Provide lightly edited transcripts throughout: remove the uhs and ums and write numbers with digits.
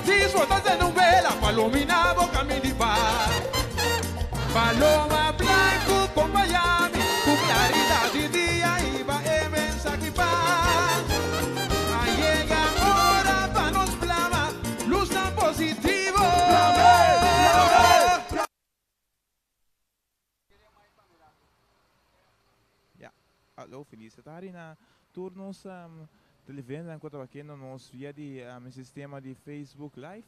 bautismo ta sende un vela pa lumina bo camin di paz. Paloma blanco compaña mi cu claridad di dia hiba e mensahe paz. A yega ora pa nos plama luznan positivo. Ya, alo Feliz tardi na tur nos televidentenan cu ta wakiendo nos via di e sistema di Facebook Live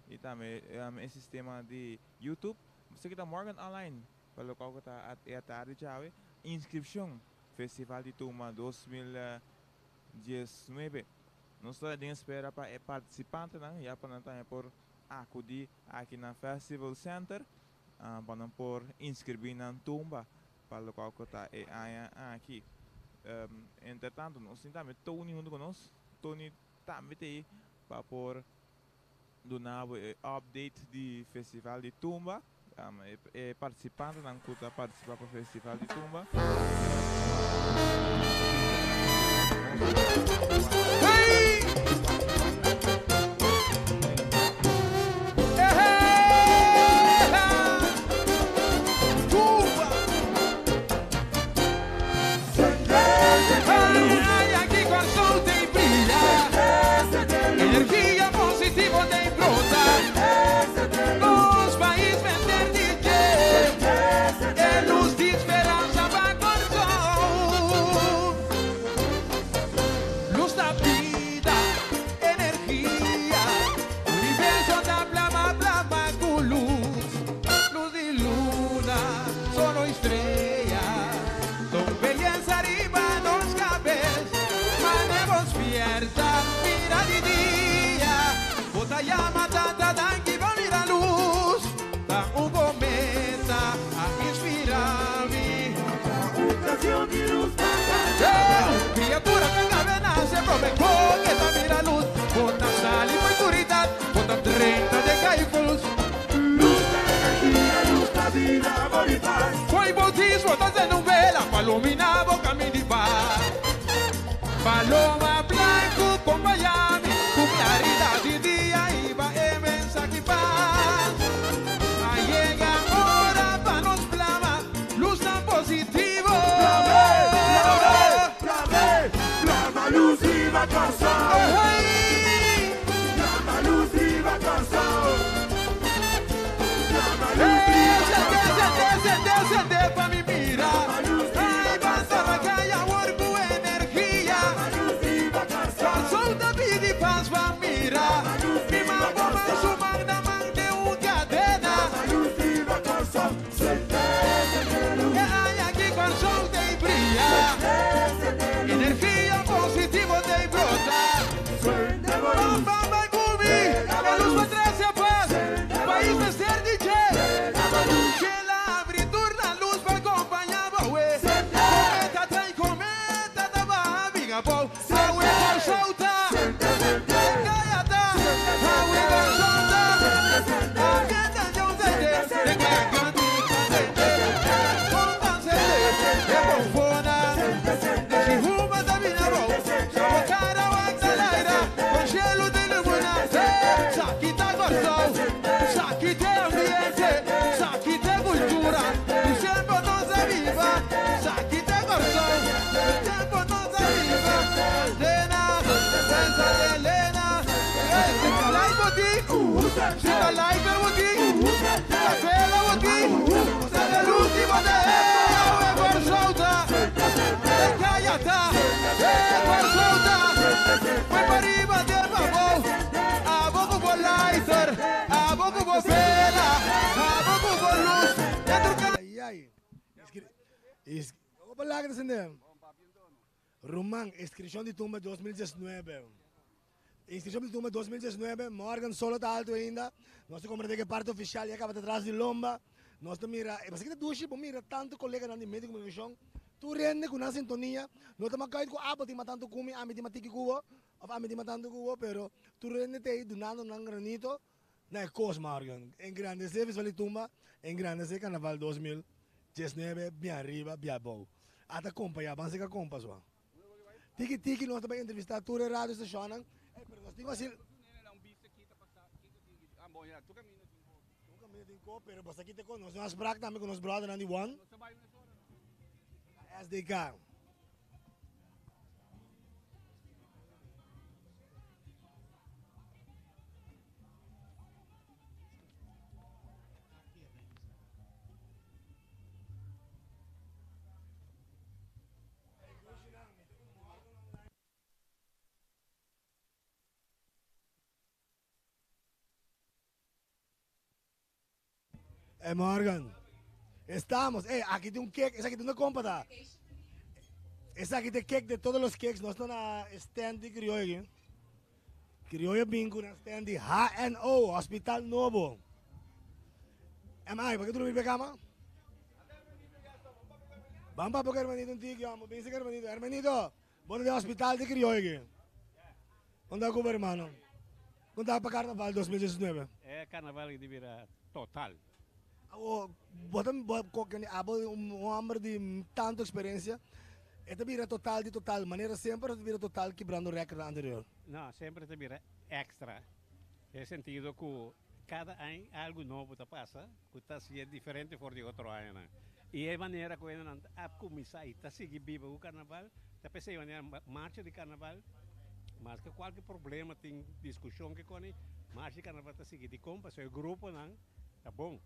y tambe e sistema di YouTube. Esaki ta Morgan Online pa locual cu ta e atardi djawe. Inscripcion Festival di Tuma 2019. Nos ta den espera pa e participantenan ya pa nan tambe por acudi aki na Festival Center. Pa nan por inscribí nan tumba pa locual cu ta e aña aki. Entretanto nos tin tambe Tony hunto cu nos. Tony tambe ta ey pa por duna bo e update di Festival di Tumba. E participantenan cu ta participa pa Festival di Tumba. Energia positivo ta brota. Nos pais mester di dje. E lus di speransa pa Kòrsou. Lus ta bida, energia. Universo ta plama, plama ku lus. Lus di luna, solo i strea. Ton beyesa riba nos kabes. Mane bo spierta, mira di dia. Bo ta yama tata danki pa mira lus. Ta un cometa a inspira mi. Criatura ta cabe nace prome cu e ta mira luz. Bo ta sali pa oscuridad, bo ta drenta den caifus. Fo'i bautismo ta sende un vela pa lumina bo camin di paz. Paloma blanco compaña mi cu claridad di dia hiba e mensahe paz. A yega ora pa nos plama luznan positivo. Sende, sende, sende, sende pa mi mira. Ay, basta na caya awor cu energia. Corazon ta pidi pas pa mira. Mi man bo man su man na man den un cadena. E aña aki Corazon t'ey bria. Energia positivo t'ey brota. Bam, bam, bai cu mi. E luz pa trece pas. Pais mester di dje. Shela abri tur na luz pa acompaña bo we. Cometa trae cometa ta baha bin abou. Awe Kòrsou ta. Kaya ta. Awe Kòrsou ta. Ambiente Dios sende. De kaya kantika sende. Kontan sende. E bonfona. De si huma ta bin abou. Sa bo kara wak ta laira. Kon shelu ta ilumina. Esaki ta Kòrsou. Esaki t'e ambiente. Esaki t'e kultura. Ku semper nos a biba. Esaki t'e Kòrsou. Ku tempu nos a biba. Lena, Sensa de Lena. Si ta light bo tin. Si ta lighter bo tin. Si ta vela bo tin. Ta de lus di bo ta. Awe Kòrsou ta. E kaya ta. E Kòrsou ta. Poi pariba te pabou. Abo ku bo lighter. Abo ku bo vela. Abo ku bo lus. Dentro ka. Ay ay. Opa laga ta sende. Ruman, inscripcion di tumba 2019. Inscripcion di tumba 2019, Morgan solo ta alto ainda. Nos ta comprende cu e parte oficial ya caba ta tras di lomba. Nos ta mira, e pasobra ki ta dushi bo mira tanto coleganan di medio di comunicacion, tur hende cu nan sintonia, no ta makuit cu abo tin mas tanto cu mi, ami tin mas tiki cu bo, of ami tin mas tanto cu bo, pero tur hende ta ey dunando nan granito na e cos, Morgan. Engrandece Festival di Tumba, engrandece Carnaval 2019, bien ariba, bien abou. Ata compa ya, ban seca compa sua. Tiki tiki nos ta bay entrevista tur e radio stacionnan, ey pero nos tin cu haci. Bon, ya, tur kaminda tin ko. Tur kaminda tin ko, pero boso aki te ko. Nos no a sprak tambe ku nos brothernan di One. Nos ta bai mesora no. SDK. Hey Morgan, estamos. Hey, aquí tiene un cake. Esa aquí tiene una compa. Ta. Esa aquí tiene cake de todos los cakes. No está na stand de criollo aquí. Criollo bingo na stand de HNO, Hospital Novo. MI, ¿por qué tú no vives cama? Vamos para hermanito un tiki, vamos. Ven, hermanito. Hermanito, bueno de hospital de criollo aquí. ¿Dónde está hermano? ¿Dónde está para carnaval 2019? E carnaval di bira total. Awo, botan bo abo un homber di tanto experiencia. E ta bira total di total, manera semper ta bira total kibrando record anterior. No, semper ta bira extra. Den sentido cu cada aña algo nobo ta pasa cu ta hacié diferente for di otro añanan. Y e manera cu hendenan a cuminsa y ta sigui biba cu carnaval ta p'esey manera marcha di carnaval maske cualke problema tin discusion ke coni marcha di carnaval ta sigui dicon pasobra e gruponan ta bon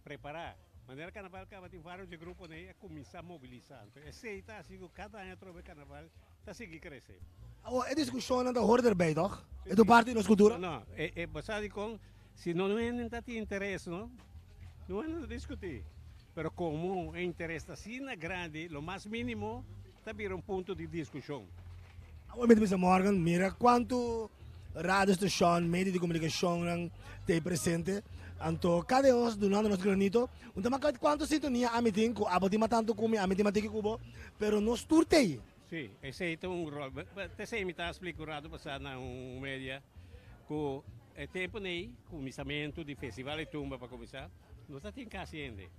prepara. Manera carnaval caba tin varios di e gruponan ey a cuminsa mobilisa. Anto esey ta haci cu cada aña atrobe carnaval ta sigui crece. Awor e discusionnan ta hoor erbij toch? E ta parti di nos cultura? No, e e bo sa dicon si no hende ta tin interes no, no hende ta discuti. Pero como e interes ta asina grandi lo mas minimo ta bira un punto di discusion. Awor mi ta bisa Morgan, mira cuanto radio station, medio di comunicacionnan ta ei presente, anto cada nos dunando nos granito, un ta maka cuanto sintonia ami tin cu abo tin mas tanto cu mi, ami tin mas tiki cu bo, pero nos tur ta ei. Sí, esei ta un rol. T'esei mi ta splika un rato pasá na un media ku e tempu nei kuminsamentu di Festival di Tumba pa kuminsá, no ta tin kasi hende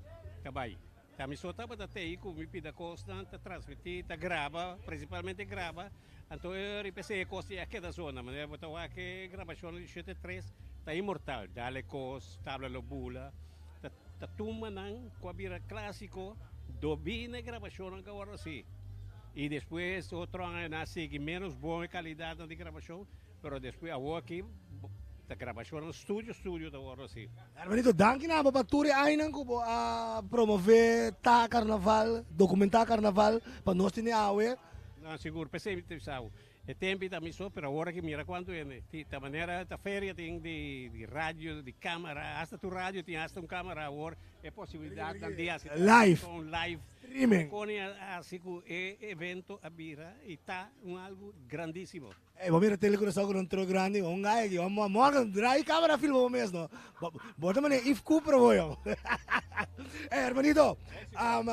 ta bai. Ta mi so tabata tei ku mi pida kosnan ta transmití, ta graba, prinsipalmente graba. Anto e riba esei e kos a keda zona. Manera bo ta wak e grabashonnan di shete tres ta inmortal. Dale kos, tabla lo bula, ta ta tumbanan ku a bira klásiko dobí na e grabashonnan ku a wòrdu hasi. I despues otro aña nan a sigui ménos bon e kalidatnan di grabashon, pero despues awor aki ta grabashonnan studio studio ta wòrdu hasi. Hermanito, danki na bo pa tur e añanan ku bo a promové ta karnaval, dokumentá karnaval pa nos tene awe. No, sigur, p'esei mi ta bisa bo. E tempi ta mi so, pero awor aki mira cuanto hende. Ti ta manera ta feria tin di di radio, di camera, hasta tur radio tin hasta un camera awor, e posibilidadnan di haci Live. un live. Streaming. Pone a haci cu e evento a bira y ta un algo grandisimo. Ey, bo mira tele Curaçao cu nan truck grandi, un guy aki, un morgen draai camera filma bo mes no. Bo, bo ta manera Yves Cooper bo yo. Ey, hermanito, um,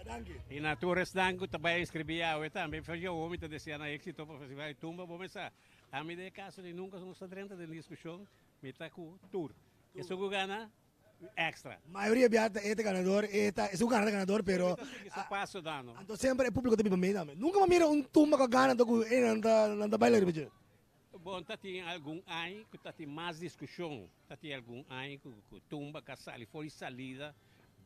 danki. Y na tur esnan cu ta bay inscribi awe tambe, for yo mi ta desea nan exito pa Festival di Tumba. Bo mesa, ami den e caso di nunca nos ta drenta den discusion, mi ta cu tur. Esun cu gana, extra. Mayoria bia ta e ta ganador, e ta, esun cu gana ta ganador, pero Mi ta sigui su paso dano. Anto semper e publico ta biba mee tambe. Nunca mi a mira un tumba cu a gana anto cu e nan ta, nan ta baila riba dje. Bon, ta tin algun aña cu ta tin mas discusion. Ta tin algun aña cu cu tumba ca sali for di salida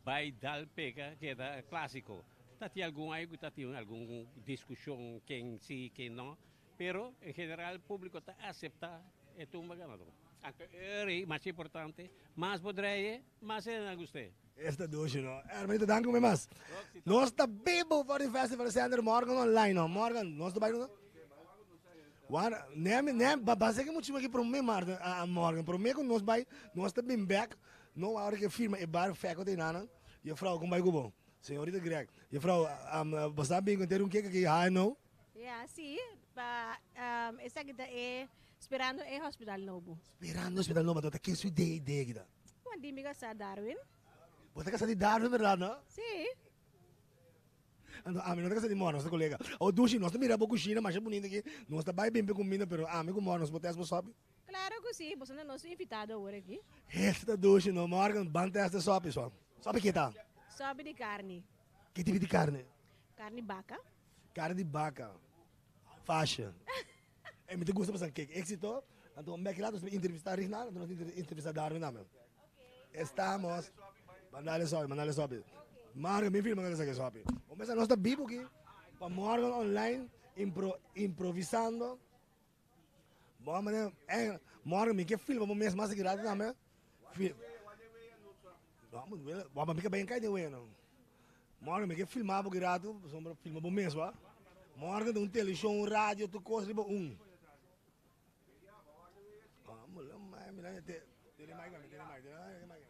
bay dal pega keda clasico. Ta tin algun aña cu ta tin algun discusion ken si ken no, pero en general publico ta acepta e tumba ganador. Anto e rey mas importante, mas bo draye, mas e na gust'e. Esta dushi no. Hermanito danki un be mas. Nos ta bibo for di Festival Center Morgan online no. Morgan, nos ta bai no? Wara, nem, nem, ba, base que mucho aqui prome Martin, a, a Morgan, prome que nos bai, nos ta bin back, no ahora que firma e bar faculty nana, juffrouw, kom bai kubo. Señorita Greg, juffrouw, um, basta bin con ter un keke ki hi no? Ja, sí, pa um, esaki ta e Sperando e hospital nobo. Sperando hospital nobo, anto ta ken su idea idea kita? Juan di mi kasa Darwin. Bo ta kasa di Darwin berdad no? Si. Anto ami no ta kasa di Mor, nos ta kolega. O Dushi, nos ta mira bo kushina masha bunita aki, nos ta bai bimpi kuminda, pero ami ku Mor nos por test bo sopi? Klaro ku si, boso ta nos invitado awor aki. Esta Dushi no, Morgan, ban test e sopi so. Sopi ke ta? Sopi di karni. Ki tipo di karni? Karni baka. Karni di baka. Fashion. E mi ta gusta pasan kek. Exito. Anto un bek rato nos entrevista Rignal, anto nos entrevista Darwin tambe. Estamos. Mandale sopi, mandale sopi. Morgan, mi firma que sopi. Un bes nos ta bibo aquí, pa Morgan online, impro, improvisando. Bon, meneer, eh, Morgan, mi ke filma mo mes mas rato tambe. Fil Vamos, vamos, mi ke ben kai de bueno. Morgan, mi ke filma bo rato, sombra filma bo mes, wa. Morgan, un televisión, un radio, tu cosa riba un. Vamos, mira, te, tiene mic, tiene mic, tiene mic.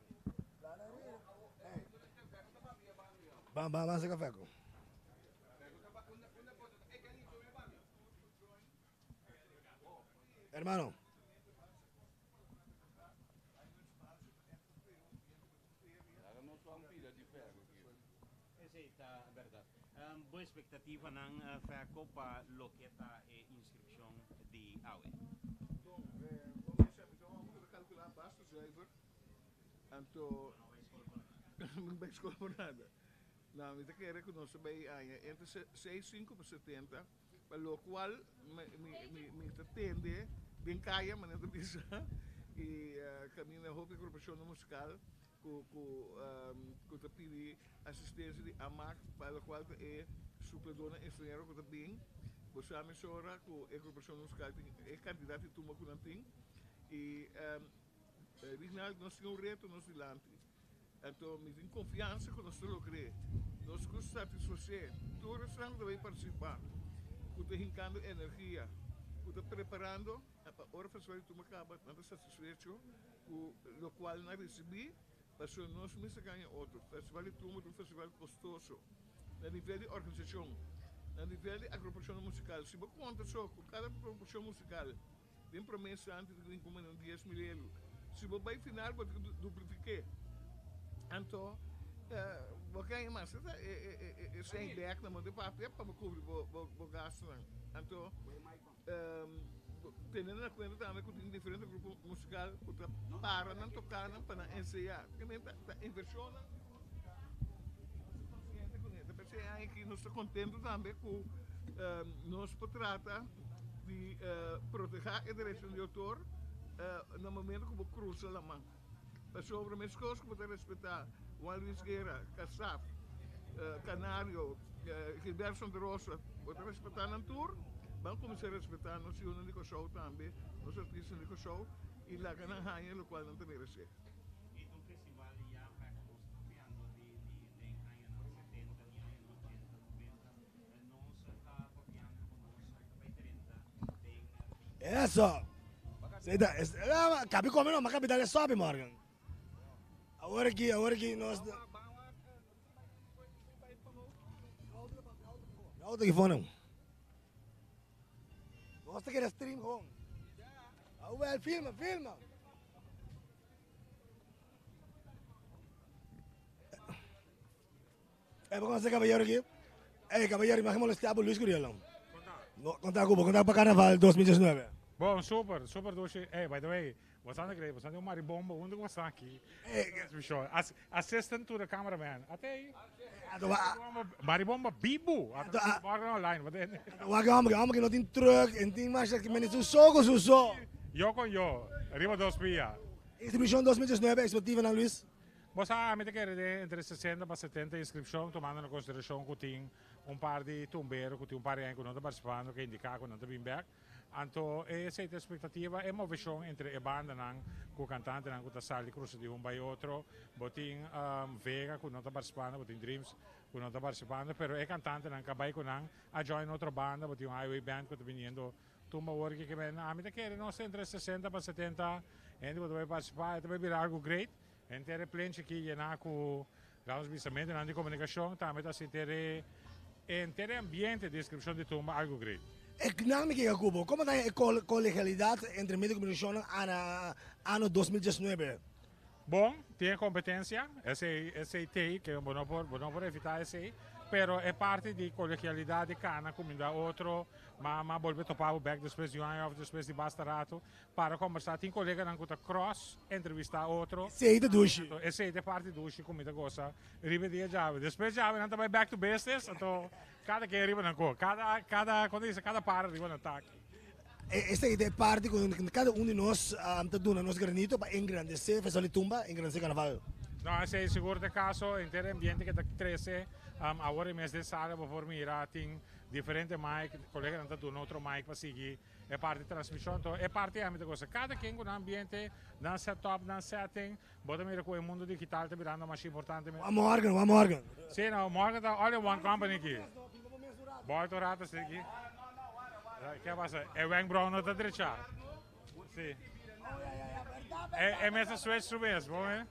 Bam, bam, bam, café. Hermano. Esey ta berdad. Bo expectativanan Feco pa loke ta e inscripcion di awe? Bon, bo mester mi ta hopi ku ta kalkulá basta zuiver, anto no bai skol por nada. No, mi ta kere ku nos ta bai aña entre seis sinku pa setenta, pa lokual mi mi mi ta tende den kaya manera ta bisa i kaminda hopi agrupashonnan musikal ku ku ku ta pidi asistensia di AMAC pa lokual ta e supladornan estranhero ku ta bin. Bo sa mesora ku e agrupashon musikal tin e kantidat di tumba ku nan tin i Rignald nos tin un reto nos dilanti. Anto mi tin konfiansa ku nos ta logr'é. Nos ku satisfasé tur esnan ku ta bai partisipá, ku ta hinkando energia, ku ta preparando pa ora festival di tumba kaba nan ta satisfecho ku lokual nan risibí, pasobra nos mester gaña otro. Festival di tumba ta un festival kostoso na nivel di organisashon, na nivel di agrupashonnan musikal. Si bo konta so ku kada agrupashon musikal Den prome instante ta tin como un 10.000 elu. Si bo bay final bo tin cu duplifique. Anto bo gaña mas esta e cen bek na bo ta papia pa bo cubri bo gastonan. Anto teniendo na cuenta tambe cu tin diferente grupo musical cu ta para nan tocanan pa nan ensaya. Ta inversionnan cu nos ta consciente cune. Ta p'esey aña aki nos ta contento tambe cu nos por trata. di protehá e derechonan di outor na momento ku bo krusa laman. Pasobra meskos ku bo ta respetá Juan Luis Guerra, Kasaf, Canario, Gilberto Santa Rosa, bo ta respetá nan tur, ban kuminsá respetá nos yunan di Kòrsou tambe, nos artistanan di Kòrsou i laga nan haña lokual nan ta meresé. E ta un festival ya pa ku nos ta papiando di den añanan setenta ni añanan ochenta, noventa. Eso. Seta, es, ah, capi come no, ma capi dale sopi Morgan. Awor aki, awor aki nos. Auto ki fono. Nos ta kere stream gewoon. Ah, wel, filma, filma. Eh, bo conoce caballero aquí? Eh, caballero, imagina molestia bo Luis Curiel. No, conta cubo, conta pa Carnaval 2019. Bon, super, super dushi. Hey, by the way, bo sa cree, bo sa un maribombo, unda cu bo aki? Eh, Transmission. As, assistant to the cameraman. Ate aí. Ato wa, Maribomba bibu. Ato a- Morgen online, wat in? wa que hombre, hombre que no tin truck, en tin mas que men su soco su so. Yo con yo, riba dos pia. Inscripción 2019, expectativa na Luis. Bo sa, ami ta kere den entre 60 pa 70 inskripshon, tumando na konsiderashon ku tin un par di tumbero ku tin un par di aña ku no ta partisipando, ku a indiká ku nan ta bin bèk. Anto esei ta e espektativa, e moveshon entre e bandanan ku kantantenan ku ta sali krusa di un bai otro. Bo tin Vega ku no ta partisipando, bo tin Dreams ku no ta partisipando, pero e kantantenan ku a bai ku nan a join otro banda, bo tin un Highway Band ku ta biniendo tumba awor ki ke men. Ami ta kere nos entre 60 pa 70 hende ku ta bai partisipá, e ta bai bira algu great. Henter e plenchi aki yená ku lanos bisa medionan di komunikashon tambe ta hasi henter e henter e ambiente di inskripshon di tumba algu great. E nan mi kega ku bo, komo ta e kolegialidat entre medio di komunikashonnan ana ano 2019? Bon, tin e kompetensia, esei esei tei ke bo no por bo no por evitá esei, pero e parti di kolegialidat di kana kumindá otro, ma ma bolbe topa bo bèk despues di un aña òf despues di basta ratu, Para kombersá tin koleganan ku ta cross entrevistá otro. Esei ta dushi. Anto esei ta e parti dushi ku mi ta gosa riba e dia djawe. Despues djawe nan ta bai back to business, anto kada ken riba nan ko. Kada, kada, kon ta bisa, kada para riba nan taki. Esei ta e parti ku kada un di nos ta duna nos granito pa engrandesé Festival di Tumba, engrandesé Karnaval. No, esei sigur ta e kaso. Henter e ambiente ke ta krese awor e mes den sala bo por mira tin diferente mic, koleganan ta duna otro mic pa sigui e parti transmishon. Enton e parti ami ta gosa. Kada ken ku nan ambiente, nan setup, nan setting, bo ta mira ku e mundo digital ta birando masha importante. Juan Morgan, Juan Morgan. Si, no, Morgan ta all in one company aki. Boy tur rato si aki. Ke a pasa? E wenkbrauw no ta drecha. Si. E, e mes a switch su mes, bon eh?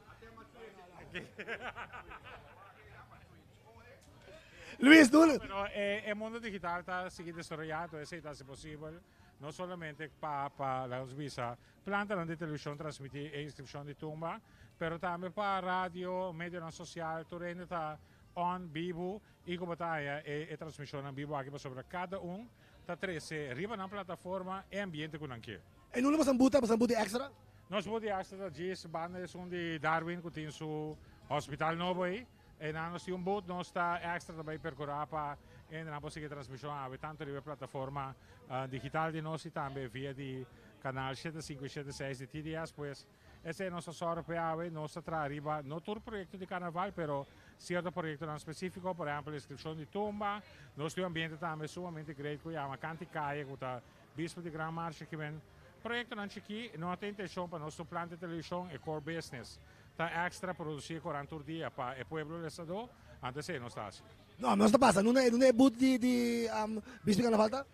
Luis, duna. Pero e, e mundo digital ta sigui desaroyá, entonces esei ta hasi posibel no solamente pa pa laga nos bisa plantanan di televishon transmití e inskripshon di tumba, pero tambe pa radio, medionan sosial, tur hende ta on bibu i ku bo ta haña e e transmishonnan bibu aki pasobra kada un ta trese riba nan plataforma e ambiente ku nan ke. E nunde boso buta? Boso buta extra? Nos buta extra ta djis banda esun di Darwin ku tin su hospital nobo ei. Einan nos tin un booth, nos ta extra ta bai percura pa hendenan por sigui transmision awe tanto riba e plataforma digital di nos y tambe via di canal shete sinku y shete seis di TDS. Pues esei nos ta sòru p'e awe, nos ta traha riba no tur proyecto di carnaval pero cierto proyectonan specifico, por ehempel inscripcion di tumba. Nos tin un ambiente tambe sumamente great cu yama Canti Calle cu ta bispo di Gran Marcha kimen. Proyectonan chikí no ta intencion pa nos tur planta television e core business. Ta extra produci e koran tur dia pa e pueblo lesadó, anto esei nos ta hasi. No, nos ta pasa. Nunda e nunda e booth di di Bispo Carnaval ta?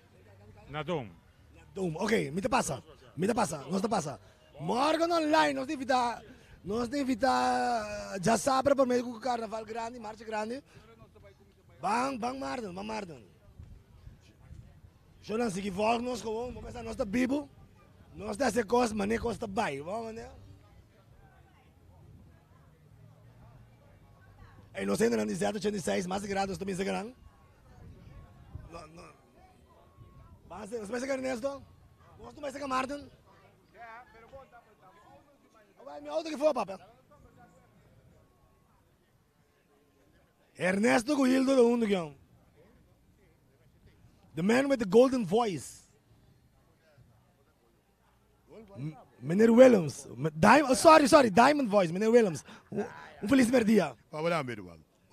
Na Dome. Na Dome, ok, mi ta pasa, mi ta pasa, nos ta pasa. Morgen online nos ta invita, nos ta invita djasabra pa medio ku Carnaval grandi, marcha grandi. Ban, ban Marden, ban Marden. Shownan sigui volg nos gewoon, bo mester nos ta bibu, nos ta hasi kos mane kos ta bai, bo mane. Ey, nos hendenan di Z86 mas grandi nos ta bisa gran. No, no. Base, nos mester Ernesto? Nos no mester Martin? Awel, mi auto ki for, papa. Ernesto ku Hildo ta huntu kion. The man with the golden voice. Meneer Willems. Diamond, oh, sorry, sorry, Diamond Voice, meneer Willems. Un feliz merdia. Pablo Amber,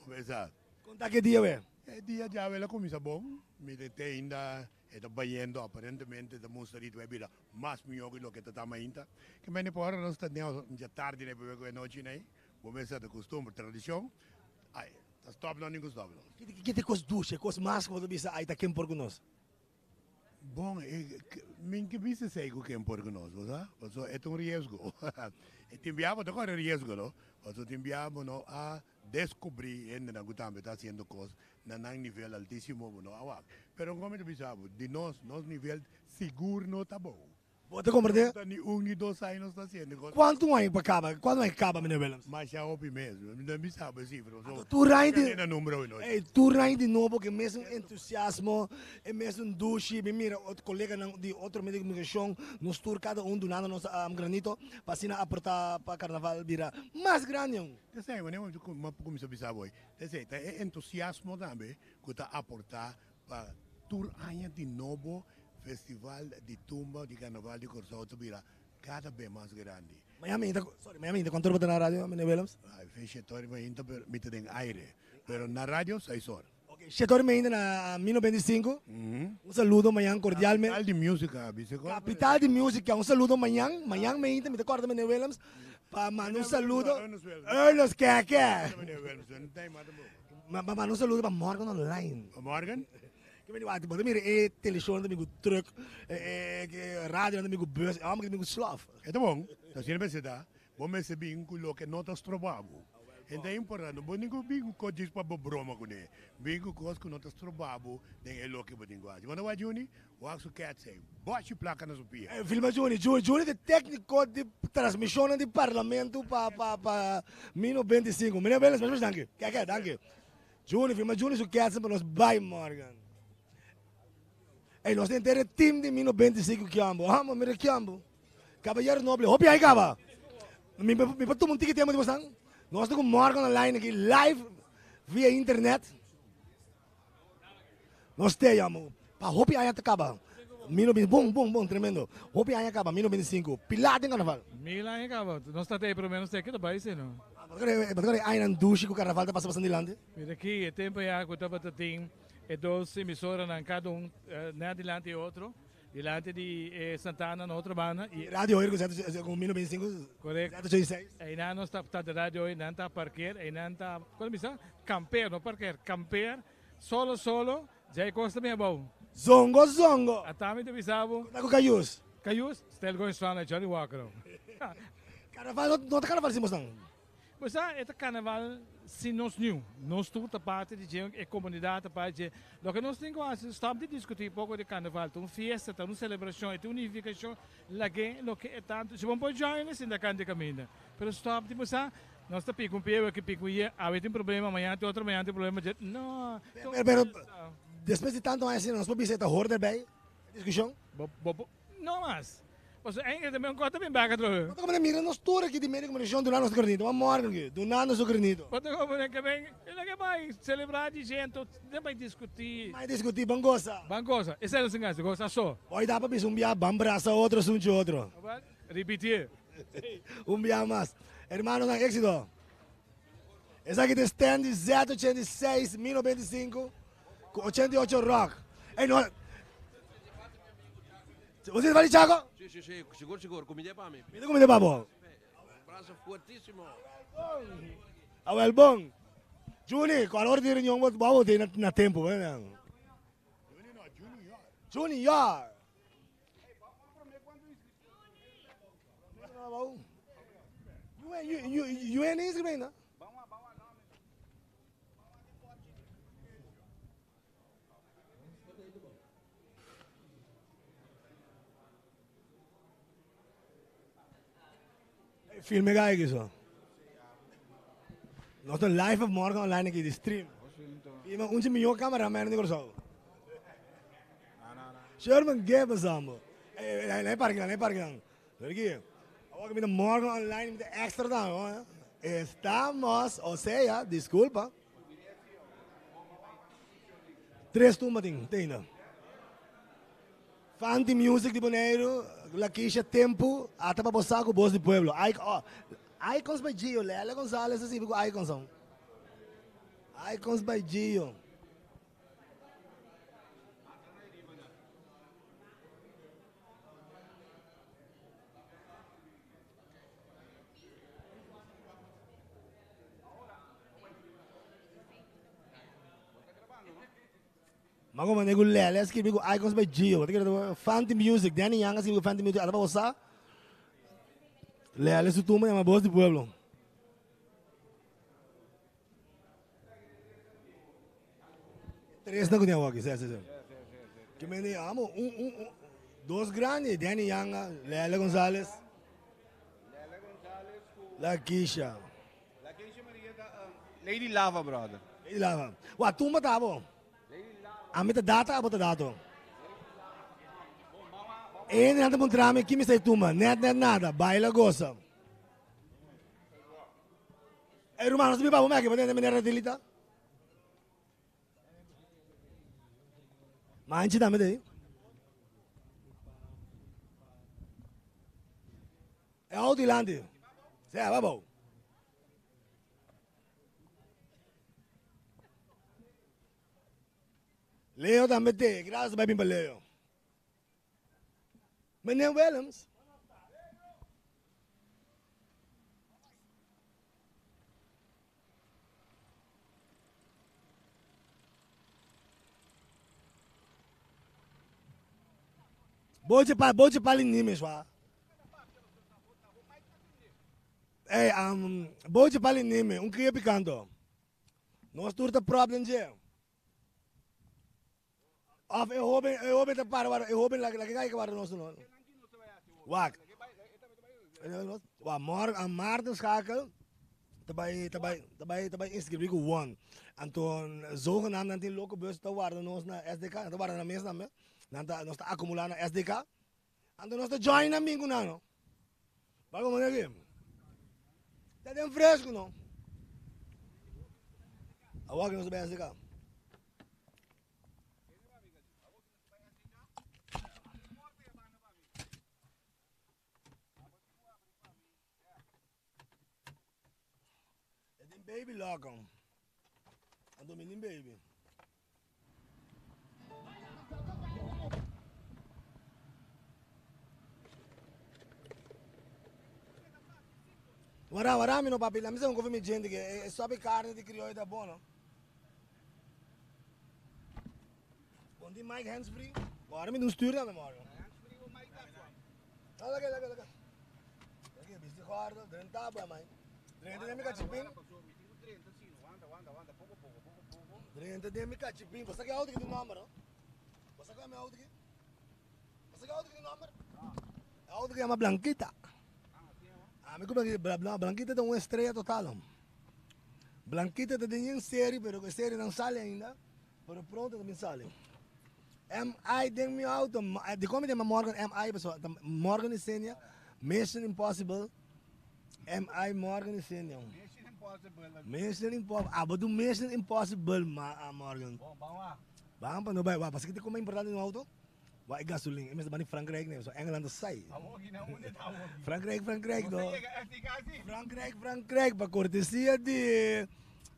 Comenzar. Conta que dia we? E dia ya la comienza bom. Mi te ainda está bayendo aparentemente ta mustra di bira mas mihor que lo que ta ainda. Que mene por ahora no está ya tarde ne porque noche ne. Bo mester ta costumber, tradicion. Ai, ta stop no ningun stop no. Ki te kos dushi, kos mas ku bo ta bisa ai ta ken por ku nos? Bon, e, min ke bisa esei ku ken por ku nos, bo sa? Pasobra e ta un riesgo. E tin bia bo ta kore riesgo no, pasobra tin bia bo no a deskubrí hendenan ku tambe ta hasiendo kos na nan nivel altísimo bo no a wak. Pero kon mi ta bisa bo, di nos, nos nivel sigur no ta bou. Bo ta komprendé? No ta ni un ni dos aña nos ta hasiendo kos. Kuantu aña pa kaba? Kuantu aña kaba, meneer Willems? Masha hopi mes. Mi no bisa bo e sifra. Anto tur aña di. Kende na numero awe nochi. Ey, tur aña di nobo ku e mesun entusiasmo, e mesun dushi. Mi mira otro koleganan di otro medio di komunikashon, nos tur kada un dunando nos granito pa asina aportá pa karnaval bira mas grandi aun. T'esei, wanneer mi a kuminsá bisa bo, t'esei ta e entusiasmo tambe ku ta aportá Pa tur aña di nobo Festival di Tumba di Carnaval di Corsou ta bira cada be mas grandi. Mañana mi ta, sorry, mañana mi ta cuanto ora bo ta na radio, meneer Willems? Ay, fe shete ora mi ta, pero mi ta den aire. Pero na radio seis ora. Ok, shete ora mi ta na mi 95. Un saludo mañana cordialmente. Capital di Musica, bisa con. Capital di Musica, un saludo mañana, mañana mi ta, mi ta corda meneer Willems pa manda un saludo. Ernest Ernest Keke. Meneer Willems, no ta mata bo. Ma manda un saludo pa Morgan online. Pa Morgan? Ke meni wak, bo ta mira e televishon ta bin ku truck, e radionan ta bin ku bus, e homber ta bin ku slof. E ta bon, ta asina mester ta. Bo mester bin ku loke no ta stroba bo. E ta importante, bo tin ku bin ku kos djis pa bo broma kuné. Bin ku kos ku no ta stroba bo den e loke bo tin ku hasi. Bo ta wak Juni? Wak su kets ei, bochi plaka na su pia. Filma Juni, Juni, Juni ta e tekniko di transmishonnan di parlamento pa pa pa mi 95. Meneer Willems, masha masha danki. Keke, danki. Juni, filma Juni su ketsen pa nos bai morgen. Ey, nos ta henter e team di mi 95 kiambo. Amo, mira kiambo. Caballero Noble, hopi ai caba. Mi mi por tuma un tiki tempo di bosan? Nos ta ku Morgan online aki live via internet. Nos te amo. Pa hopi aña ta caba. Mil bon, bon, bon, tremendo. Hopi aña kaba, 1925. Pilar den karnaval. Mil aña kaba. Nos ta ei promé nos ta kita bai si no. Bo ta kere añanan dushi ku karnaval ta pasa pasan dilanti? Mira aki e tempu ya ku tabata tin e dos emisoranan kada un net dilanti e otro, dilanti di e Santana na otro banda i. Radio Hoyer ku zeta ku 1925, Korekto. zeta ochenta i seis. Einan nos ta ta di Radio Hoyer, nan ta parker, einan ta, kon ta bisa? Kamper, no parker, kamper, solo solo. Djay kos ta bin abou. Zongo zongo. Ata mi ta bisa bo. Konta ku Cayus. Cayus? Still going strong like Johnny Walker. Carnaval no no ta carnaval sin bosnan. Bo sa e ta carnaval sin nos niun. Nos tur ta parti di dje, e comunidad ta parti di dje. Loke nos tin ku hasi stop di diskuti poko di carnaval. Ta un fiesta, ta un celebracion, e ta un unificacion. Lag'e loke e ta. Si bo por join e sinta kant di kaminda. Pero stop di bo sa, nos ta pika un pie, aki pika un ye, awe tin problema, mañana tin otro, mañana tin problema, dje. No. Pero, pero, despues di tanto aña asina, nos por bisa e ta hoor derbij, e diskushon? Bo, bo por, no mas. Pasobra eindelijk ta bin un kos ta bin bek atrobe. Bo ta komende mira nos tur aki di medio di komunikashon duna nos granito. Wan morgen aki, duna nos su granito. Bo ta komende ke bin, e loke bai selebrá di djento. Den bai diskutí. Bai diskutí, ban gosa. Ban gosa. Esei nos tin hasi, gosa so. Hoy ta pa bisa un bia ban brasa otro sunchi otro. Ripitié. Un bia mas. Hermanonan, éxito. Esaki ta stand di Z 86 1095 ku 88 rock. Ey no. Bo sinti fali Chaco? Si, si, si, sigur, sigur. Kumind'é pa mi. Mi ta kumind'é pa bo. Brasa fuertísimo. Awel bon. Juni, cual ora di reunion bo bo tin na tempo? Junior. You you ain't inscribir ainda? Filme gai aki so. Nos ta live op morgen online aki di stream. Ima un di mihó cameraman di Kòrsou. Sherman Gibbons ambo. Nei parke nan, nei parke nan. Aki. Awor mi ta morgen online mi ta extra tambe. Estamos, o sea, disculpa. Tres tumba tin, te ainda. Fanti Music di Boneiru, Lakisha Tempu, ata pa bo sa ku Bos di Pueblo. Icons by Gio, Lele Gonzalez ta sirbi ku Icons aun. Icons by Gio. Ma como nego Lele a skirbi ku Icons by Gio. Bo ta kere Fanti Music, Danny Young a skirbi ku Fanti Music. Ata pa bo sa, Lele su tumba yama Voz di Pueblo. Tres na ku tin awor aki, si, si, si. Ke mende amo un, un, un, dos grandi, Danny Young, Lele Gonzalez. La Keisha. La Keisha Maria ta Lady Lava brother. Lady Lava. Wa tumba ta bo. Ami ta data abo ta dato. E nan ta puntra mi ki mi sa tumba. Net net nada. Baila goza. Ey ruman nos ta biba bo meki bo tende manera delita. Manchi tambe ta ey. E auto dilanti. Sea, va bou. Leo tambe te. Gracias bai bin pa Leo. Meneer Willems. Bootje pa, bootje pa lini swa. Hey, um, bootje pa lini un cria picanto. Nos tur ta prop den dje. Of e hoben, e hoben ta para wara, e hoben la la que wara nos no. Wak. Wa morgen aan Maarten Schakel ta bai ta bai ta bai ta bai inscribir ku one. Anto zogenaamd nan tin loko bus ta warda nos na SDK, nan ta warda na mes tambe. Nan ta nos ta acumula na SDK. Anto nos ta join nan bin ku nan no. Bai como aki. Ta den fresco no. Awor nos ta bai SDK. Baby loco. Ando mi baby. Wara, wara mi no papi, la mi sa un koffie mi gente che è sopi carne di criollo da buono. Bon di Mike hands free. Ora mi non stuur na memoria. Ah, laga, laga, laga. Laga, bisti gordo, drenta ba mai. Drenta den mi kachipin. Drenta den mi kachipin. Basta che auto che tu number, no? Basta che mi auto che? Basta che auto che tu number? Auto che chiama Blanquita. Ah, mi come Blanquita è una estrella total. Blanquita ta den serie, pero que serie non sale ainda. Pero pronto también sale. MI den mi auto. Di come chiama Morgan MI, Morgan Isenia. Mission Impossible. MI Morgan Isenia. Mission Impossible. Mission Impossible. Ah, but do Mission Impossible, ma, ah, Morgan. Bom, vamos lá. Vamos pa no vai, va, que como é importante no auto? Wa e gasolina, e mesti bani Frankrijk nee, so Engeland sai. Frankrijk, Frankrijk do. Frankrijk, Frankrijk, pa cortesia di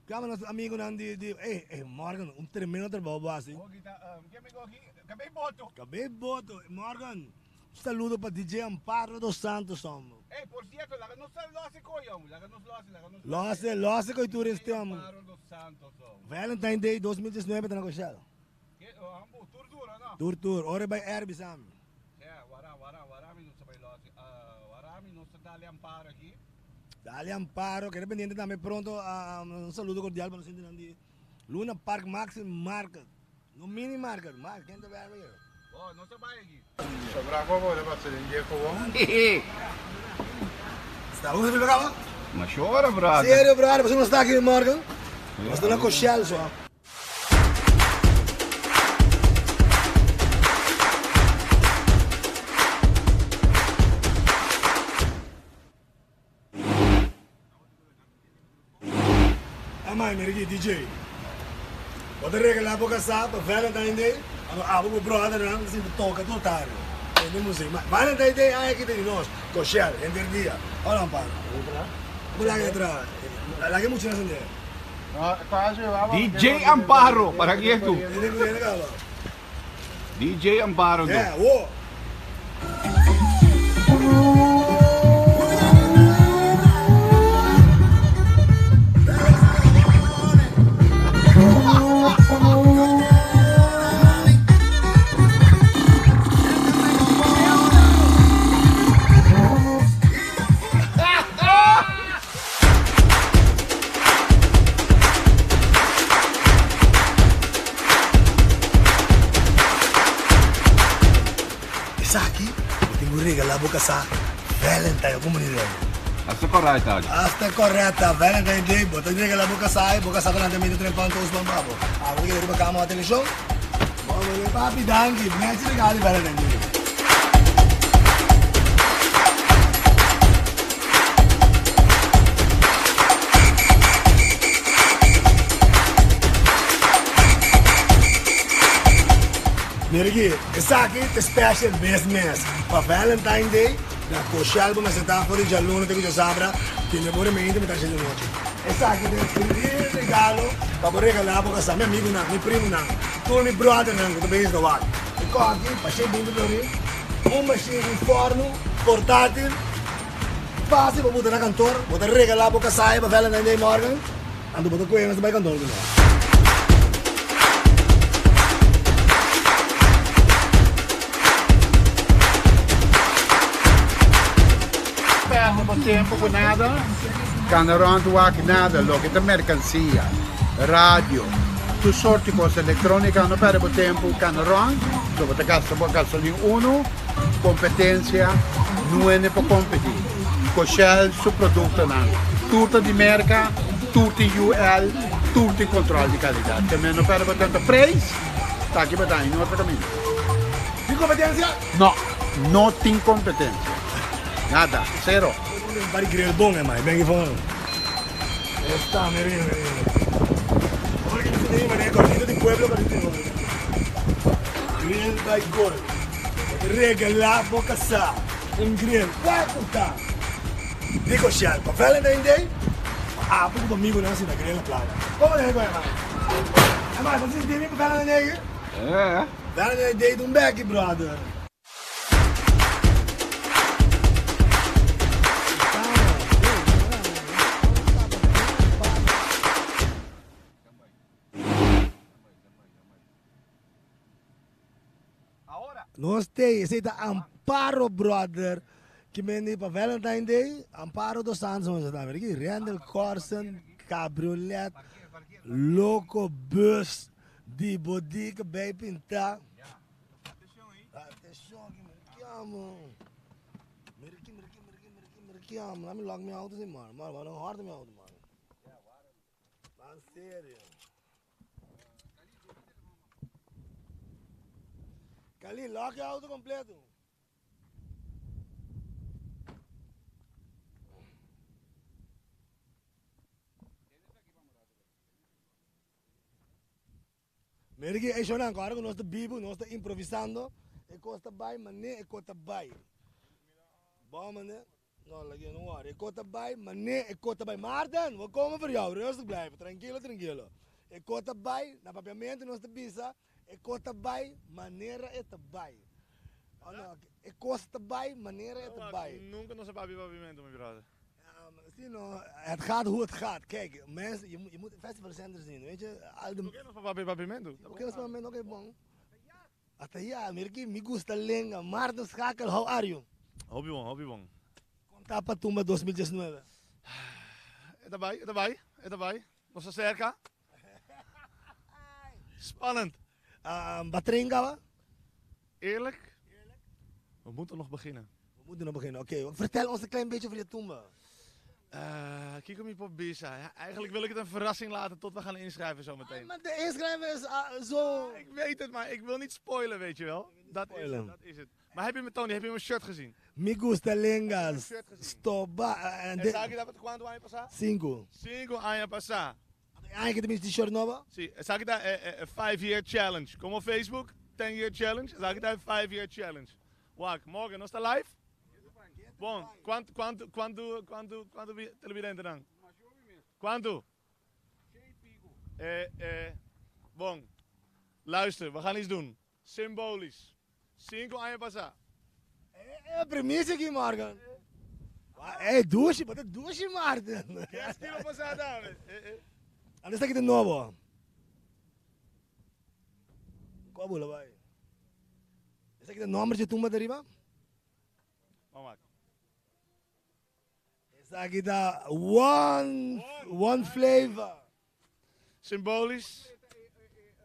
Chiama nostro amico nan di di eh eh Morgan, un tremendo trabalho assim. Cabei boto. Cabei boto, Morgan. Un saludo pa DJ Amparo dos Santos, hombre. Ei, por cierto, laga nos lose coy, hombre. Laga nos lose, laga nos lose. Lose coy tourist, hombre. Amparo dos Santos, hombre. Valentine Day 2019 tá na coxela. Ambo, tour duro, no? Tour tour, ora by Airbus, hombre. É, wara, wara, wara, mi não sabe lose. Wara, mi não dale Amparo aqui. Dale Amparo, que pendiente también pronto. Un saludo cordial para los de Luna Park Maxi Market. No mini market, Mark, ¿quién te ve a Oh, no se vaya aquí. Sobra como le pasa el viejo bom. Está bom, você acaba? Mas chora, brother. Sério, brother, você não está aqui, Morgan? Você está na Cochel, só. Amai, mergi DJ. Wat een regel op elkaar op Valentine Day. En abo brother dan se toca total. En música. Valentine Day hay que tener nos. Cochel, en el día. Hola, Amparo. ¿Cómo la que trae? La que mucho no se DJ Amparo, ¿para quién es tú? DJ Amparo. Yeah, wow. Aqui, eu tenho regalar boca sa Valentine, comunidade. Hasta correta. Hasta correta, Valentine Day, bota regalar boca sa, boca sa durante medio trempanto os bambabo. Ah, porque riba cama a televisão. Vamos, papi, danke, merci regalo Valentine Day. Mira aqui, essa aqui é special business. Para Valentine Day, na Cochal, vamos sentar fora de aluno, tem que sabra, tem demora meio de metade de noite. Essa aqui é um regalo para regalar para casa, meu amigo não, meu primo não, todo meu brother não, que também está lá. E aqui, passei bem do um machine, um forno, portátil, fácil para botar na cantor, botar regalar para casa, para Valentine Day Morgan, ando botar com ele, mas vai cantor, não. Tempo com nada, Caneron tu nada, lo che è mercanzia, radio, tu sorti cose elettronica, non perde tempo, Caneron, dove te cazzo può gasolina uno, competenza, non è per competere, Cochel su prodotto non, tutto di merca, tutti UL, tutti controlli di qualità, che non perde tanto prezzo, sta qui per dare in altro cammino. Di competenza? No, non in competenza. Nada, zero. Pari grill bom, hè, maar ik ben gewoon. Está, me viene, me viene. Porque no se tiene corriendo de pueblo, corriendo. Grill by Gold. Regala boca sa. Un grill. Quanto tá? Dico Shell, pa Valentine Day. Apo ku bo amigunan sinta kere na playa. Komo ta hei man? Hey man, bo sinti mi pa Fernando Nege? Fernando Nege date un beki, brother. Nos tei, esei ta Amparo brother ki mende pa Valentine Day, Amparo dos Santos nos ta mira aki, Randall Corsen, cabriolet, loco bus, di bodika bay pinta. Atencion aki, mira ki amo. Mira ki, mira ki, mira ki, mira ki, mira ki amo. Lami lock mi auto si man, man, man, horta mi auto man. Man serio. Cali, lock e auto completo. Mira ki eshonan, ku ora ku nos ta bibu, nos ta improvisando, e kos ta bai mané e kos ta bai. Bon mané? No, lagi no worry. E kos ta bai mané e kos ta bai. Maarten, we komen voor jou. Rustig blijven. Tranquilo, tranquilo. E kos ta bai, na papiamento nos ta bisa, e kos ta bai manera e ta bai. Oh no, e kos ta bai manera e ta bai. Nunca nos a papia papiamento, mi brother. Sí, no, het gaat hoe het gaat. Kijk, mensen, je, je moet Festival Center zien, weet je. Al de... Por ke nos papia papiamento? Por ke nos papiamento? Oké, bon. Hasta ya, mira ki mi gusta lenga. Maarten Schakel, how are you? Hopi bon, hopi bon. Kon ta pa tumba 2019? E ta bai, e ta bai, e ta bai. Nos ta serka. Spannend. Ba train kaba? Eerlijk? We moeten nog beginnen. We moeten nog beginnen, oké. Vertel ons een klein beetje over je tumba. Kiko mi por bisa. Ja, eigenlijk wil ik het een verrassing laten tot we gaan inschrijven zometeen. Ah, maar de inschrijven is ah, zo... Ik weet het, maar ik wil niet spoilen, weet je wel. Dat is het, dat is het. Maar heb je me, Tony, heb je mijn shirt gezien? Mi gusta lengas. Stoba. En esaki tabata cuanto aña pasa? Cinco. Cinco aña pasa. Aña ki ta bisti shirt nobo? Si, esaki ta e five year challenge. Como Facebook, ten year challenge, esaki ta e five year challenge. Wak, morgen nos ta live? Bon, cuanto, cuanto, cuanto, cuanto, cuanto televidentenan? Cuanto? Eh, eh, bon, luister, we gaan iets doen. Symbolisch. Cinco aña pasa. E premisa aki, Morgan. Ey, dushi, bo ta dushi, Maarten. Dies kilo pasa tambe. Anda esaki ta nobo. Kua bula bai? Esaki ta nomber dje tumba ta riba? Vamos wak. Esaki ta one, one flavor. Symbolisch.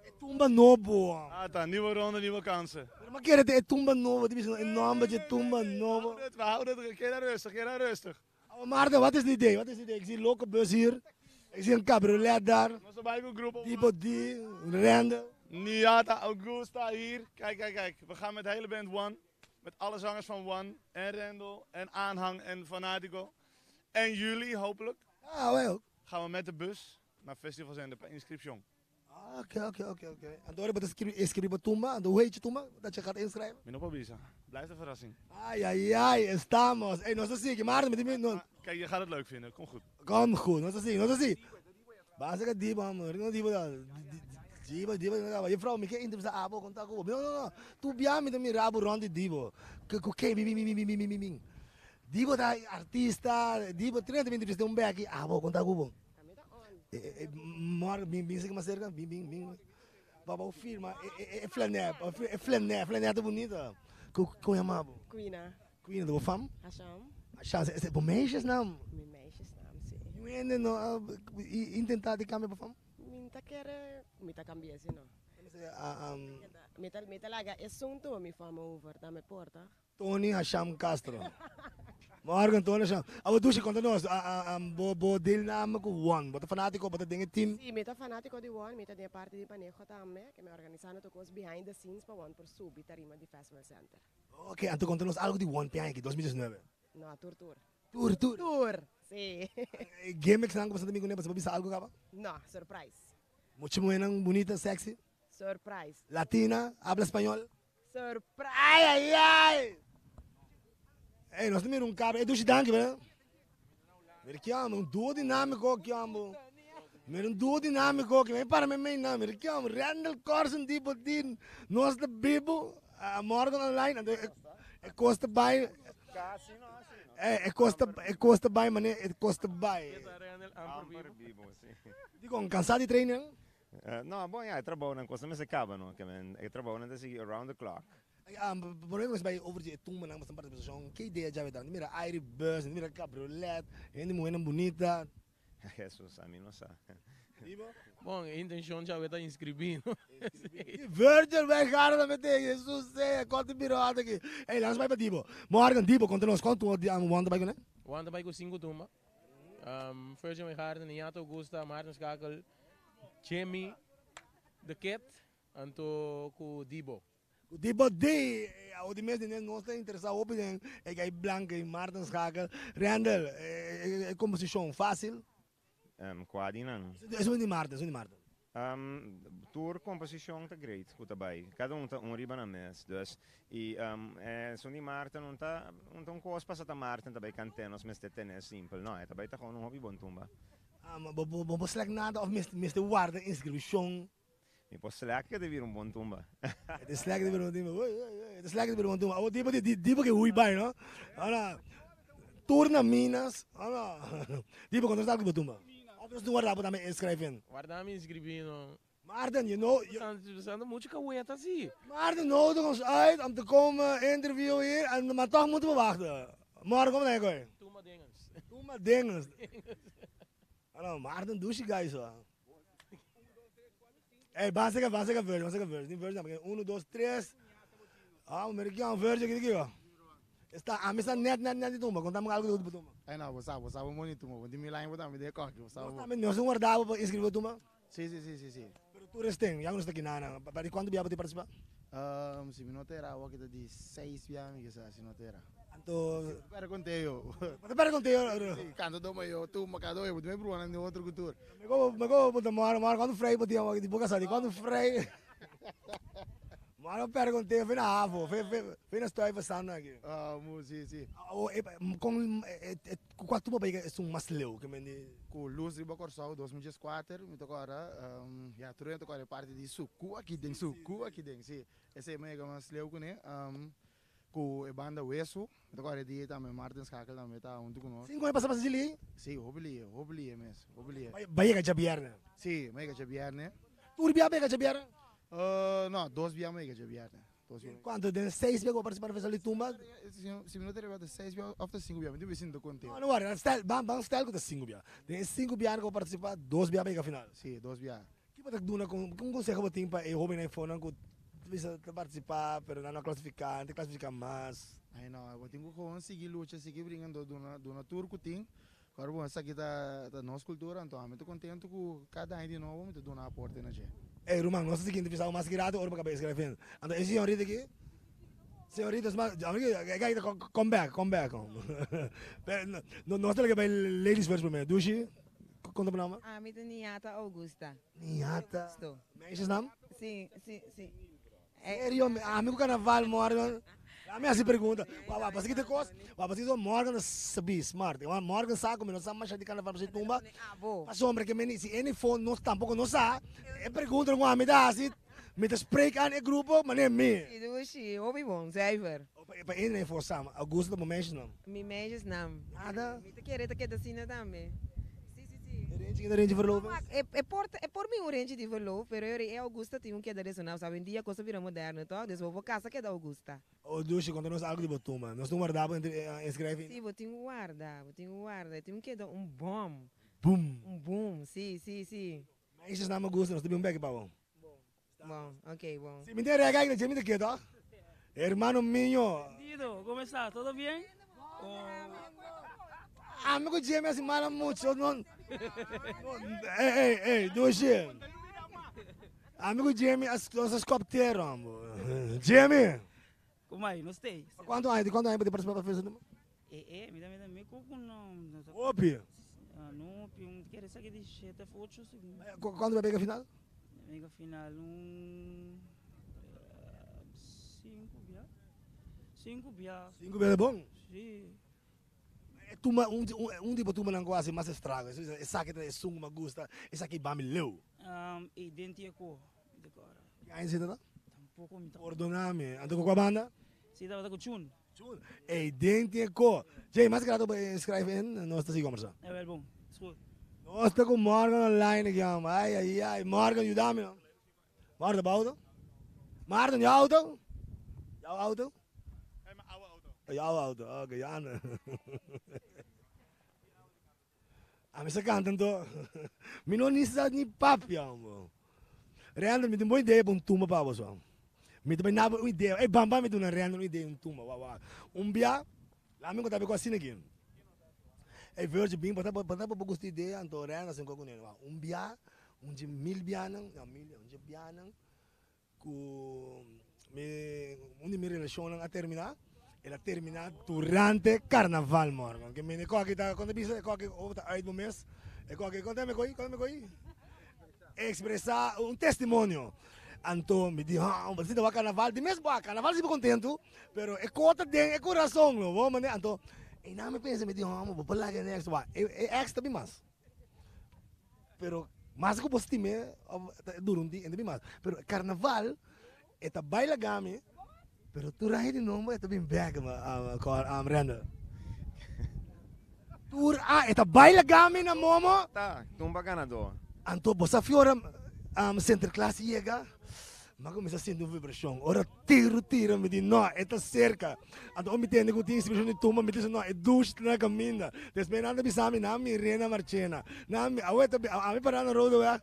E tumba nobo. Ah ta, nieuwe ronde, nieuwe kansen. Pero mi kere ta e tumba nobo, ta bisa e nomber dje tumba nobo. We houden het, keda rustig, keda rustig. Awa Maarten, wat is de idee? Wat is de idee? Ik zie loke bus hier, ik zie een cabriolet daar. Nos ta bai ku grupo. Tipo di, rende. Niata Augusta hier. Kijk, kijk, kijk. We gaan met de hele band One. Met alle zangers van One. En Rendel. En Aanhang. En Fanatico. En jullie hopelijk. Ah, wij ook. Gaan we met de bus naar Festival Zender per inscription. Ah, oké, oké, oké, oké. En door je inscribi pa tumba, en hoe heet je tumba dat je gaat inschrijven? Mi no por bisa. Blijft een verrassing. Ay, ay, ay, estamos. Ey, nos ta sigui, Maarten, mi tin no. Kijk, je gaat het leuk vinden. Kom goed. Kom goed, nos ta sigui, nos ta sigui. Basta ka dibo, amor. No dibo da. Dibo, dibo, dibo. Juffrouw, mi ke entrevista abo, konta ku bo. No, no, no. Tu bia mi ta mira bo rond di dibo. Ku ke, mi, mi, mi, mi, mi, mi, mi, mi. Dibo ta artista, dibo trenta mi entrevista un beki, abo konta ku bo. Morgen bin bin seki mas cerca, bin bin bin. Pa bo firma e flané, e flané, flané ta bunita. Kon yama bo? Quina. Quina, ta bo fam? Hasham. Hasham, esei bo meisjesnaam? Mi meisjesnaam, si. Niun hende no a intenta di kambia bo fam? Mi ta kere, mi ta kambia si no. Mi ta laga esun tuma mi fam over, ta mi por toch? Tony Hasham Castro. Morgen Tony Hasham. Abo dushi konta nos, bo bo deelname ku One. Bo ta fanatiko, bo ta den e team? Si, mi ta fanatiko di One, mi ta den e parti di maneho tambe, ke mi organisando tur kos behind the scenes pa One por subi tarima di Festival Center. Ok, anto konta nos algo di One pe aña aki, 2019. No, tur tur. Tur tur? Tur, si. E gimmicks nan ku bo sa ta bin kuné, bo sa por bisa algo kaba? No, surprise. Mucha muhénan bunita, sexy? Surprise. Latina, habla spañol? Surprise! Ay ay ay! Ey, nos ta mira un cabra. Ey, dushi danki, bro. Mira kiambo, un duo dinamico kiambo. Mira un duo dinamico ki para me mei na. Mira kiambo, Randall Corsen di botin. Nos ta bibo, a morgen online. Anto e costa bai. E costa, e costa bai mane, e costa bai. Amper bibo, si. Dikon, cansá di training? No, bon ya, e trabounan, cos no mester caba no, ke men, e trabounan ta sigui around the clock. Por ejemplo, si bai over di e tumbanan basta participacion, ke idea djawe ta? Mira aire bus, mira cabriolet, hende muhernan bunita. Jesus, ami no sa. Bon, e intencion djawe ta inscribi no. Virgil Wijngaarden ta mete, Jesus sea, konta birota aki. Ey, laat nos bai pa Dibo. Morgan, Dibo, konta nos, kon tumba Wanda bai kuné? Wanda bai ku sinku tumba. Virgil Wijngaarden, Niñato Augusta, Maarten Schakel, Jimmy The Kid, anto ku Dibo. Ku Dibo di, awor di mes di nos ta interesa hopi den e gai blanco y Maarten Schakel. Randall, e composicion facil? Kua di nan? Esun di Maarten, esun di Maarten. Tur composicion ta great cu ta bay. Cada un ta un riba nan mes. Dus, y esun di Maarten un ta un ta un cos pasa ta Maarten ta bay cant'e nos mester tene simpel. No, e ta bay ta gewoon un hopi bon tumba. Bo bo por select nada of mester warda inscripcion? Mi por select ke ta bira un bon tumba. E ta select ta bira un bon tumba. Uy, uy, uy. E ta select ta bira un bon tumba. Awor tipo di tipo ke hui bai, no? Ahora, tur na minas. Ahora, tipo kontra sa ku bo tumba. Of nos tin warda bo tambe inscribin? Warda mi inscribi, no. Maarten, you know. Usando mucho kaweta si. Maarten nodigt ons uit om te komen interviewen hier, en, maar toch moeten we wachten. Morgen kom ik hoor. Tumba dinges. Tumba dinges. Hallo, Maarten douche guys hoor. Hey, básica, básica verse, básica verse. Ni verse, porque 1, 2, 3. Ah, mira aquí, un verse aquí, aquí, Está, a mí está net, net, net de tumba. Contame algo de tumba. Ay, no, vos sabes, vos sabes muy tumba. Vos dime la vos también de coque, vos sabes. También no se guardaba para inscribir tumba. Sí, sí, sí, sí, sí. Pero tú eres ten, ya no está aquí nada. ¿Para cuánto viajes participar? Um, si mi no tera, que te di 6 viajes, que sea, si no tera. Anto. Pero conteo. Pero conteo. Sí, canto doma yo, tu macado yo, me bruana de otro cultura. Me go, me go, puta, mano, mano, quando frei, puta, di boca sali, quando frei. Mano, pero conteo, fui na havo, fui, fui, fui na stoi passando aqui. Ah, mu, sí, sí. Con, qual tumba pa é um mais leu que me di? Ku Luz riba Kòrsou 2014, mi ta kòrda, ya tur hende ta kòrda e parti di suku aki den, suku aki den, si. Esei mi a yega mas leu kuné. Ku e banda Wesu, mi ta kòrda e dia tambe Martin Schakel tambe ta huntu ku nos. Sinku aña pasa pasa djili? Si, hopi lie, hopi lie mes, hopi lie. Bai yega djabièrnè? Si, mi a yega djabièrnè. Tur bia bo yega djabièrnè? No, dos bia mi a yega djabièrnè. Dos bia. Kuantu? Den seis bia ku bo partisipá na Festival di Tumba? Si mi no ta riba ta seis bia òf ta sinku bia, mi tin bisa no ta kont'é. No, no wòri, stel, ban ban stel ku ta sinku bia. Den e sinku bianan ku bo partisipá, dos bia bo yega final. Si, dos bia. Ki bo ta duna kon un konseho bo tin pa e hóbennan eifonan ku bisa ta partisipá pero nan no a klasifiká, nan ta klasifiká mas? Ai no, bo tin ku gewoon sigui lucha, sigui bringa anto duna duna tur ku tin. Ora bo esaki ta ta nos kultura anto ami ta kontentu ku kada aña di nobo mi ta duna aporte na dje. Ey ruman, nos ta sigui entrevistá bo mas ki rato ora bo kaba eskrebe fin. Anto e señorita aki, señorita sma, e kai ta come back, come back. Pero nos ta laga bai ladies first primero. Dushi. Kon ta bo nomber? Ami ta Niata Augusta. Niata. Meisjesnaam? Si, si, si. Serio? Ami ku carnaval Morgan. Ami hasi pregunta. Wa wa pasobra ki ta kos? Wa pasobra ki Morgan ta sabi, smart. Morgan sa ku mi no sa masha di carnaval pasobra tumba. Pasobra ke meni si any phone nos tampoko no sa, e pregunta ku ami ta hasi, mi ta spreek aan e grupo manera mi. Si dushi, hopi bon, zuiver. Pa ene na e for sa, Augusta ta bo meisjesnaam? Mi meisjesnaam. Nada? Mi ta kere ta keda asina tambe. Si, si, si. E renchi keda renchi verloof es? E por e por bin un renchi di verloof, pero e Augusta tin un keda resona. Sa awendia kos a bira moderno tok, dus bo por kasa keda Augusta. Oh Dushi, konta nos algu di bo tuma. Nos tin warda bo inskrèf? Si, bo tin ku warda, bo tin ku warda. E tin un keda un bòm. Boom. Un boom, si, si, si. Meisjesnaam Augusta, nos ta bin un bèki pa bo. Bon, ok, bon. Si mi tin rega aki, mi ta keda. Hermano mío. Dido, ¿cómo estás? ¿Todo bien? Ami ku Jimmy así mala mucho. No, no, ey, ey, ey, dushi. Ami ku Jimmy as nos a skoptero, ambo. Jimmy. Como aí? Não sei. Kuantu aña, di kuantu aña bo ta partisipá pa festa numa? Eh, eh, mi ta, mi ta, mi ku no. Hopi. Ah, no, hopi, un kere sa ki di shete of ocho. Kuantu bo pega final? Mega final un sinku bia. Sinku bia. Sinku bia ta bon? Si. E tumba, un, un, un di bo tumbanan ku hasi mas estrago. Esaki ta esun ku mi a gusta, esaki ba mi leu. Um, e den ti e ko, mi ta kòrda. Ki aña esei ta? Tampoko mi ta. Pordona mi. Anto ku kua banda? Si tabata ku Chun. Chun. Ey den ti e ko. Jay, mas grato pa inskrijf in, nos ta sigui kombersa. Jawel bon, is goed. Nos ta ku Morgan online aki homber. Ay ay ay, Morgan yuda mi no. Morgan ta bo auto? Maarten, jou auto? Jouw auto? Jouw auto, oké, ja. Ami sa canta anto. Mi no ni sa ni papia, hombre. Render, mi tin bon idea pa un tumba pa bo so. Mi ta bai naba un idea. Ey, bam bam mi duna Render un idea un tumba. Wa wa. Un bia, la mi conta bo asina aki. Ey, Virgil, bin, bo ta bo ta bo gusta idea, anto Render a sinko cune. Wa, un bia, un dje mil bianan, no mil, un dje bianan. Ku mi un di mi relashonnan a terminá, el a terminá durante karnaval morgen. Ke mende koki ta kon ta bisa e koki ora ta uit bo mes, e koki kon ta me koi, kon ta me koi? Ekspresá un testimonio. Anto mi di hò, bo sinta wak karnaval, di mes bo a karnaval si bo kontentu, pero e kos ta den e kurason lo bo mane. Anto einan mi pensa mi di hò, bo por laga e ex wak, e ex ta bin mas. Pero mas ku bo stim'é of ta dura un dia, e ta bin mas. Pero karnaval e ta bai laga mi, pero tur aña di nobo e ta bin bèk Randall. Tur aña e ta bai laga mi na momo. Ta, tumba ganadó. Anto bo sa fiora Sinterklaas yega. M'a kuminsá sinti un vibrashon. Ora tiru tira mi di no, e ta serka. Anto ora mi tende ku tin inspirashon di tumba, mi ta bisa no, e dushi ta na kaminda. Despues nan ta bisa mi, nan mir'é na Marchena. Nan mi, awe ta, ami pará na Rodeweg,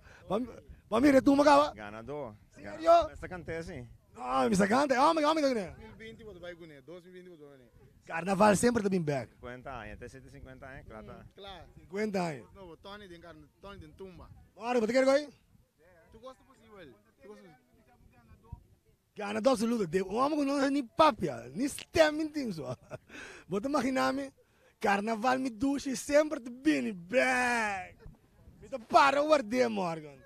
pa mira e tumba kaba. Ganadó. Serio? Mester kant'é si. No, mi sa kanta. E hòmber, e hòmber ta kuné. 2020 bo ta bai kuné, 2020 bo ta bai kuné. Karnaval semper ta bin bèk. 50 aña, te sete 50 aña, kla ta. Kla. 50 aña. Nobo, Tony den karna, Tony den tumba. Ora, bo ta kere ko'i? Tur kos ta posibel. Tur kos ta Ganadó absoluto. De un hòmber ku no sa ni papia, ni stèm mi tin so. Bo ta maginá mi? Karnaval mi dushi semper ta bini bèk. Mi ta para ward'é Morgan.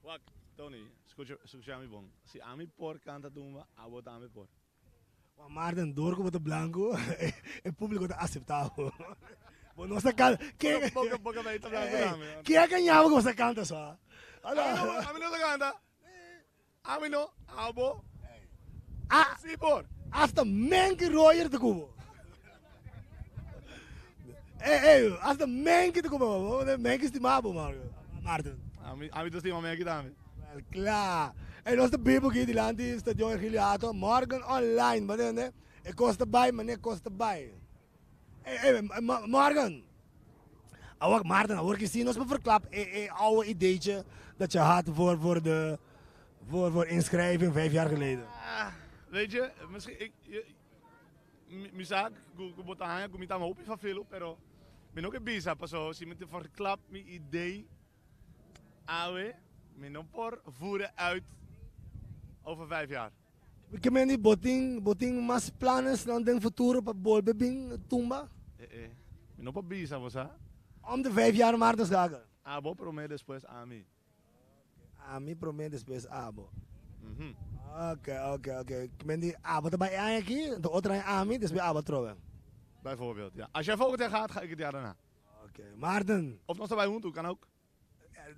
Wak, Tony, skucha, skucha mi bon. Si ami por kanta tumba, abo tambe por. Juan Maarten, dor ku bo ta blanku, e públiko ta aseptá bo. Bo no sa kanta. Ke, Boka, boka bay ta blanku tambe. Ke a kaña bo ku bo sa kanta so? Ami no sa kanta. Ami no, abo. Ah, Si por. Hasta Menke Royer ta ku bo. Ey, ey, hasta Menke ta ku bo. Menke stima bo, Maarten. Ami, ami ta stima Menke tambe. Wel kla. Ey nos ta bibo aki dilanti Stadion Ergilio Hato, morgen online, bo tende? E kos ta bai mane e kos ta bai. Ey, ey, morgen. Awor, Maarten, awor ki si nos por verklap e, e oude ideetje dat je had voor, voor de, voor, voor inschrijving vijf jaar geleden. Ah, weet je, misschien, ik, je, mi, mi sa ku, ku bo ta haña ku mi ta hopi fafelu, pero mi no ke bisa, paso si mi te verklap mi idee Awe mi no por voeren uit over vijf jaar. Ke men di bo tin bo tin mas planes nan den futuro pa bolbe bin tumba? Eh eh, mi no por bisa bo sa. Om de vijf jaar Maarten Schakel. Abo prome despues ami. Ami prome despues abo. Ok ok ok ke men di abo ta bai e aña aki anto otro aña ami despues abo atrobe. Bijvoorbeeld ja. Als jij volgend jaar gaat ga ik het jaar daarna. Ok, Maarten. Of nos ta bai huntu, kan ook.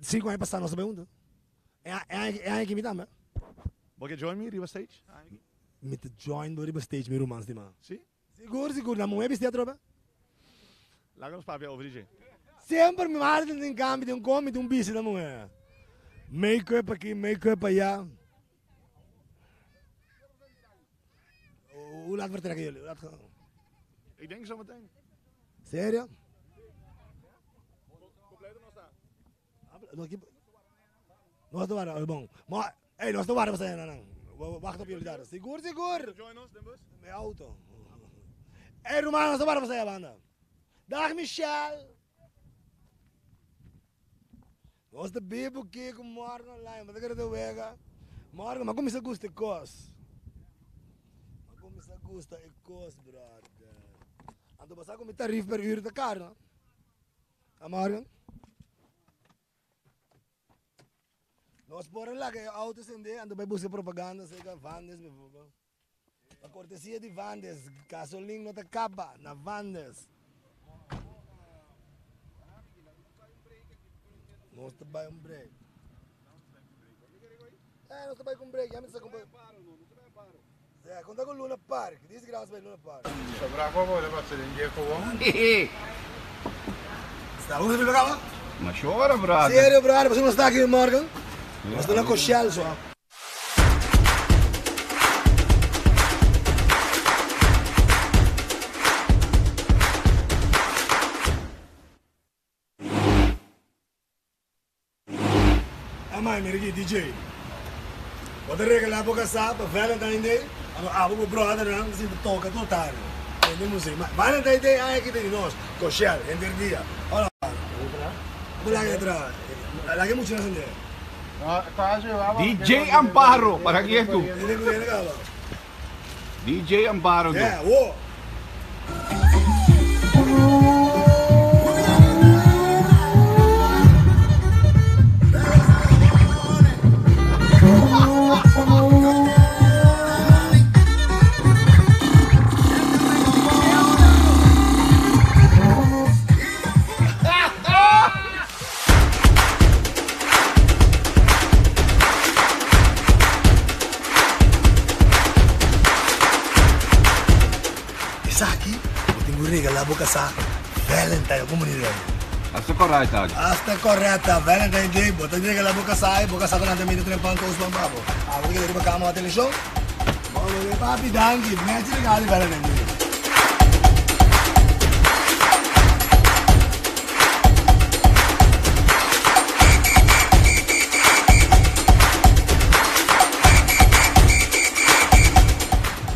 Cinco aña pasá nos ta bai huntu. E aña aki mi tambe. Bo ke join mi riba stage? Mi ta join bo riba stage mi ruman stima. Si? Sigur, sigur. Na muhé bisti atrobe. Laga nos papia over dje. Semper mi Maarten tin cambio den con mi tin un bisti na muhé. Make up aki, make up aya. Hoe laat vertrekken jullie? Hoe laat gaan? Ik denk zometeen. Serio? Nos ta wara, bon. Maar, hey, nos ta wara pa nan. Wacht op jullie daar. Sigur, sigur. Join ons, den bus? Mijn auto. Hey, Romano, nos ta wara pa banda. Dag, Michelle. Nos ta bibu ki ku morgen online, bo ta kere ta wega. Morgen, ma kuminsa gusta e kos. Ma kuminsa gusta e kos, brother. Anto bo sa ku mi tarif per uur ta karo, no? A morgen? Nos por a laga e auto sende, anto bai buska propaganda cerca Vandes, bijvoorbeeld. Pa cortesia di Vandes, gasolin no ta caba na Vandes. Nos ta bai un break. Eh, nos ta bai ku un break. Ya mi ta sa ku Yeah, konta ku Luna Park. Dis grabas bai Luna Park. Sobra ku bo ta pasa den dje kobon. Sta bon sa kaba? Ma chora, brother. Serio, brother, pasobra nos ta aki morgen. Nos ta na Cochel so. Amai, mira aki, DJ. Bo ta regalá bo kasá pa Valentine Day, anto abo ku bo bròdernan ta sinta toka tur tardi. Tende musik. Ma Valentine Day aña aki ta di nos, Cochel, henter dia. Ora, bo laga e tra, laga e muchanan sende. DJ Amparo, para quién tu? DJ Amparo tu. Yeah, wo. Esaki bo tin ku regalá bo kasá Valentine o komo ni rei. Hasta correcta. Hasta correcta. Valentine Day bo ta regalá bo kasá i bo kasá ta lanta medio trempan kos ban pa bo. Abo ta keda riba kama wak televishon. Bo lo di papi danki. Merci regalo di Valentine Day.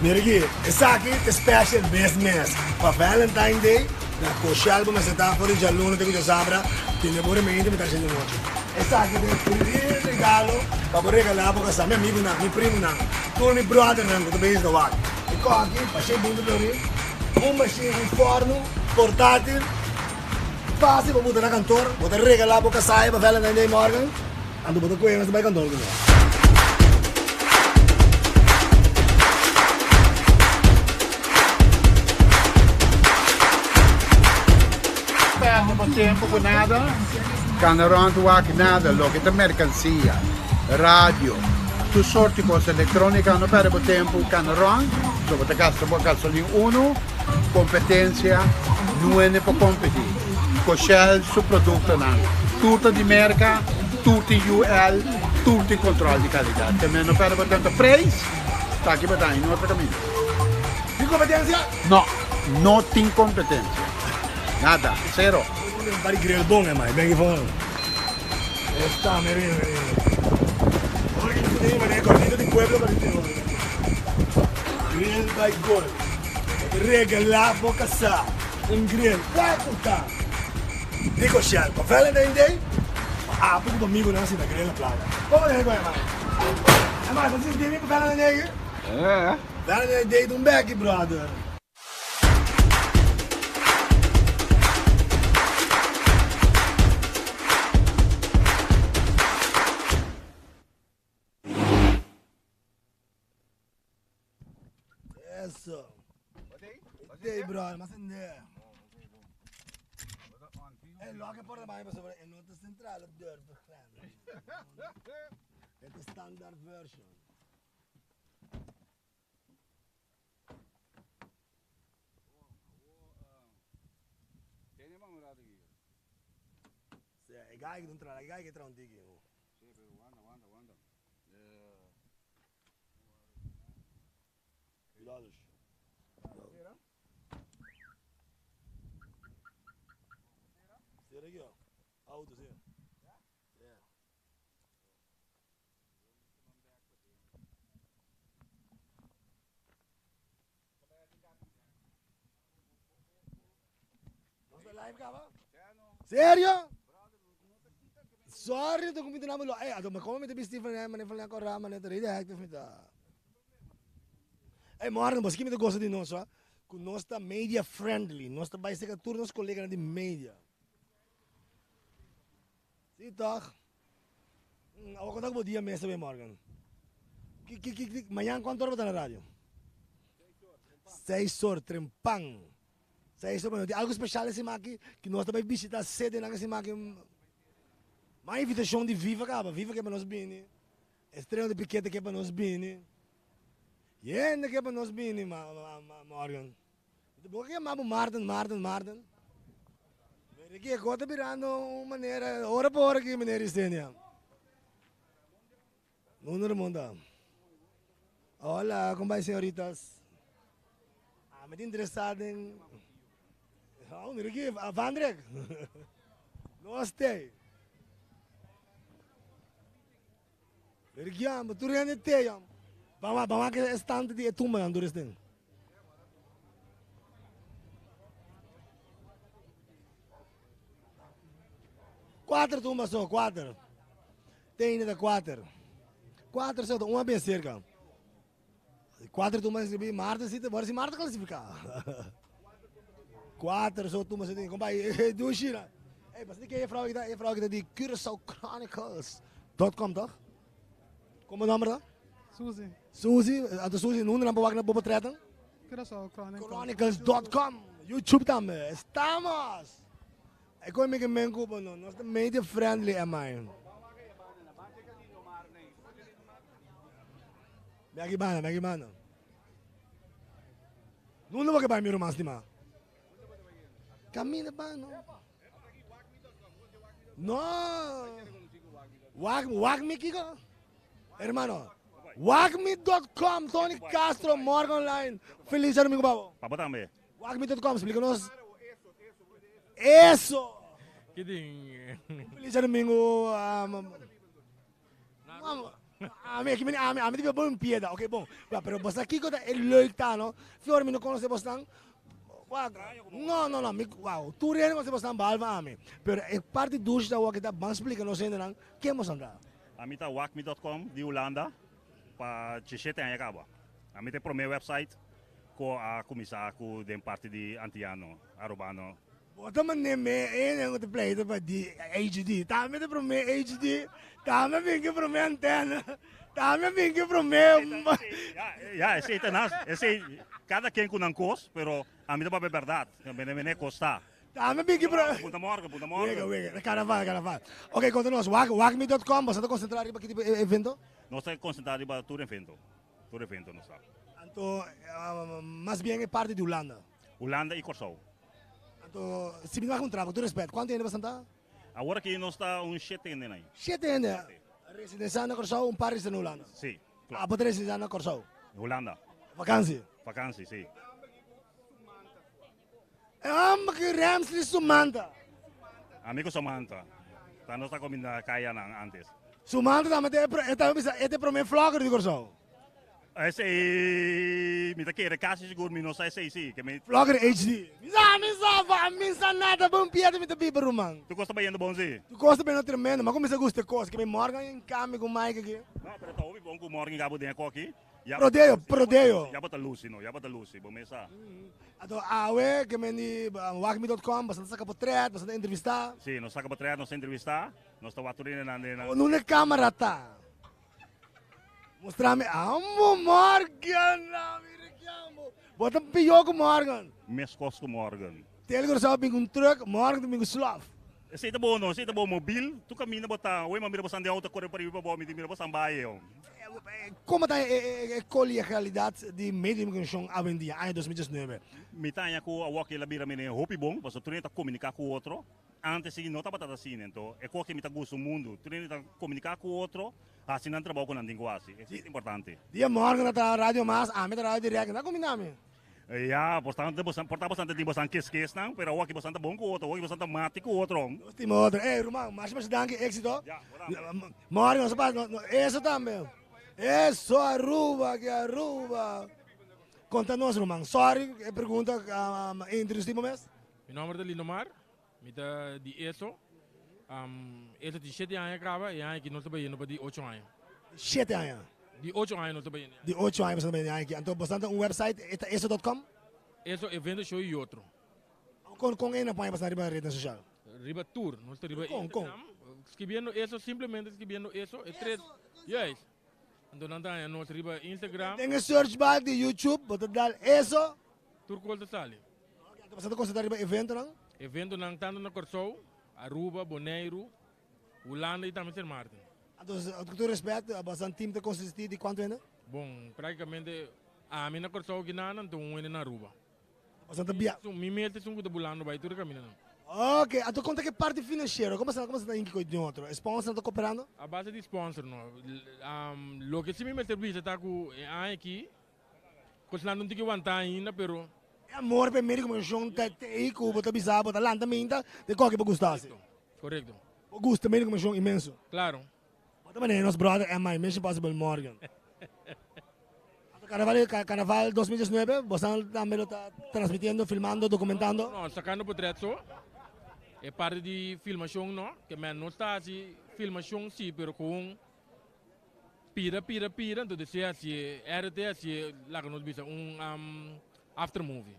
Mira aki, esaki ta special mes mes pa Valentine Day na Cochal bo mester ta for di djaluna te ku djasabra tene bo remente mitar shete nochi. Esaki ta e primer regalo pa bo regala bo kasá, mi amigunan, mi primunan, tur mi brothernan ku ta bezig ta wak. E koki pa shei binti florin, un machine, un forno portátil, fácil pa buta na kantor, bo ta regala bo kasá pa Valentine Day morgen, anto bo ta kohe mester bai kantor ku no. Perde bo tempo ku nada. Kana rond wak nada, loke ta merkansia, radio, tur sort di kos elektronika no perde bo tempo kana rond, so bo ta gasta bo gasolin unu, kompetensia nuene por kompeti. Coshell su produktonan tur ta di merka, tur tin UL, tur tin kontrol di kalidat. Te men no perde bo tempo preis, ta aki bo ta i no otro kaminda. Tin kompetensia? No, no tin kompetensia. Nada, sero. Un par di grill bon e mai, ben ki for. Esta mi rin rin. Ora ki mi tin mane gordito di pueblo pa di Grill by Gold. Regala bo kasá un grill. Kua ku ta? Dico Shell, pa Valentine Day, pa abo ku bo amigunan sinta grill na playa. Komo ta hei mai? E mai, bo sinti mi pa Valentine Day? Eh. Valentine Day ta un beki, brother. Eso. Hey, brother, mas ende. Hey, lock e porta bij me sobre en not de centrale deur begrendeld. Het is standaard version. Sí, e gai che non tra, e gai che tra un tiki. Sí, pero wanda, wanda, wanda. Cuidado. Sera aqui, ó. Auto, sim. Yeah. Nos ta live kaba? Serio? Sorry, to kumita namin lo. Eh, ato makoma mi te Stephen eh, mane fala ko rama ne rede active mi ta. Eh, morgen, bos kimi te gosta di nos, wa? Ku nos ta media friendly, nos ta bai seka tur nos kolega di media. Si toch? Awa konta ku bo dia mester bay morgen. Ki ki ki ki mañan kuantu ora bo ta na radio? Seis or trempan. Seis or mañan. Tin algu special e siman aki ki nos ta bay bishita sedenan e siman aki? Ma invitashon di Viva kaba, Viva ke pa nos bini, Estreno di Pikete ke pa nos bini, Yende ke pa nos bini, Morgan. Bo ke yama bo Marten, Marten, Marten. Mira ki e kos ta birando un manera, ora pa ora ki meneer Yesenia. Mundo de mundo. Hola, ¿cómo va, señoritas? Ah, me interesado en... Oh, mira aquí, Vandrek. No stay. Mira aquí, amo, tu rende te, amo. Vamos, vamos a que estante de tumba dan dures den. Cuatro tumbas so, cuatro. Tene ta kuater. Kuater so ta un a bien cerca. Kuater tumba inscribí, Marta si te, si Marta clasifica. Kuater so tumba si tin. Compa, dushi na. Hey, basta que e vrouw kita, e vrouw kita di Curaçao Chronicles.com toch? Como nombre ta? Suzy. Suzy, anto Suzy, nunda nan por wak na bo portretten? Curaçao Chronicles. Chronicles.com, YouTube tambe. Estamos! E koe mi ke men ku bo no, nos ta media friendly emai. Mi aki banda, mi aki banda. Nunda bo ke bai mi ruman stima? Kaminda ba no. No. Wak, wak mi kiko? Hermano, wakmi.com, Tony Castro, Morgan Online. Feliz domingo babo. Pabo tambe. Wakmi.com, splika nos. Eso! Ki ding? Feliz domingo. Um, ami, aki ami, ami di bom pieda. Ok, bom. Ba, pero bosa kiko ta e leuk ta, no? Fior mi no conoce bosnan. Wow. No, no, no. Mi, wow. Tu rene conoce bosnan behalve ami. Pero e parte douche ta wak ta ban splika nos hendenan ken bosnan ta. Ami ta wakmi.com di Hulanda pa 17 aña kaba. Ami ta e prome website ku a kuminsá ku den parti di antiano, arubano. Bo ta mane me ene ku ta pleita pa di HD. Tambe ta prome HD, tambe bin ku prome antena, tambe bin ku prome. Ya, esei ta nas, esei kada ken ku nan kos, pero ami ta papia bèrdat, mene mene kos ta. Tambe bin ku prome. Punta morgen, punta morgen. Wega, wega, karnaval, karnaval. Ok, konta nos, wak, wakmi.com, boso ta konsentrá riba ki tipo evento? Nos ta konsentrá riba tur evento. Tur evento nos ta. Anto mas bien e parti di Hulanda. Hulanda y Corsou. Anto si mi no haci un trapo, cu tur respet, cuanto hende bastan ta? Awor aki nos ta un shete hende nan. Shete hende? Residencia na Corsou, un par residencia na Hulanda? Si, klopt. Abo ta residencia na Corsou? Hulanda. Vakantie? Vakantie, si. E homber ki Ramsley Sumanta. Ami ku Samantha. Ta nos ta kombina kaya nan antes. Sumanta tambe ta e tambe bisa e ta e prome vlogger di Kòrsou. Esei mi ta kere kasi sigur mi no sa esei si. Ke mi. Vlogger HD. Mi sa mi sa fa mi sa nada bon pierde mi ta biba ruman. Tu kos ta bayendo bon si. Tu kos ta bayendo tremendo. Mi a kuminsa gusta e kos ke mi Morgan en kambio ku Mike aki. No pero ta hopi bon ku Morgan gabo den e koki. Ya Rodeo, prodeo. Ya bo ta lusi no, ya bo ta lusi, bo mes sa. Anto awe ke men di wakmi.com bastante saka potret, bastante entrevista. Si, nos saka potret, nos ta entrevista, nos ta wak tur hende nan den nan. Con unda camera ta? Mustra mi, amo Morgan, mi rikiambo. Bo ta pior ku Morgan. Meskos ku Morgan. Tele Curaçao bin ku un truck, Morgan ta bin ku slof. Esei ta bon no, esei ta bon. Mobil, tur kaminda bo ta. Oe, ma mira bo san di auto kore pariba pa bo, mi di mira bo san bai yo. Komo ta e kolegialidat di medio di komunikashon awendia, aña 2019? Mi ta haña ku awor el a bira mene hopi bon, pasobra tur hende ta komuniká ku otro. Ántes si no tabata ta asina, anto e kos ke mi ta gusta un mundu, tur hende ta komuniká ku otro, hasi nan trabou ku nan tin ku hasi. Esei ta importante. Dia morgen na ta Radio Mas, ami ta Radio Direct, na kuminda mi. Ya, bosnan por ta bosnan ta tin bosnan keskesnan, pero awor aki bosnan ta bon ku otro, awor aki bosnan ta mati ku otro. Nos stima otro. Ey, ruman, masha masha danki, éxito. Morgen nos ta pasa, eso tambe. Eso Aruba, ki Aruba. Konta nos, ruman. Sorry, e pregunta, introduci bo mes. Mi nomber ta Lindomar, mi ta di Eso. Eso tin shete aña kaba, e aña aki nos ta bayendo pa di ocho aña. Shete aña? Di ocho aña nos ta bayendo. Di ocho aña boso ta bayendo e aña aki. Anto boso ta un website, e ta eso dot com? Eso, evento, show y otro. Kon kon e na pone boso riba rednan social? Riba tur, nos ta riba Kon kon? Instagram, skibiendo eso, simplemente skibiendo eso, e tres, juist. Anto nan ta haña nos riba Instagram. Den e search bar di YouTube bo ta dal eso. Tur kos ta sali. Anto boso ta konsentrá riba eventonan? Eventonan tanto na Kòrsou, Aruba, Boneiru. Hulanda y tambe Sint Maarten. Anto, ku tur respet, boso team ta konsistí di kuantu hende? Bon, práktikamente ami na Kòrsou kinan, anto un hende na Aruba. Boso ta bia. Mi meta esun ku ta bulando bai tur e kamindanan. Ok, anto konta ku e parti finansiero, komo esnan komo esnan ta hinki ku di otro? E sponsornan ta koperando? A base di sponsor no. Loke si mi mester bisa ta ku e aña aki kosnan ta un tiki wantá ainda pero. E amor pa e medio di komunikashon ta ei ku bo ta bisa bo ta lanta minta den koke bo gusta hasi. Korekto. Bo gusta medio di komunikashon inmenso. Klaro. Bo ta manera nos brother MI, Mission Possible Morgan. Anto Carnaval, Carnaval 2019, bosan tambe lo ta transmitiendo, filmando, documentando? No, sacando potret so. E parti di filmacion no, ke men no ta haci filmacion si, pero con pida, pida, pida, entonces desea haci RT haci, laga nos bisa, un after movie.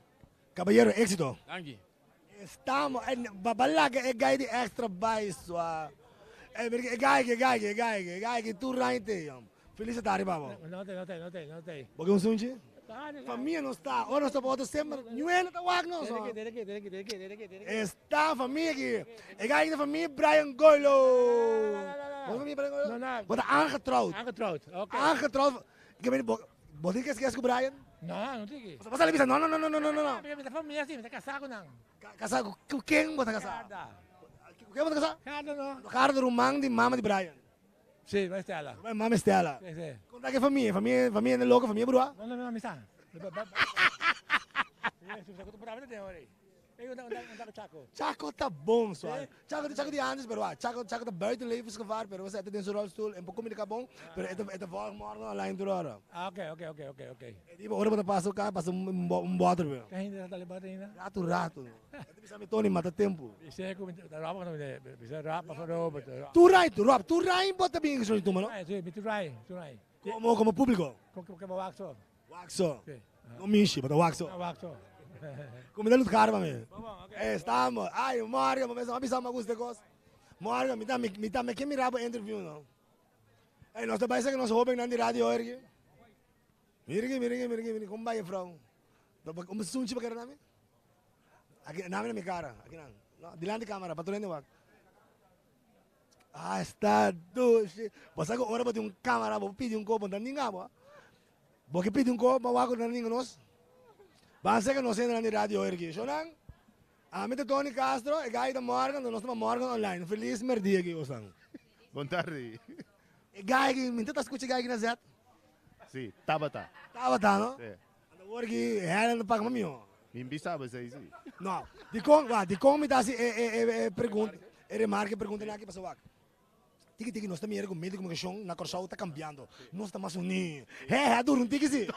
Caballero, éxito. Danki. Estamos, ba laga e guy di extra bai sua. E mira e guy e guy e guy e guy ki tur rain te yom. Feliz tarde babo. No te, no te, no te, no te. Bo ke un sunchi? Famia no sta, ora nos ta pa otro semper, ñuena ta wak nos. Esta famia ki, e guy ki ta famia Brian Goilo. Bo famia Brian Goilo? Bo ta aangetrouwd. Aangetrouwd, oké. Aangetrouwd. Ke meni bo bo tin kes kes ku Brian? No, no tin ki. Bo sali bisa no no no no no no no. Mi ta famia si, mi ta kasá ku nan. Kasá ku ken bo ta kasá? Gerda. Ku ken bo ta kasá? Gerda no. Gerda ruman di mama di Brian. Si, mama Stella. Ruman di mama Stella. Si, si. Konta ke famia, famia famia hende loko, famia bruha? No no no mi sa. Chaco ta bon sua. Chaco Chaco di antes pero wa Chaco Chaco ta buiten levensgevaar pero e ta den su rolstoel en por comunica bon pero e ta e ta volg morgen online tur ora. Ah ok ok ok ok ok. E tipo ora bo ta pasa ka pasa un un boter pe. Ka hende ta dale boter ainda? Rato rato. E ta bisa mi Tony mata tempo. Bisa ku ta rob ku bisa rob pa Robert. Tur rai Rob tur rai bo ta bin so tuma no? Si mi tur rai tur rai. Como como publico? Como wak so. Wak so. No mishi, bo ta wak so. Wak so. Kumida Lutgarda pa mi. Estamos. Ay, Morgan, bo mester a bisa mi a gusta e kos. Morgan, mi ta, mi ta, mi ke mira bo interview no. Ey, nos ta bai saka nos hobennan di radio hoor aki. Mira aki, mira aki, mira aki, mira aki. Kon bai e vrou? Un sunchi bo kere na mi? Aki, nami na mi kara. Aki nan. No, dilanti kamera, pa tur hende wak. Ah, esta dushi. Bo sa ku ora bo tin un kamera, bo pidi un kos, bo no ta ninga bo. Bo ke pidi un kos, bo wak ku no ta ninga nos. Ban seka nos hendenan di radio hoy aki. Shownan, ami ta Tony Castro, e gai ta Morgan, nos ta pa Morgan Online. Felis merdia aki bosan. Bon tardi. E gai aki, mi ta skucha e gai aki na zet. Si, tabata. Tabata, no? Si. Anda awor aki Helen ta paga pa mihó. Mi bisa bo esei si. No, dikon, wak, dikon mi ta hasi e e e pregunta, e remarke, e preguntanan aki pasobra wak. Tiki tiki nos ta mira ku medio di komunikashon na Kòrsou ta kambiando. Nos ta mas uní. He he a dura un tiki si.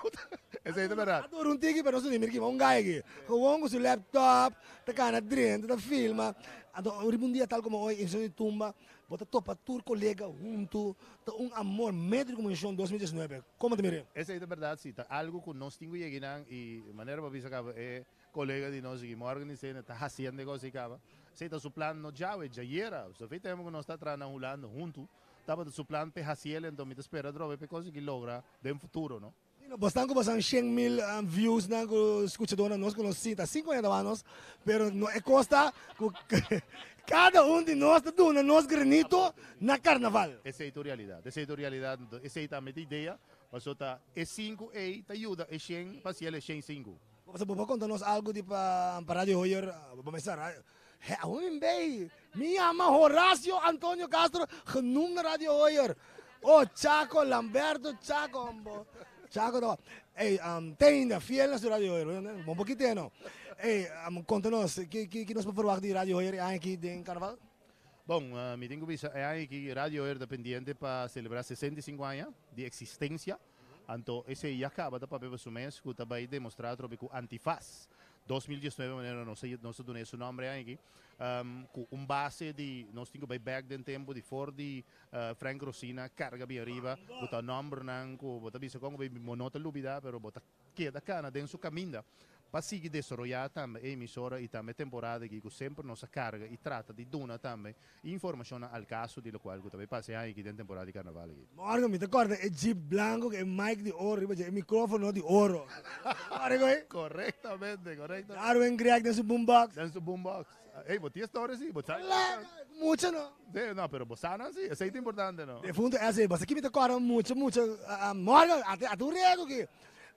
Esei ta bèrdat. A dura un tiki pero nos uní. Mira kima un gai aki. Gewoon ku su laptop ta kana drenta ta filma. Anto riba un dia tal komo oy Inspekshon di Tumba bo ta topa tur kolega huntu. Ta un amor. Medio di komunikashon 2019. Komo ta mira? Esei ta bèrdat si. Ta algu ku nos tin ku yega einan i manera bo a bisa kaba e Kolega di nos di Morgan Sene ta hasiendo e kos ei kaba. Esei ta su plan no djawe, djayera. Sofia tempu ku nos ta traha na Hulanda huntu, tabata su plan p'e hasiel, enton mi ta spera atrobe p'e kos aki logra den futuro, no? No, bosnan ku bosan 100.000 viewsnan ku skuchadónan nos ku nos sinta sin koña ta wak nos, pero no e kos ta ku kada un di nos ta duna nos granito na karnaval. Esei ta un realidat, esei ta un realidat, esei tambe ta idea, pasobra ta e sinku ei ta yuda e shen pa hasiel e shen sinku. Bo por konta nos algu di pa Radio Hoyer? Bo mester radio. He, awe mi bay. Mi yama Horacio Antonio Castro, genoemd na Radio Hoyer. Oh, Chaco, Lamberto Chaco, hombo. Chaco ta. Ey, um, te ainda, fiel na su Radio Hoyer. Bon poquito no. Ey, um, konta nos, ki, ki, ki nos por verwacht di Radio Hoyer e aña aki den Carnaval? Bon, mi tin ku bisa e aña aki Radio Hoyer ta pendiente pa selebrá 65 aña di eksistensia. Anto esei ya caba ta papia pa su mes cu ta bay demostra atrobe cu Antifaz 2019 manera nos a nos a duna e su nombre aki cu un base di nos tin cu bay bek den tempo di for di Frank Rosina carga bien ariba cu ta nombernan cu bo ta bisa con cu bay bo no ta lubida pero bo ta keda cana den su caminda Pa sigui desaroyá tambe e emisora i tambe e temporada aki ku semper nos a karga i trata di duna tambe informashonnan al kaso di lokual ku ta bai pasa e aña aki den temporada di karnaval aki. Morgan, mi ta kòrda e jeep blanko ku e mic di oro riba dje, e mikrofono di oro. Kòrda koe? Korektamente, korektamente. Darwin Greg den su boombox. Den su boombox. Hey, bo tin story si, bo sa. Mucha no. Sí, no, pero bo sa nan si, esei ta importante no. Defunto ese, basta ki mi ta kòrda mucha mucha, Morgan, ate ate un reto ki.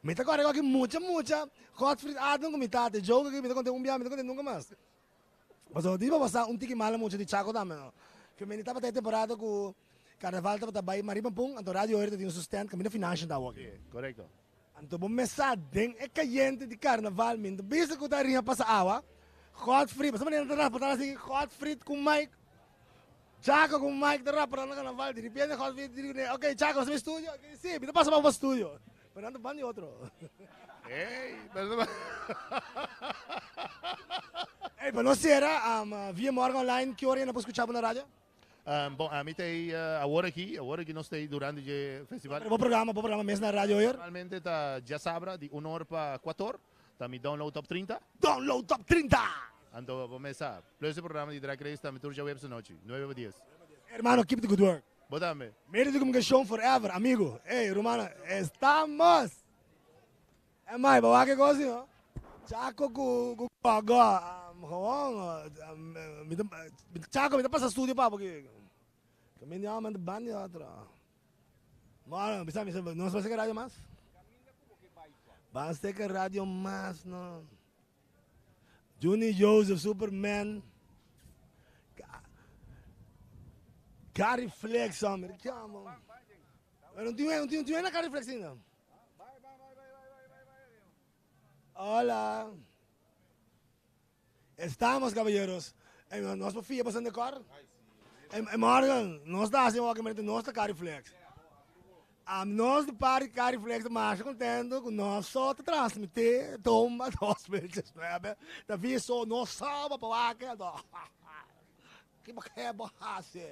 Mi ta kòrda ki mucha mucha Godfried Adam ku mi tata, e joke aki mi ta konta un bia, mi ta konta nunka mas. Pasobra di bo sa un tiki malo mucha di Chaco tambe no. Ke mi tabata e temporada ku karnaval tabata bai Marie Pampun, anto Radio Oer ta tin su stand kaminda financiën ta awor. Sí, korekto. Anto bo mes sa den e kayente di karnaval mi ta bisa ku ta ringa pasa awa, Godfried, pasobra manera nan ta raporta asi, Godfried ku Mike, Chaco ku Mike ta raporta na karnaval, di repente Godfried di kuné, ok Chaco nos ta bai studio, si mi ta pasa pa studio, pero nan ta ban di otro. Ey, pero Ey, pa nos sera, via Morgen Online, ki ora yenda por skucha bo na radio? Bon, ami ta ei awor aki, awor aki nos ta ei durante dje festival. Pero bo programa, bo programa mes na radio hoyer? Normalmente ta djasabra di un or pa kuator, ta mi Download Top 30. Download Top 30! Anto bo mes sa, plus e programa di Drag Race tambe tur djaweps anochi, nuebe pa dies. Hermano, keep the good work. Bo tambe. Medio di comunicacion forever, amigo. Ey, rumannan, estamos! E mai, bo wak e kos no? Chaco ku ku gogo, gewoon, mi ta, Chaco mi ta pasa studio pa bo ki. Kaminda di hòmber ta ban di otro. Bueno, bisa mi, nos bai seka radio mas? Ban seka radio mas no. Juni Joseph, Superman. Gary Flex, hombre, chamo. Pero no tin, no tin, no tin na Gary Flex ainda. Hola. Estamos, caballeros. Eh, nos por fia pasando cor. Eh, Morgan, nos ta haciendo walking nos ta Cariflex. Um, nos de party Cariflex mais contento que nós só te transmitir toma 2019. Da vi só nós salva para lá que que que bo hasi.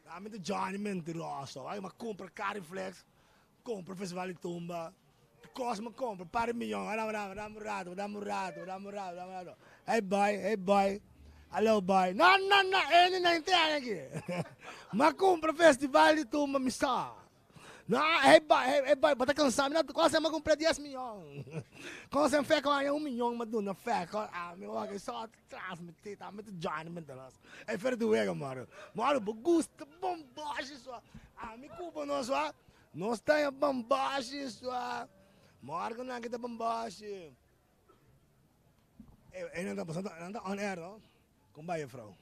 Ami ta Johnny mentiroso. Ai, ma compra Cariflex. Compra festival di tumba. Cos mi compra, par di miyon. Dame, dame, dame un rato, dame un rato, dame un rato, dame un rato. Hey boy, hey boy. Hallo boy. No, no, no, ene no entra aki. Ma compra festival di tumba mi sa. No, hey boy, hey, hey boy, bo ta cansa mi. No, cosa mi compra 10 miyon. Cosa en fe con un miyon ma duna fe con ah mi wak so transmiti, ta mi ta Johnny mentiroso. Hey, fer di wega moro. Moro, bo gusta bombashi so. Ami cu bo nos wa. Nos ta en bombashi so. Morgen nan kita bombashi. Eh, eh, nan ta pasando, nan ta on air, no? Kom bij juffrouw.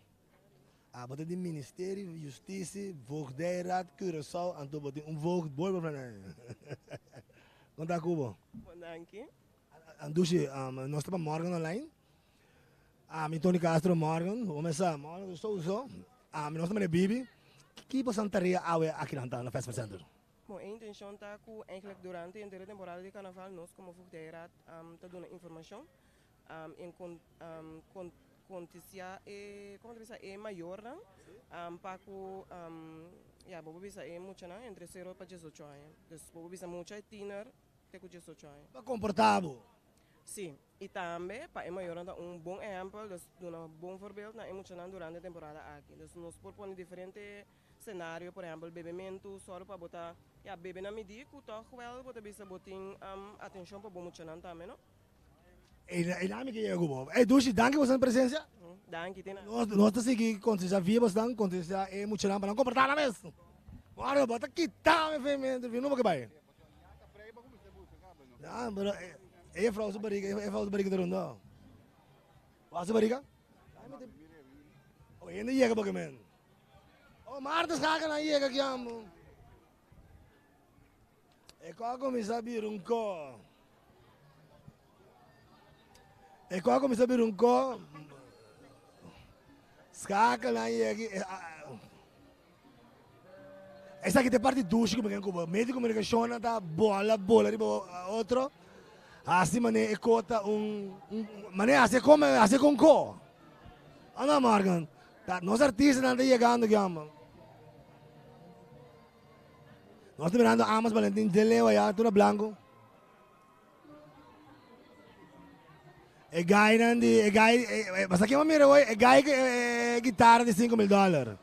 Ah, bo ta di Ministerie van Justitie, Voogdijraad Curaçao, anto bo tin un voogd boy bo frente. Kon ta ku bo? Bon danki. Andushi, um, nos ta pa Morgen Online. Ami Tony Castro Morgan, bo mesa Morgan sowieso. Ami nos ta mane Bibi. Ki boso tarea awe aki nan ta na Festival Center? Bon, e intencion ta cu eigenlijk durante henter e temporada di carnaval nos como Voogdijraad um, ta duna informacion um, en con, um, con, contisia e, como ta bisa, e mayornan um, pa cu um, ja, bo por bisa e muchanan entre 0 pa 18 aña. Dus bo por bisa mucha e tiener te cu 18 aña. Pa comporta bo. Si, y tambe pa e mayornan ta un bon ehempel, dus duna bon voorbeeld na e muchanan durante e temporada aki. Dus nos por pone diferente scenario, por ehempel bebementu, sòru pa bo ta, ya, bebe na midí ku tòg wèl bo ta bisa bo tin atenshon pa bo muchanan tambe, no? Ey, dame ke yega ku bo. Ey, Dushi, danki pa boso presencia. Danki, Tina. Nos, nos ta sigui konsiensia via bosnan, konsiensia e muchanan pa nan komportá nan mes. Ora bo ta kita mi fe mi interview, no bo ke bai. Ya, pero e juffrouw su bariga, e juffrouw su bariga ta rondó. Wak su bariga? Oh, hende yega porque men. Oh, Marta schakel nan yega aki amo. E ko kuminsá bira un ko. E ko kuminsá bira un ko. Schakel nan yega. Esaki ta e parti dushi ku mi ken kuba. Medio di komunikashonnan ta bola bola riba otro. Hasi manera e ko ta un manera hasi e ko hasi e kon ko. Anda Morgan, ta nos artistanan ta yegando aki amba. Nos ta mirando Amos Valentin dje leu aya tur na blanco. E guynan di, e guy, basta ken bo mira hoy, e guy ku e guitarra di 5000 dollar.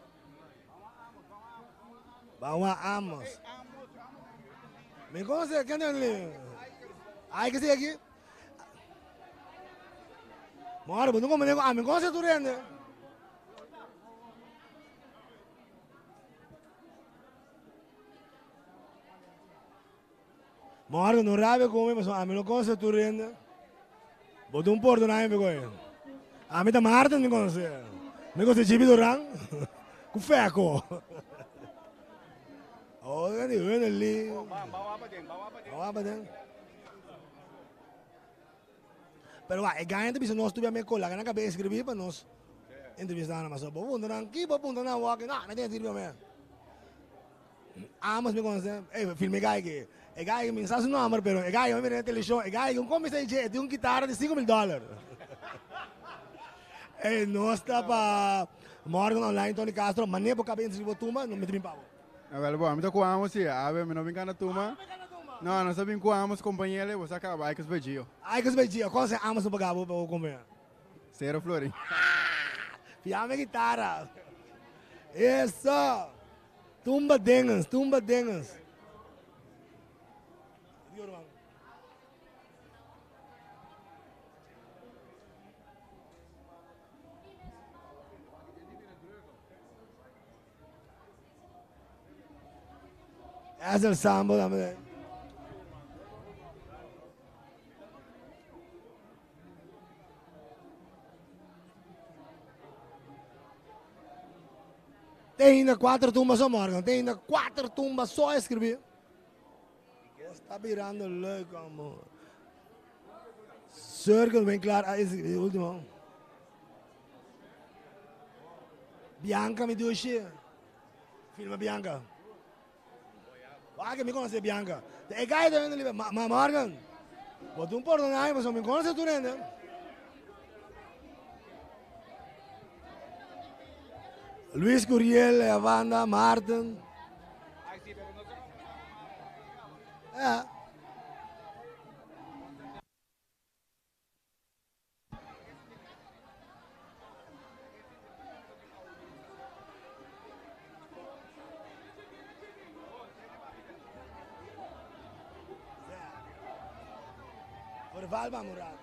Ban wak Amos. Mi conoce, ken ta li? Ay, ke sigue aki? Mora, bo no komprende ku ami konoce tur hende. Mora, no rabia ku mi, pasobra ami no konoce tur hende. Bo ta un pordona mi p'e Ami ta Maarten mi konoce. Mi konoce Jibi Duran ku Feko. Oh, di hun li. Bawa paden. Pero wa, e gaña ta bisa nos tubia me kola, nan kabe escribí pa nos entrevista nan. Mas bo punta nan, ki bo punta nan wak? No, me tin escribí me. Amos mi conoce, ey, filme gai ki. E gai mi sa su nomber, pero e gai mi mira na televishon, e gai un komisa dje, e tin un kitara di $5000. Ey, nos ta pa Morgan Online Tony Castro, mane bo kabe inscribí bo tumba, no mi ta bin pa bo. Awel bo, ami ta ku Amos si, awe mi no bin kanda tuma. No, nos ta bin ku Amos kompañele, bo sa kaba Aikens by Gio. Aikens by Gio, kon se Amos no paga bo pa bo kompaña? Sero florin. Fiame gitara. Eso! Tumba dinges, tumba dinges. Ezel Sambo tambe. Tem ainda quatro tumbas só, Morgan. Tem ainda quatro tumbas só a escrever. Está virando leuk, amor. Circle bem claro. Ah, esse último. Bianca me dushi. Filma Bianca. Ah, que me conoce Bianca. E gai también libe. Ma, ma Morgan. Bota un porno ahí, mas me conoce tú, nene. Luis Curiel, la banda, Martin. Eh. Voorval ba Murad.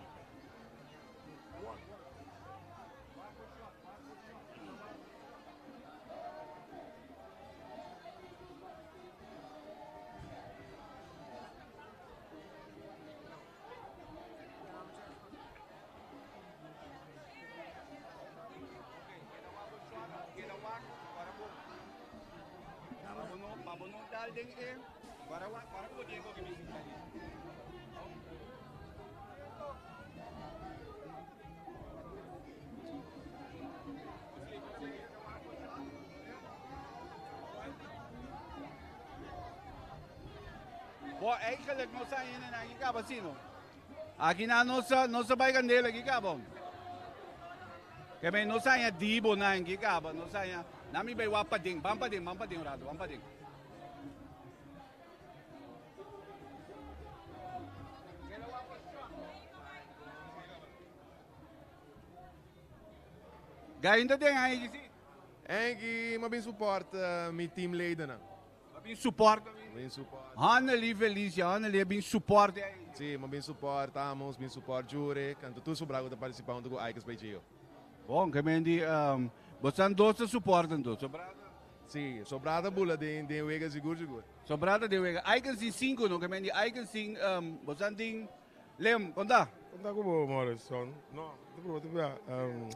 Bo eigenlijk no sa hende na aki kaba sino. Aki na no sa no sa bai kandela aki kaba. Ke men no sa dibo na aki kaba, no sa na mi bai wak paden, ban paden, ban paden un rato, ban paden. Gainta den aí si. Enki, ma bin support mi team leidernan. Ma bin support. Bin support. Hannelie Felicia, Hannelie bin support aí. Si, ma bin support Amos, bin support Jure, kanto tur sobrado ta participa hunto ku Icons by Gio. Bon, ke men di um, bosan dos ta support anto, sobrado. Si, sobrado bula den den wega sigur sigur. Sobrado den wega. Icons sin cinco no, ke men di Icons sin um, bosan tin Lem, konta. Konta ku bo, Morris, son. No, te proba, te proba. Um,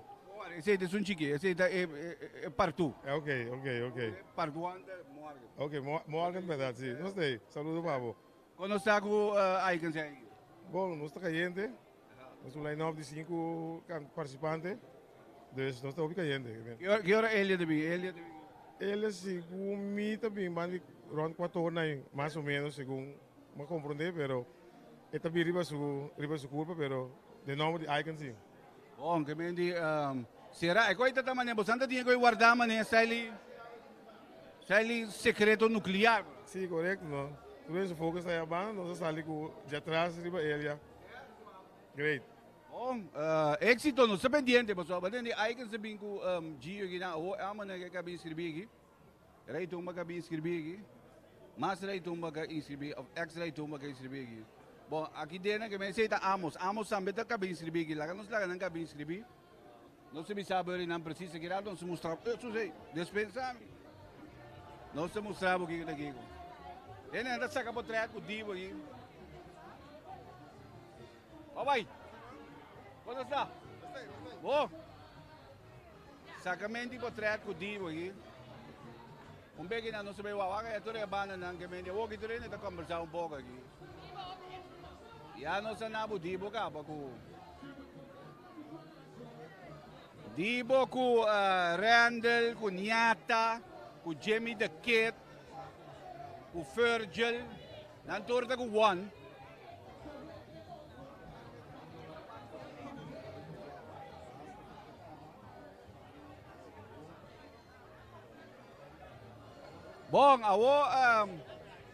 Esei ta un chiki, esei ta e, e, e partu. Ok, ok, ok. Partu ante Morgan. Ok, Morgan verdad, si. No sei, saludo pa bo. Kono sta ku uh, Icons aí? Bom, nos ta caliente. Nos un line-up di cinco participante. Dus nos ta hopi caliente. Ki ora Elia ta bin? Elia ta bin? Elia segun mi ta bin bandi rond 4 ora na mas o menos segun mi comprende, pero e ta bin riba su riba su curpa, pero de nomber di Icon si. Bon, ke men di um, sera e koi ta mane bo santa tinha koi guarda mane saili saili secreto nuclear. Si, correcto, no. Tu su focus aí abaixo, nós sali ku de atrás riba Elia. Great. Bom, uh, éxito, no está pendiente, pessoal. Mas tem Icon se bin ku um, Gio aqui na, o amane que cabe inscrever aqui. Rei tumba cabe inscrever aqui. Mas rei tumba ka inscrever, of ex rei tumba ka inscrever aqui. Bon, aki den ke men esei ta Amos. Amos tambe ta kaba inskribí aki. Laga nos laga nan kaba inskribí. Nos ta bisa bo nan presis aki rato nos ta mustra bo. Eso esei, despensa mi. Nos ta mustra bo kiko ta kiko. Den nan ta saka potret ku Dibo aki. Bo bai. Kon ta? Bo. Sakamenti potret ku Dibo aki. Un beki nan nos ta bai wak wak tur e bandanan ke men di awor ki tur hende ta kombersá un poko aki. Ya nos a na bo Dibo kaba ku Dibo ku Randall, ku Niata, ku Jimmy the Kid, ku Virgil, nan tur ta ku One. Bon, awo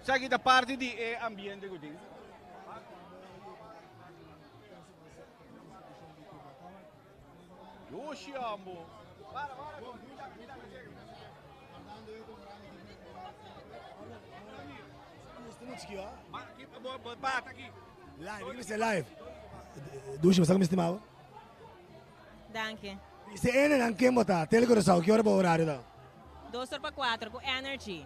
esaki ta parti di e ambiente ku tin. Dushi ambo. Para, para, Live, live. Dushi, bo sa ku mi stima bo? Danki. Si ene nan ken bo ta? Tele Curaçao, ki ora bo horario ta? Dos or pa cuatro cu Energy.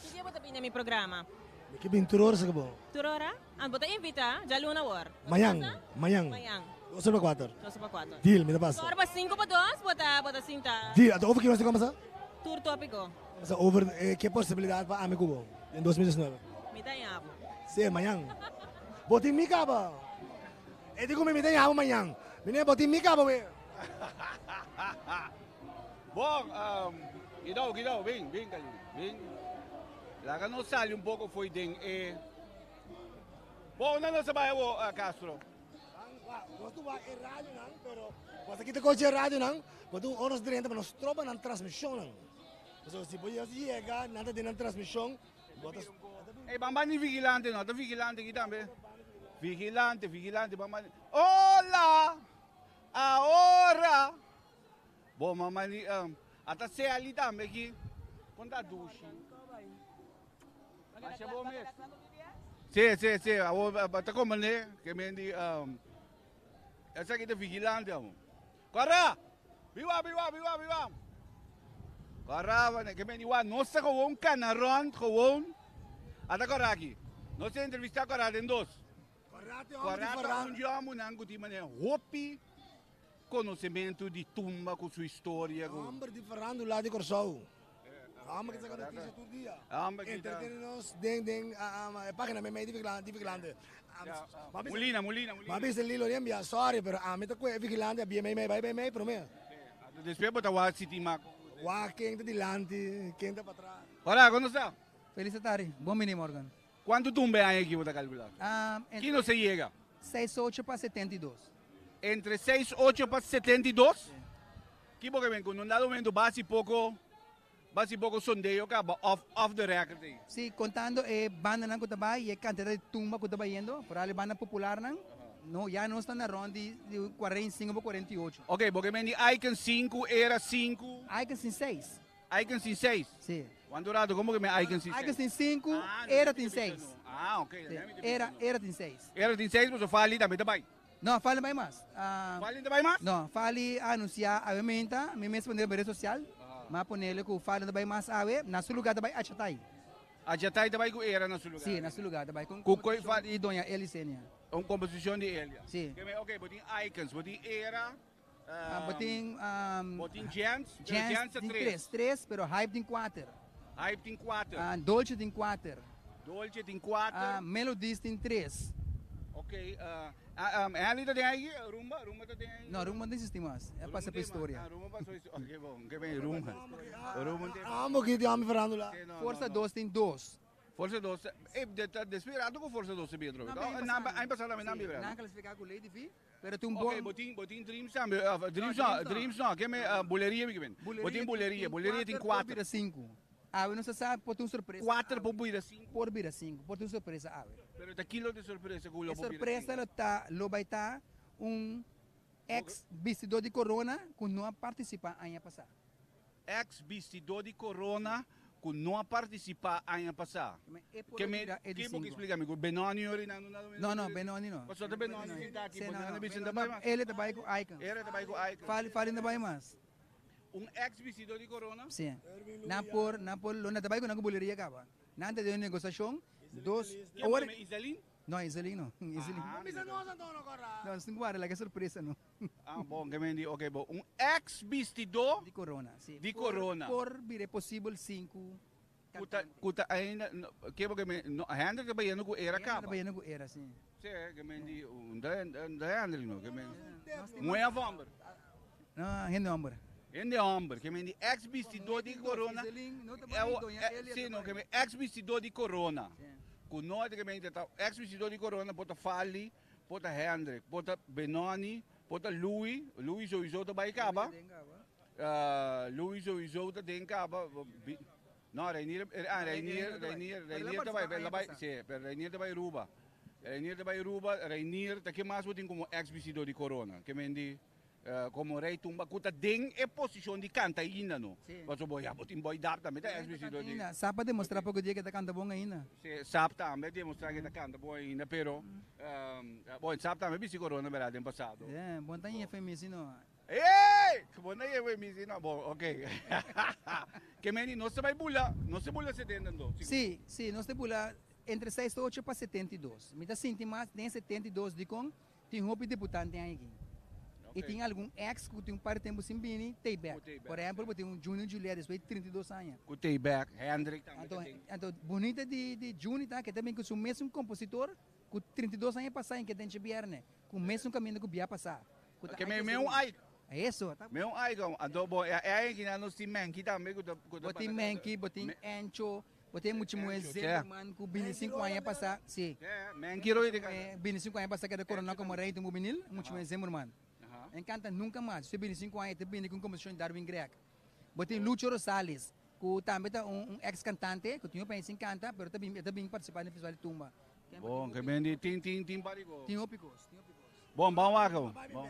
Ki dia bo ta bini na mi programa? Mi ke bini tur ora sa ke bo. Tur ora? Ant bo ta invita djaluna awor. Mañan, mañan. Mañan. Dos or pa cuater. Dos or pa cuater. Deal, mi ta pasa. Dos or pa cinco pa dos bo ta bo ta sinta. Deal, anto over ki nos ta combersa? Tur topico. Combersa over ke posibilidad pa ami cu bo den 2019. Mi ta yabo. Si, mañan. Bo tin mi caba. E di ku mi, mi ta yama mañan. Mi ne, bo tin mi kaba we. Bon, Guido, Guido, bin, bin Kalina, bin. Laga nos sali un poko fo'i den e. Bon, unda nos ta bai awo, Castro? Nos ta wak e radionan, pero bo ta kita kochi e radionan, bo ta un ora nos drenta pa nos tropa nan transmishonnan. Pasobra si bo yega, nan ta den nan transmishon. Ey ban ban di vigilante no ta vigilante aki tambe vigilante vigilante ban ban hola ahora bo mama di ata Sally tambe aki con ta dushi masha bo mes si si si awor ta comprende ke men di esaki ta vigilante amo. Kòrá! Biba, biba, biba, biba! Kòrá, wanneer ke meni wak, nos ta gewoon kana rònt gewoon. Ata kòrá aki. Nos ta entrevistá kòrá den dos. Kòrá ta un di hòmbernan ku tin manera hopi konosementu di tumba ku su historia. Hòmber di farándula di Kòrsou. Hòmber ki ta saka notisia tur dia. Entretene nos den den e página meimei di Vigilante. Mulina, mulina, mulina. M'a bisa Lilo den bia, sorry, pero ami ta kue e Vigilante a bia meimei, bai meimei promé. Despues bo ta wak si tin mak. Wak ken ta dilanti, ken ta patras. Ora, kono sta? Felis atari. Bon bini Morgan. Kuantu tumba e aña aki bo ta kalkulá? Ki no se yega? Seis ocho pa 72. Entre seis ocho pa 72? Ki bo ke men ku no dado momento basi poko basi poko sondeo kaba off off the record ei. Si, kontando e bandanan ku ta bai i e kantidat di tumba ku ta bayendo, foral e banda popularnan, no ya nos ta na rònt di di 45 pa 48. Ok, bo ke men di Icon sinku, Era sinku. Icon tin seis. Icon tin seis? Si. Wantu rato, komo ke men Icon tin seis? Icon tin sinku, Era tin seis. Ah, ok. Era, Era tin seis. Era tin seis, pasobra Fali tambe ta bai. No, Fali no bai mas. Fali no ta bai mas? No, Fali a anuncia awe meinta, mi mes pone riba red social, mi a ponele cu Fali no ta bai mas awe, na su lugar ta bai Achatai. Achatai ta bai cu Era na su lugar? Si, na su lugar ta bai, cu un composicion di Doña Eli Senia. Un composicion di Elia? Si. Ok, bo tin Icons, bo tin Era, Bo tin. Bo tin Jens, pero Jens ta tin tres. tres, tres, pero Hype tin cuater. Hype tin cuater. Dolce tin cuater. Dolce tin cuater. Melodies tin tres. Ok, Henry ta den ahi? Rumba, Rumba ta den ahi? No, Rumba no ta existi mas. A pasa pa historia. Ah, Rumba pasó historia. Ok, bon, ke ben Rumba. Rumba tin. Amo ki di amo Farándula. Forza dos tin dos. Forza dos, eh, despues rato ku Forza dos ta bin atrobe. Aña pasá tambe nan bin. Nan a klasifiká ku Lady V. Pero tin un bon. Ok, bo tin, bo tin Dreams tambe, of Dreams no, Dreams no, ke me Buleria mi ke men. Bo tin Buleria, Buleria tin kuater. Por bira sinku. Awe nos ta sa por tin un sorpresa. Kuater por bira sinku. Por bira sinku, por tin un sorpresa awe. Pero ta kilo di sorpresa ku lo por bira sinku? E sorpresa lo ta, lo bai ta un ex bistidor di corona ku no a partisipa aña pasá. Ex bistidor di corona. ku no a partisipá aña pasá. Ke me, ke bo ke splika mi ku Benoni ori nan no No, no, Benoni no. Pasobra ta Benoni sinta aki, Sí, bo no, nan no. a bisa ta bai mas. Ele ta bai ku Icon. Ele ta bai ku Icon. Fali, Fali no ta bai mas. Un ex bistidó di corona? Sí. Nan por, nan por, lo nan ta bai ku nan ku buleria kaba. Nan ta den un negosiashon, dos, Ken ora. pone Iselin? No, Iselin no. Iselin. Ah, Bisa nos anto no kora. No, nos tin ku warda laga e sorpresa no. Ah, bon, ke men di, ok, bon. Un ex bistidó. Di corona, sí. Di corona. Por bira e posibel sinku Ku ta, ku ta ainda, no, ke bo ke men, no, Hendrik ta bayendo ku era Hendrik kaba. ta bayendo ku era, sí. Sí, ke men di, un da, un da Hendrik no, ke men. Muhé of homber? No, hende homber. Hende homber, ke men di ex bistidó di corona. Sí, no, ke men ex bistidó di corona. Ku no ke men ta ex bistidó di corona por ta Fali, por ta Hendrik, por ta Benoni, por ta Louis, Louis sowieso ta bai kaba. Louis sowieso ta den kaba. No, Reinier, ah, Reinier, Reinier, Reinier ta bai, pero bai, sí, pero Reinier ta bai Aruba. Reinier ta bai Aruba, Reinier, ta ke mas bo tin komo ex bistidó di corona? Ke men di, komo Rey Tumba, ku ta den e posishon di kanta ainda no. Pasobra bo ya bo tin Boy Dap tambe ta ex bistidó di. Sap a demostrá poko dia ke ta kanta bon ainda. Sí, Sap tambe a demostrá ke ta kanta bon ainda, pero, bon, Sap tambe bisti corona berdad den pasado. Sí, bon ta ñefe mi si no. Ey! Bo na yega mi si no. Bon, ok. Ke meni nos ta bai bula, nos ta bula 72. Sí, sí, nos ta bula entre 68 pa 72. Mi ta sinti mas den 72 dikon tin hopi debutante aki. I tin algun ex ku tin un par di tempu sin bini, t'ei bek. Por ehempel, bo tin un Junior Juliet despues di 32 aña. Ku t'ei bek, Hendrik tambe ta tin. Anto, bunita di Juni ta ke ta bin ku su mesun kompositor ku 32 aña pasá en ke den djabièrnè, ku mesun kaminda ku bia pasá. Ku ta Ke me me un aik. Eso. Me un aik. Anto bo e aik na nos tin menki tambe ku ta ku ta Bo tin menki, bo tin encho, bo tin mucha muhe Zimmerman ku bini sinku aña pasá. Si. Menki roi di kanta. Bini sinku aña pasá keda korona komo rei tumbu binil, mucha muhe Zimmerman. En kanta nunka mas. Su bini sinku aña e ta bini ku un komposishon di Darwin Gregg. Bo tin Lucho Rosales ku tambe ta un ex kantante ku tin hopi aña sin kanta pero ta bin e ta bin partisipá den festival di tumba. Bon, ke men di tin tin tin pariko. Tin hopi kos, tin hopi kos. Bon, ban wak awo. Bon.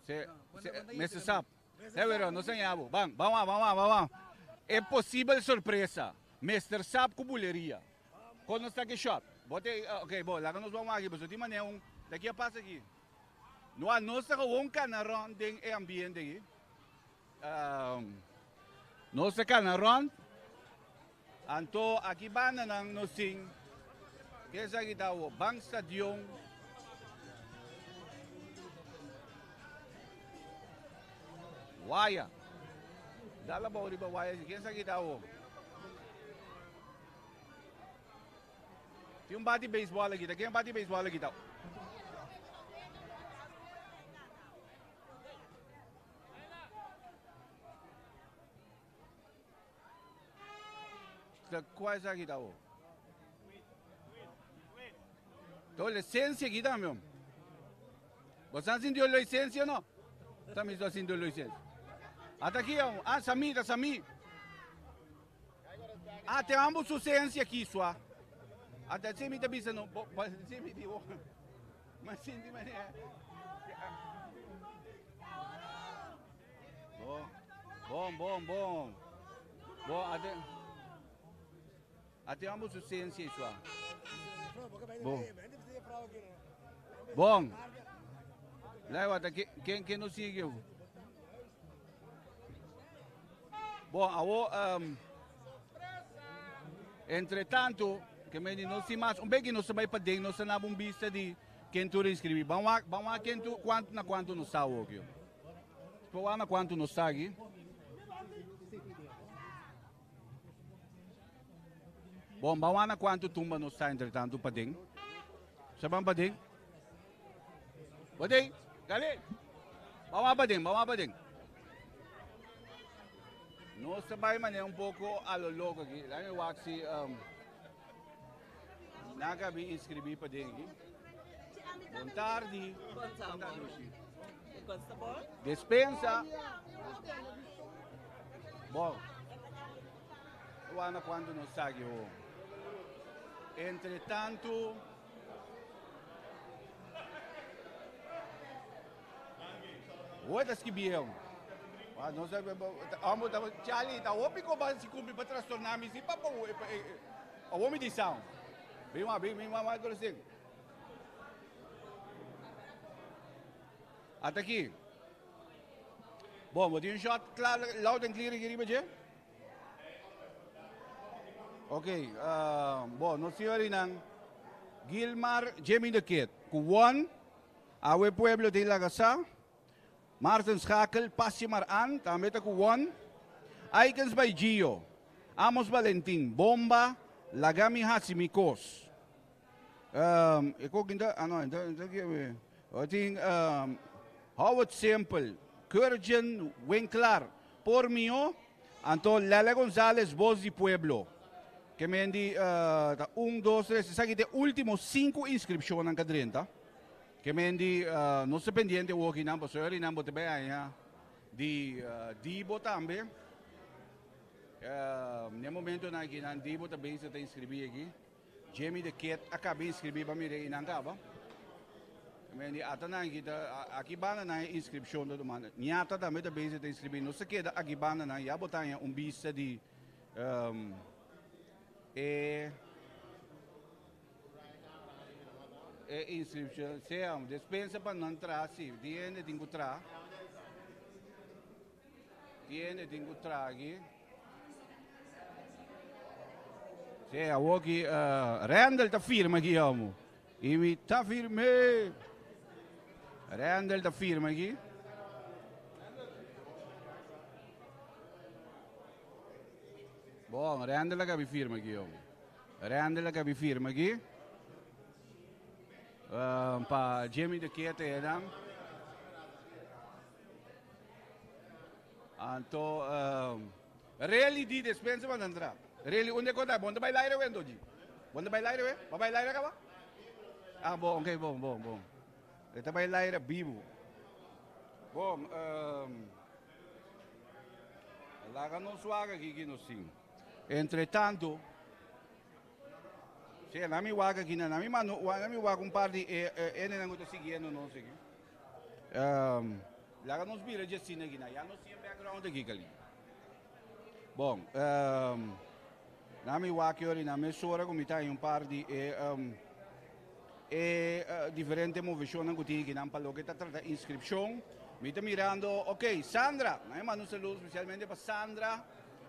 Se, se, Mester Sap. He wero, no seña bo. Ban, ban wak, ban wak, ban wak. E posibel sorpresa. Mester Sap ku buleria. Kon nos ta ke shot? Bo te, ok, bo, laga nos ban wak aki, pasobra tin manera un, ta ki a pasa aki? No, nos ta gewoon kana rond den e ambiente aki. Nos ta kana rond. Anto aki bandanan nos tin ke esaki ta awo Bank Stadion. Waya. Dal abou riba waya si ken esaki ta awo. Tin un bati beisbòl aki ta ken bati beisbòl aki ta. Ta kua esaki ta bo? To licencia aki tambe hombre. Bo san sintió licencia no? Ta mi sto sintió licencia. Ata aki hombre. Ah, Sami, ta Sami. Ah, te ambos su licencia aki sua. Ata si mi ta bisa no, bo, bo, si mi di bo. Ma sinti manera. Bon, bon, bon, bon. Bon, ate. Ate ambos su sensia iswa. Bon. Bon. Lai wata, ken ken no sigue? Bon, awo um, entre tanto, ke me di no si mas, un beki no se bai pa den, no se na un bista di ken tur inscribi. Ban wak, ban wak ken tu, cuanto na cuanto no sa okio. Por wak na cuanto no sa aki. Bon, ban wak na cuanto tumba no sa entre tanto pa den. Sa ban pa den? Paden, dale. Ban wak paden, ban wak paden. Nos ta bai manera un poco a lo loco aki. Laat me wak si um, nan ka bin inscribí paden aki. Bon tardi. Bon tardi. Despensa. Bon. Wana cuanto nos sa aki ho. Entre tanto. Hoy ta skibi eu. Ah, no sé, amo ta Charlie, ta hopi ko ba si kumpi pa trastornar mi si pa pa awo mi di sound. Bin wa, bin, bin wa, wa, adolescente. Ata aki. Bon, bo tin un shot kla, loud and clear aki riba dje? Ok, uh, bon, nos tin orinan Gilmar Jimmy the Kid, ku won Awe Pueblo tin laga sa, Maarten Schakel, Passie Mar An, tambe ta ku won, Aikens by Gio, Amos Valentin, Bomba, Laga mi hasi mi kos. Um, e ko kinta, ah no, enta, enta ki, eh, tin um, Howard Simple, Kurgen Winklar, Por Mio, anto Lele Gonzalez, Voz di Pueblo. Ke men di uh, ta un, dos, tres, esaki te ultimo sinku inskripshonnan ka drenta. Ke men di uh, nos ta pendiente woki nan, pasobra nan bo te bai haña di uh, Dibo tambe. Uh, ne momentonan aki nan Dibo ta bezig ta inskribí aki. Jimmy de Kid a kaba inskribí pa mira i nan kaba. Men di ata nan aki ta aki banda nan e inskripshon ta tumando. Ñata tambe ta bezig ta inskribí. Nos ta keda aki banda nan ya bo ta haña un bista di um, e e inskripshon. Sea, despensa pa nan traha si. Di hende tin ku traha. Di hende tin ku traha aki. Sí, awor ki uh, Randall ta firma aki, amo. I mi ta firme. Randall ta firma aki. Bon, Randall a kabi firma aki, amo. Randall a kabi firma aki. Uh, pa Jimmy de Kete, dan. Anto, um, really di despensa van entra. Really, unde kota, bon te bai laire we doji. Bon te bai laire we? Ba bai laire kaba? Ah, bon, oké, bon, bon, bon. E bai laire bibu. Bon, um, laga nos waga aki ki nos tin. Entretanto, sí, na mi waga aki, na mi mano, na mi waga un par di e, e, e, ku ta siguiendo nos aki. Um, laga nos bira dje asina aki na. Ya nos tin e background aki kali. Bon, um, na mi wak yori na mesora ku mi ta un par di e, um, e uh, diferente moveshonnan ku tin aki nan pa loke ta trata inskripshon. Mi ta mirando, ok, Sandra, na mi manda un saludo spesialmente pa Sandra,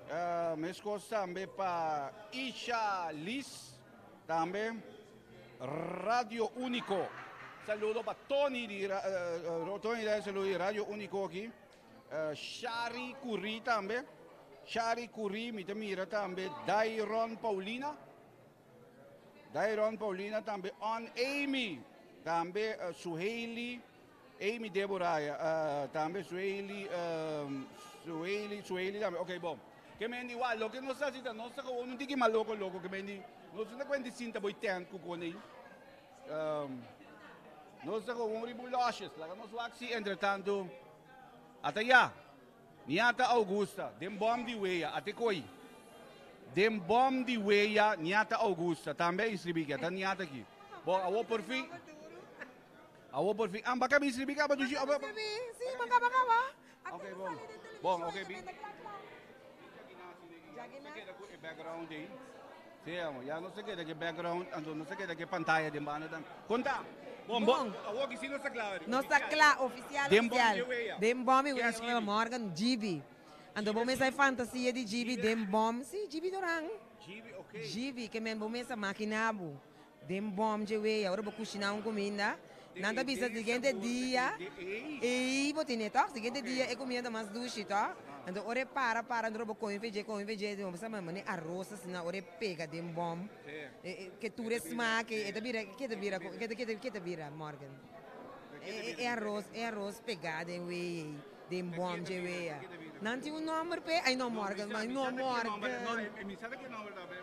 uh, meskos tambe pa Isha Liz, tambe Radio Unico. Saludo pa Tony di Tony da saludo di Radio Unico aki. Shari Curry tambe. Shari Curry, mi ta mira tambe Dairon Paulina. Dairon Paulina tambe On Amy. Tambe uh, Suheili Amy Deborah uh, tambe Suheili um, Suheili Suheili tambe. Ok, bom. Ke men di igual, loke nos ta hasi nos ta gewoon un tiki mas loko loko ke men di nos no ta kuenta sinta boy tent ku kone. Um, nos ta gewoon riba un losjes, laga nos wak si entretanto ata ya. Niata Augusta, den bom di wea, ate koi. Den bom di wea, Niata Augusta, tambe a inscribi ki, ata Niata ki. Bon, awo por fin. Awo por fin. Ah, baka mi inscribi kaba dushi. Si, baka baka ba. Ok, bon. Bon, ok, bi. Keda ku e background ei. Sí, amo. Ya no se keda ke background, anto no se keda ke pantalla den banda dan. Konta. Bon, bon. Awo ki si no sta kla. No sta kla, oficial, Den bom oficial. di wea. Den bom di Ken wea, skibi? Morgan, Gibi. Anto bo mesa e fantasia di Gibi den bom. Si, Gibi Doran. Gibi, ok. Gibi, ke men bo mesa makina bo. Den bom dje wea, ora bo kushiná un kuminda, nan ta bisa siguiente dia, ei bo tene tòg, siguiente dia e kuminda ta mas dushi tòg. Anto ora e para para anto ora bo komi feje komi feje bo sa mane aros asina ora e pega den bom ke tur e smak e ta bira ke ta bira ke ta ke ta bira Morgan e aros e aros pegá den wea ei den bom dje wea nan tin un nòmber p'e ai no Morgan no Morgan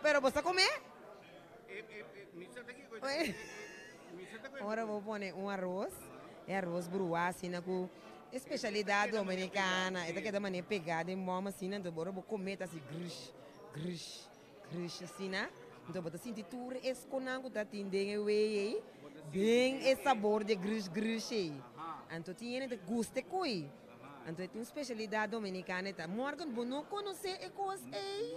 pero bo sa kome? Ora bo pone un aros, e aros bruá asina ku especialidad dominicana, e ta keda manera pegá den bòm asina, anto ora bo kome ta hasi grsh, grsh, grsh asina, anto bo ta sinti tur e skonan ku ta tin den e wei ei, den e sabor di e grsh grsh ei. Anto tin hende ta gusta e koi. Anto e tin un specialidad dominicana e ta. Morgan, bo no conoce e cos ey?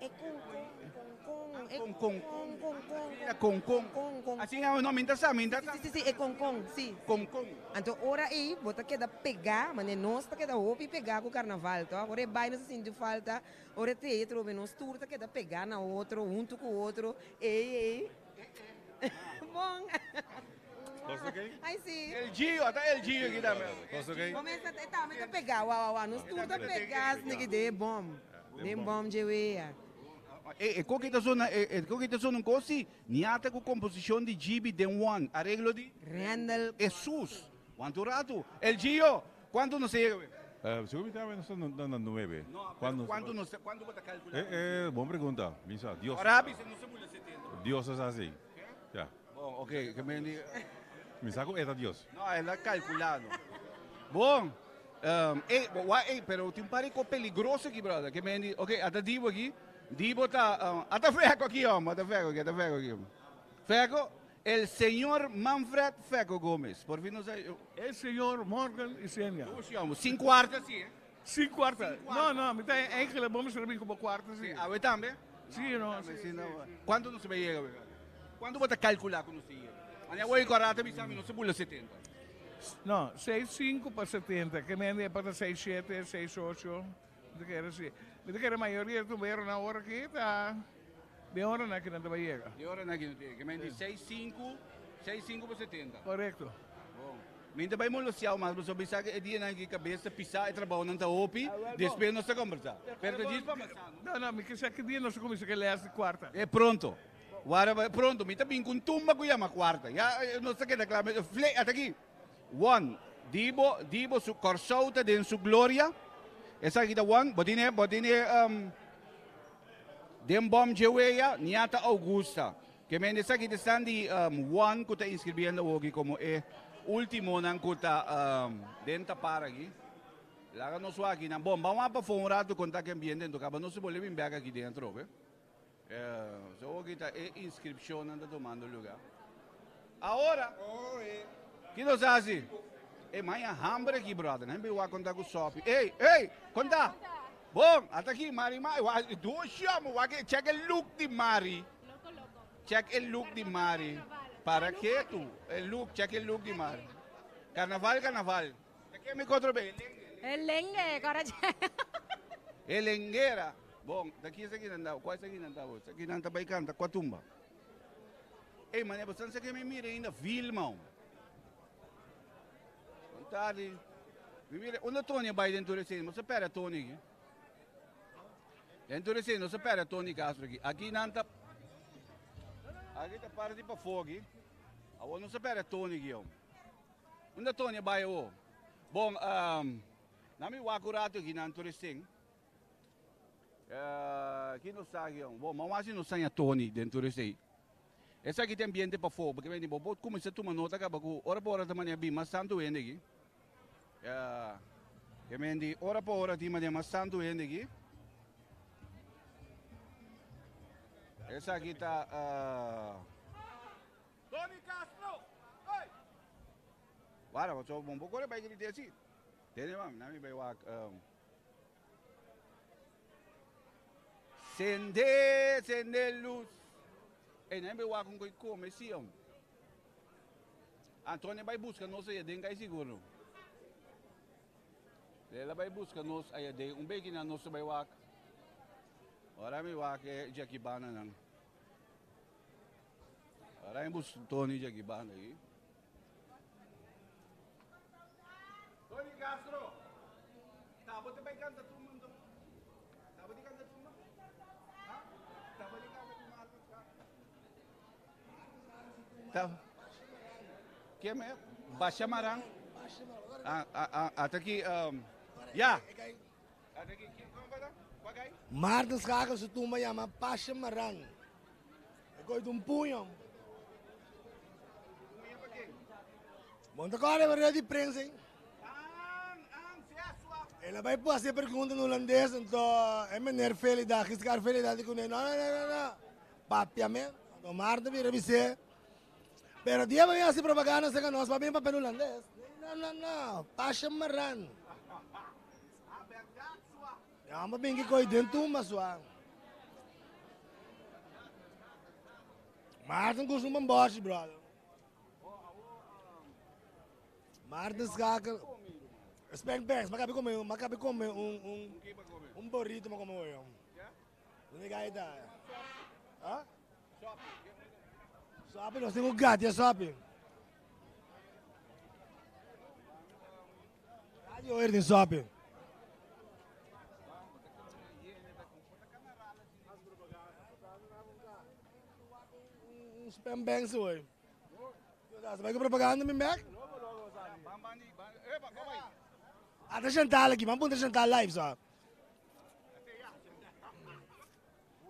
E con con, e con con, con con, E con con. con con. Asina, no, mi ta sa, mi ta sa. Si, si, si, e con con, si. Con con. Anto ora ey bo ta keda pega, mane nos ta keda hopi pega cu carnaval, toch? Ora e bay nos ta sinti falta, ora e treye trobe nos tur ta keda pega na otro, hunto cu otro, ey ey. Bon. Cos ok? Ay si. El Gio, ata El Gio aki tambe. Cos ok? Bo mester e tambe ta pega, wa wa wa, nos tur ta pega sniki den e bom. Den bom dje wea. E e koki ta sona e e koki ta sona un kos si niata ku komposishon di GB den one areglo di Randall Esus wantu ratu El Gio kuantu nos ta yega we? Segun mi ta nos ta na nuebe. No pero kuantu nos ta kuantu bo ta kalkula? E e bon pregunta misa Dios. Ora a bisa nos ta bula setenta. Dios ta sa si. Ya. Bon ok ke men di. Mi sa ku e ta Dios. No el a kalkula no. Bon. Ey, bo wak ey, pero tin un par di kos peligroso aki, brother. Ke men di, ok, ata Dibo aki. Dibo ta, ata Feco aki, homber, ata Feco aki, ata Feco aki. Feco, el señor Manfred Feco Gomez. Por fin nos a. El señor Morgan Isenia. Dushi, homber. Sin cuarta si, eh? Sin cuarta. No, no, mi ta eigenlijk bo mester a bin ku bo cuarta si. Awe tambe? Si, no. Tambe, si, no. Cuanto nos ta bay yega, brother? Cuanto bo ta calcula cu nos ta yega? Mane awe cu a bisa mi nos ta bula 70. No, seis sinku pa 70, ke mende e pa ta seis shete, seis ocho, mi ta kere si. Mi ta kere mayoria di tumberonan ora aki ta den oranan aki nan ta bai yega. Den oranan aki nan ta yega, ke mende seis sinku, seis sinku pa 70. Korekto. Bon. Mi ta bai molestiao mas pasobra mi sa ku e dianan aki kabes ta pisa, e trabounan ta hopi, despues nos ta kombersa. Pero ta djis pa masa no. No, no, mi ke sa ki dia nos ta kuminsa ku e les di kuarta. E pronto. Wara bai pronto, mi ta bin ku un tumba ku yama kuarta. Ya nos ta keda kla. Fle, ata aki. One, di bo, di bo su Kòrsou ta den su gloria. Esaki ta one. Bo tine, bo tine um, den bòm dje wea, Niata Augusta. Ke men esaki ta esnan di um, one ku ta inscribiendo awoki komo e ultimonan ku ta um, den tapar aki. Laga nos wak akinan. Bon, ban wak pafó un ratu kon ta ke ambiente ento kaba nos bolbe bin bèk aki den atrobe. So aki ta e inscripcionnan ta tomando lugar. Ahora, ki nos haci? E maña hamber aki, brother. Nan bay wak conta cu sopi. Ey, ey, conta. Bon, ata aki Mari Mari. Wak, dushi amo, wak, check e look di Mari. Check e look di Mari. Para ke tu? E look, check e look di Mari. Carnaval, carnaval. Ta ke mi kotro be? E lengue, kora E lenguera. Bon, ta ki esaki nan ta, kua esaki nan ta bo? Esaki nan ta bai kanta kua tumba? Ey, mane, bo san sa ke mi mira ainda Vilma. Bon tardi. Mi mira, unda Tony a bai den tur esei? Nos a perde Tony aki. Den tur esei nos a perde Tony Castro aki. Aki nan ta, aki ta parti pafó aki. Awor nos a perde Tony aki, hombre. Unda Tony a bai awor? Bon, um, na mi wak un rato aki nan tur estén. Uh, ki nos sa aki? Bon, ma wasi nos saña Tony den tur estei. Esaki ta ambiente pafó, porque ven, bo bo kuminsá tuma nota kaba ku ora pa ora ta manera bin mas tantu hende aki. Uh, ke men di ora pa ora tin manera mas tantu hende aki. Esaki ta uh, Tony Castro! Ey! Wara, bo so bon bo kore bai grita asi. Tene mam, nami bai wak. Um. Sende, sende luz. Ey, nami bai wak un koi kome si om. Antonio bai busca nos allá den kai seguro. Lela bai busca nos allá den. Un beki na nos bai wak. Ora mi wak e Jackie Bana nan. Ora mi busca Tony Jackie Bana aquí. Tony Castro. Tabo te bai canta tumba então. Tabo di canta tumba? Ha? Tabo di canta tumba. Ta. Ke me? Basha Marang. Ah, ah, ah, ata aqui, um, ya. Ata aqui, como para? Qual Maarten Schakel su tumba yama Pasha Maran. E koi un puño. Bon ta kore barrio di prensa hein. El a bai hasi pregunta in holandes, anto e meneer Felida, Giscard Felida di kuné, no, no, no, no, no, papiamento. Anto Maarten bira bis'é, pero dia bo bin hasi propaganda serka nos, bo a bin papia in holandes. No, no, no. Pasha Maran. Ja, maar ben ik ooit den tumba sua. Maarten kost een bosje, brother. Maarten Schakel. Spank Banks, maar ik come, maar ik come un, un, un burrito, maar come hoor. Dove ga daar? Huh? Sopi, nos tin un gatia sopi. Radio hoor din sopi. Un spam banks hoor. Vai com propaganda mi back? Ata Chantal aqui, vamos punta Chantal live só.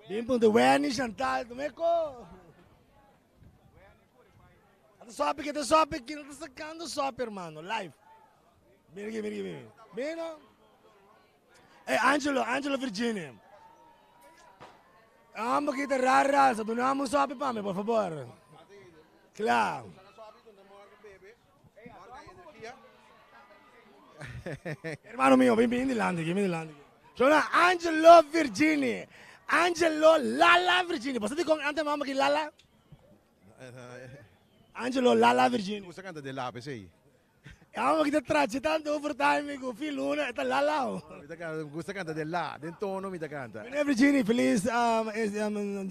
Bem punta Wendy Chantal, como é que? Ata sopi que, ata sopi que, não tá sacando sopi, hermano, live. Mira aqui, mira aqui, mira. Mira. Hey, Angelo, Angelo Virginia. Amo que te rara, sa donamos sopi pa me, por favor. Claro. Hermano mio, ven, ven delante, ven delante. Sono Angelo Virginia. Angelo Lala Virginia. Você tem con antes mamma che Lala? Angelo Lala Virginia. Gusta canta de lápis aí. Amo che te tracci tanto overtime con filuna e Lala. Gusta canta de lá, den tono mi ta canta. Meneer Virginia, feliz um, is, um,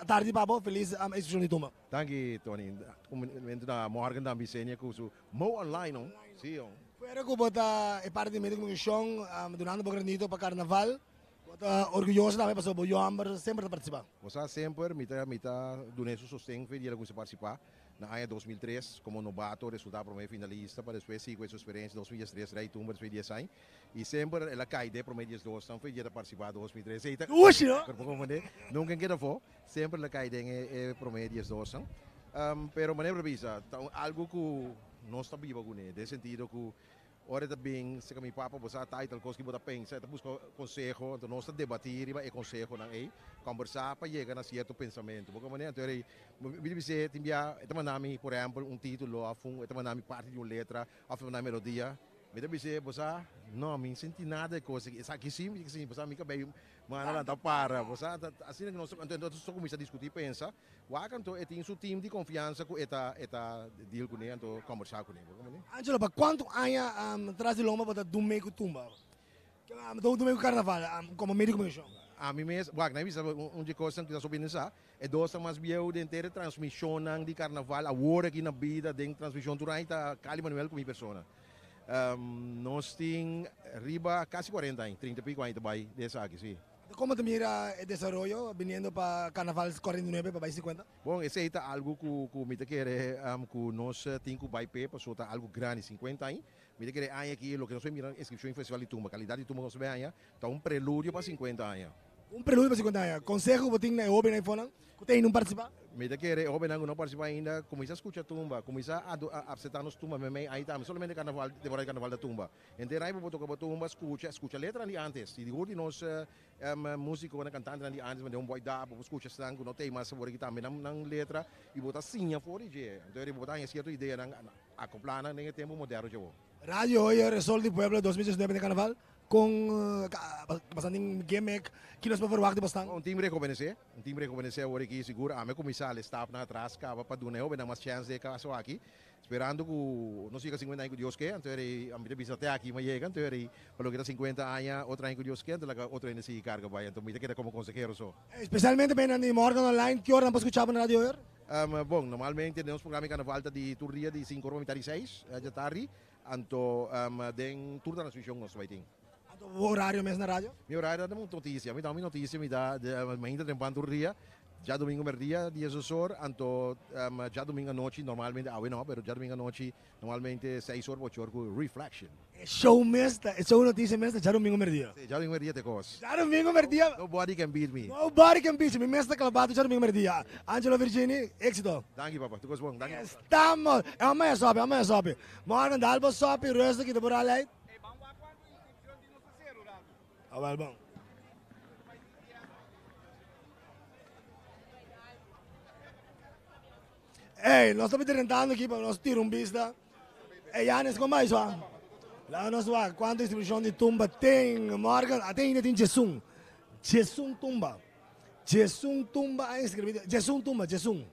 tarde pabo, feliz um, exposição de tumba. Dank je, Tony. Momento na morgen dan Vicenia com su Mo Online, no? Sim, oh. Fuera que bota e parte de medio comunicação, um, donando bo granito para carnaval. Bota orgulhoso também passou bo Amber sempre a participar. Você sempre me tá me tá donando su sostén foi dia que participar na ano 2003 como novato, resultado promedio finalista, para depois seguir com sua experiência 2003, rei tumba 2010 e sempre ela cai de promedio 2, então foi dia de participar 2003. E Oxe, não? Nunca queda fo, sempre ela cai de eh, promedio 2. Um, pero maneira bisa, tá algo que nós está vivo com ele, de sentido que ora também se mi papa você tá tal coisa que bota pensa, tá busca consejo, então nós debater riba e consejo nang ei, conversar para chegar a certo pensamento. Porque maneira então ei, me dice timbia, eta manami, por exemplo, um título, afun, eta manami parte de uma letra, afun uma melodia. Me dice, você não, me senti nada de coisa, essa aqui sim, que sim, você me cabelo, mano, lá tá para, você assim que nós então nós só começa a discutir, pensa, wa canto e tem seu time de confiança com eta eta deal com ele, então conversar com ele, como né? Angelo, para quanto anha um, traz de lomba bota do meio tumba? Um, do meio carnaval, um, como meio comunicação. A mim mesmo, wag, na bisa um de coisa que tá subindo sa, é dois mais bieu de inteira transmissão de carnaval, a hora aqui na vida, de transmissão durante a Cali Manuel com minha persona. Um, nós tem riba quase 40 anos, 30 e pico anos também, dessa aqui, sim. Como te mira el desarrollo viniendo para Carnaval 49, para 50? Bom, esse aí tá algo que que me quer um, que nós tem que vai pé, passou tá algo grande, 50 anos. Me quer aí aqui, lo que nós mirando inscrição em Festival de Tumba, qualidade de Tumba nós vemos aí, tá um prelúdio para 50 anos. Um prelúdio para 50 anos. Consejo que tem na jovem na iPhone, que tem não participar? Me quer jovem não participa ainda, começa a escutar tumba, começa a, a aceitar nos tumba, me aí tá, solamente carnaval, temporada de carnaval da tumba. Então aí vou tocar tumba, escuta, escuta a letra ali antes. E digo de nós um, músico, né, cantante ali antes, mas um boy da, vou escutar sangue, não tem mais sabor aqui também, não não letra e botar sim a fora de, então ele botar em certa ideia, não acoplar nem tempo moderno já. Radio Hoy, Sol de Pueblo 2019 de Carnaval, com uh, bastante gimmick, que nós podemos verwachten bastante. Um time rejuvenescer, um time rejuvenescer agora aqui seguro, a me começar a staff na atrás, acaba para do neo, mais chance de caso aqui, esperando que não siga 50 anos que Deus quer, então ele a mim bisa até aqui, mas chega, então ele falou que era 50 anos, outro ano que Deus quer, então outro ano se carga vai, então me queda como consejero só. Especialmente bem na Morgan Online, que hora não pode escutar na Radio Hoy? Um, bom, normalmente temos programa de carnaval de turria de 5 horas e 6 da tarde, então um, den tour da transmissão nós vai ter. O horário mesmo na rádio? Meu horário dá uma notícia, me dá uma notícia, me dá, ainda tem pan dia, já domingo merdia, dia horas, anto um, já domingo à noite, normalmente, ah, não, pero já domingo à noite, normalmente 6 horas, 8 horas, com Reflection. Show mesmo, show notícia mesmo, já domingo merdia. Sim, já domingo merdia te cos. Já domingo merdia. Nobody can beat me. Nobody can beat me. Mesmo clavado, já domingo merdia. Angelo Virgini, éxito. Danke, papa. Tu gosto bom. Danke. Estamos. Amanhã sobe, amanhã sobe. Morgen Dalbo sobe, rustig, de borrelheid. Ah, wel bom. Ei, nós estamos tentando aqui para nós tirar um vista. Ey Janes kon bai swa? Laga nos wak kuantu inskripshon di tumba tin. Morgan ate ainda tin djesun. Djesun tumba. Djesun tumba a inskribí. Djesun tumba, djesun.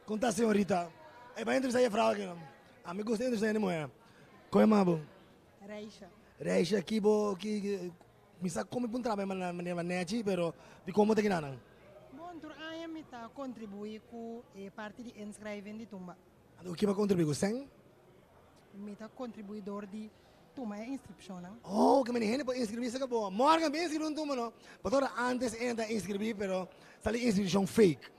Kon ta señorita? Ey bai entrevistá jefrou aki no. Ami gusta entrevistá hende muhé. Kon e mabu? Reisha. Reisha ki bo ki mi sa kon mi por traha manera nechi pero dikon bo ta kinanan? Bon tur aña mi ta kontribuí ku e parti di inschrijving di tumba. Anto ki bo a kontribuí ku sèn? Mi ta kontribuí dor di tuma e inskripshonnan. Oh, ke meni hende por inskribí saka bo. Morgan bin inskribí un tumba no. Pasobra antes e ta inskribí pero sali inskripshon fake.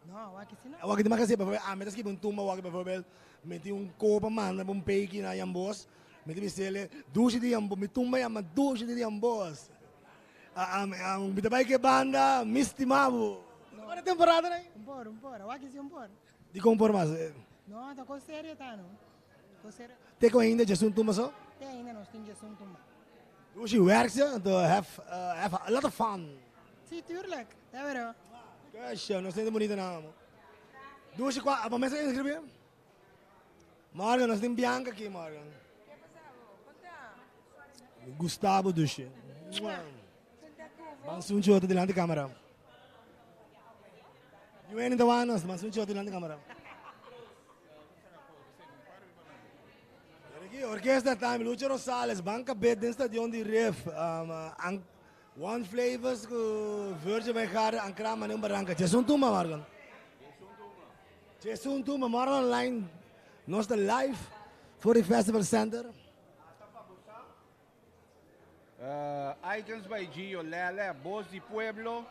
No, awor aki si no. Awor aki tin mas ke ami ta skibi un tumba awor aki bijvoorbeeld mi tin un kopa manda pa un peiki na Jambos mi ta bis'el dushi di Jambos mi tumba yama dushi di Jambos mi ta bai ke banda mi stima bo. Ora temporada nan? Un por, un por. Awor aki si un por. Dikon por mas? No, ta kos serio ta no. Kos serio. Te ku ainda djesun tumba so? Te ainda nos tin djesun tumba. Dushi werk ze, anto have have a lot of fun. Si, tuurlijk. Ta wero. Kusha, nos tin bonita nan amo. Dushi kua, abo mes a inscribi? Morgan, nos tin Bianca aki, Morgan. Gustavo Dushi. Ban sunchi otro dilanti camera. Yueni ta wak nos, ban sunchi otro dilanti camera. Aquí, Orquesta Time, Lucho Rosales, Banca Bet den stadion di Rif. Um, an, One Flavors ku Virgin Wijngaarden an krama den Barranca. Djesun tumba, Morgan. Djesun tumba, Morgan Online. Nos ta live for di Festival Center. Uh, Icons by Gio, Lele, Voz di Pueblo,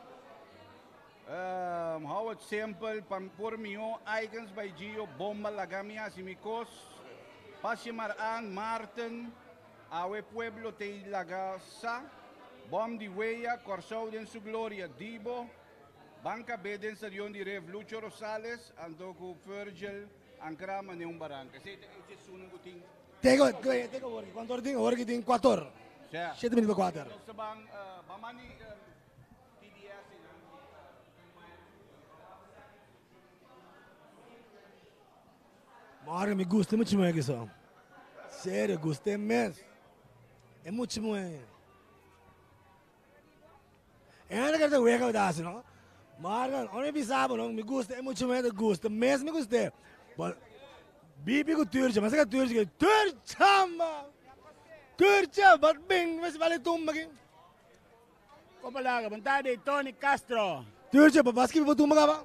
um, Howard Simple, Pam, Por Mio, Icons by Gio, Bomba Lagami Hasi Mi Kos, Pasje Mar Aan, Maarten, Awe Pueblo Te Laga Sa, Bom di Weya, Kòrsou den su Gloria, Dibo, Banka B den Stadion di Rev Lucho Rosales, anto ku Virgil Ankra Mane un Baranka. Esei ta e djesunnan ku tin. Tego, tego awor ki kuantu ora tin? Awor ki tin kuator. Shete minuut pa kuater. Nos ta ban, ban mandi TDS einan. Morgan, mi gusta e mucha muhé aki so. Serio, gusta mes. E mucha muhé. E hende ke ta wega ta hasi no. Morgan, ora mi bisa bo no, mi gusta e mucha muhé ta gusta mes mi gust'é. Bo bibi ku Turcha, mas ka Turcha ke Turcha ma! Turcha, bat bin festival di tumba aki. Kopa laga, bon tarde, Tony Castro. Turcha, bo a skibi bo tumba kaba?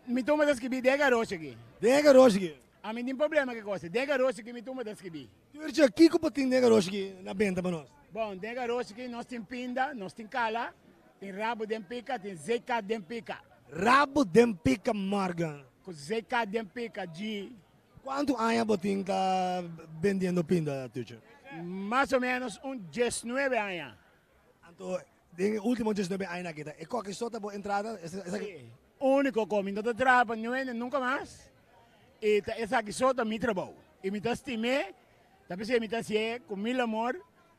Mi tumba ta skibi den garoshi aki. Den garoshi aki? Ami tin problema ki cosa, den garoshi aki mi tumba ta skibi. Turcha, kiko bo tin den garoshi aki na benta pa nos? Bon, den garoshi aki nos tin pinda, nos tin kala, tin rabo den pika, tin zeekat den pika. Rabo den pika, Morgan. Ku zeekat den pika, dji. Kuantu aña bo tin ta bendiendo pinda, Turcha? Mas o menos un diesnuebe aña. Anto den e ultimo diesnuebe añanan aki ta e koki so ta bo entrada? Esaki. Si, unico ko mi no ta traha pa niun hende nunca mas y ta esaki so ta mi trabou y mi ta stim'é, ta p'esei mi ta hasié cu mil amor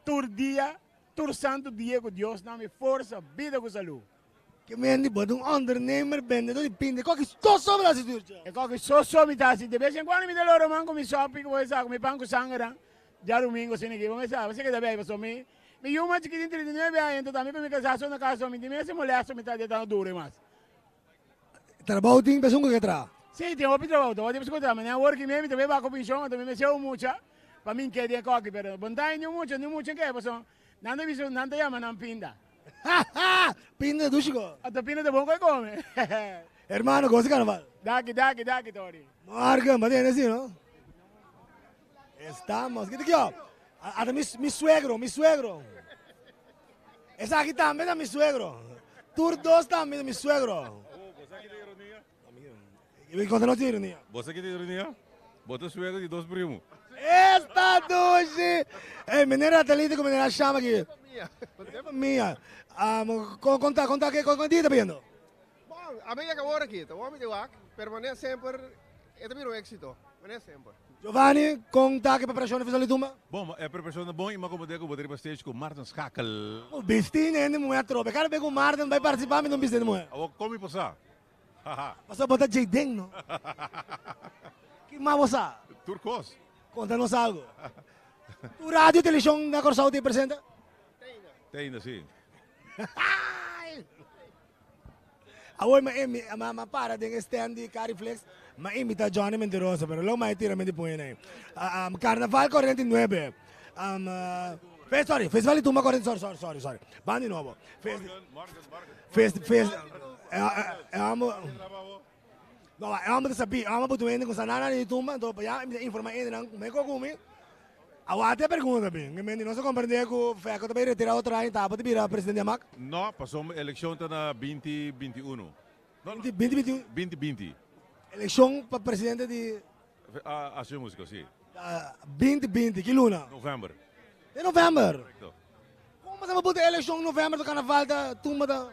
tur dia, tur santo dia cu Dios na mi forsa, bida cu salud. Ke men di bo ta un ondernemer, bendedor di pinda, e koki so so bo ta hasi tur cha. E koki so so mi ta hasi, de bes en cuando mi ta lora man cu mi sopi cu bo sa cu mi pan cu sangeran djarumingo asina aki, bo sa, bo sa keda bay pasobra mi Mi yu mas chikit tin 39 aña, enton tambe pa mi kasá so na kas so mi tin mester molesto mi ta detando duro mas. Trabou tin pa esun ku ke traha? Sí, tin hopi trabou, ta hopi ku traha. Mi nan worki mi, mi ta bay bako penshon, anto mi mester un mucha pa mi ke den koki, pero bon ta ni un mucha, ni un mucha ke, pasobra nan ta bisa nan ta yama nan pinda. Pinda ta dushi ko. Anto pinda ta bon ku e kome. Hermano, gosa karnaval. Daki, daki, daki, Tori. Morgen, bo tende si no? Estamos. Kita kio? Ata mi, mi suegro, mi suegro. Esaki tambe ta mi suegro. Tur dos tambe ta mi suegro. Mi conta no ironia. Bo sa kita ironia? Bo ta suegro di dos primo. Esta dushi! Hey, meneer Atalita ku meneer Asham aki. Famia. Um, conta, conta, que con dia ta viendo? Bon, a mi yega ora aki, ta wou mi di wak, pero manera semper e ta bira un éxito, manera semper. Giovanni, kon ta ku e preparashon di Festival di Tumba? Bon, e preparashon ta bon i mi a komprendé ku bo ta riba stage ku Marten Schakel. Bo bisti hende muhé atrobe. Kada bes ku Marten bai partisipá mi no bisti hende muhé. Awor kon mi por sa? Haha. Pasobra bo ta djei den no. Ki mas bo sa? Tur kos. Konta nos algu. Tur radio i televishon na Kòrsou tin presente? Te ainda, si. Awor mi a mi a para den e stand di Cariflex, mi a invita Johnny Mentiroso, pero lo mi a tira mi di puña nan. Carnaval 49, sorry, Festival di Tumba 49, sorry, sorry, sorry, sorry. Ban di nobo. Fest, fest, e homber, no, e homber ta sabi, e homber a buta un hende ku sa nada di tumba, anto pa ya mi ta informa hendenan ku mi ku mi. Awor te pregunta bin, mi mende nos a comprende cu Feco ta bay retira otro aña taba ta bira presidente di Amak? No, pasobra eleccion ta na binti binti uno. No, no. Binti binti uno? Binti binti. Eleccion pa presidente di. Asociacion Musico, si. Binti binti, ki luna? November. Den november? Correcto. Con bo sa bo buta eleccion november ta carnaval ta tumba ta.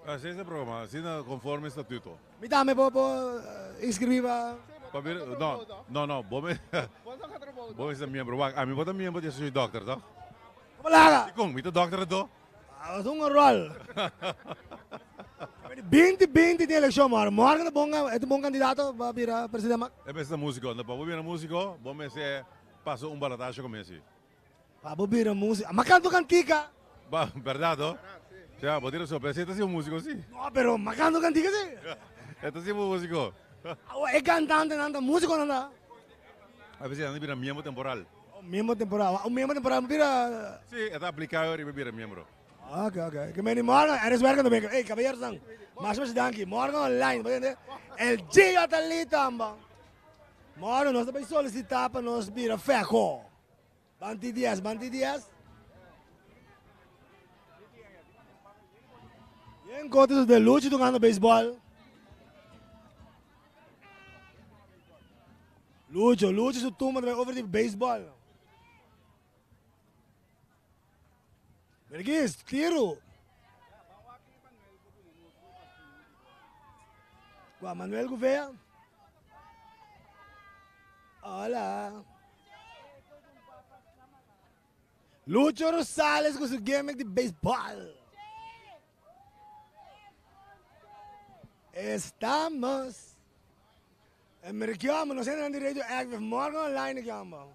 Así es e programa, asina conforme estatuto. Mi tambe por por inscribí pa. Pa bira, no, no, no, bo me, bo mester ta miembro. Wak, ami bo ta miembro di asociacion di dokter, toch? Como laga? Dikon? Mi ta dokter anto? Ah, bo ta un rol. Binti binti tin eleccion morgen. Morgen ta bon, e ta bon candidato pa bira presidente mak? E mester ta musico, anto pa bo bira musico, bo mester pasa un balotaje cu Messi. Pa bo bira musico. Ma canto cantica. Ba, berdad ho? Ya, bo tin razon, pero si e ta si un musico si. No, pero ma canto cantica si. E ta si un musico. Awo e cantantenan ta musiconan ta. A veces nan ta bira miembro temporal. Oh, miembro temporal. Un miembro temporal bo bira. Si, e ta aplica riba bira miembro. Ok, ok. Ke meni morgen, er is werken de winkel. Ey, caballeros, masha masha danki. Morgen online, bo tende? El Gio ta li tamba. Morgen nos ta bay solicita pa nos bira feco. Banti dies, banti dies. Yen kote de Luchi tocando béisbol. Lucho, Lucho su tumba también over di béisbol. Mergis, tiro. Juan Manuel Gouveia. Hola. Lucho Rosales ku su gimmick di baseball. Estamos. En me chiamo, no sento di Radio Active, morgen online chiamo.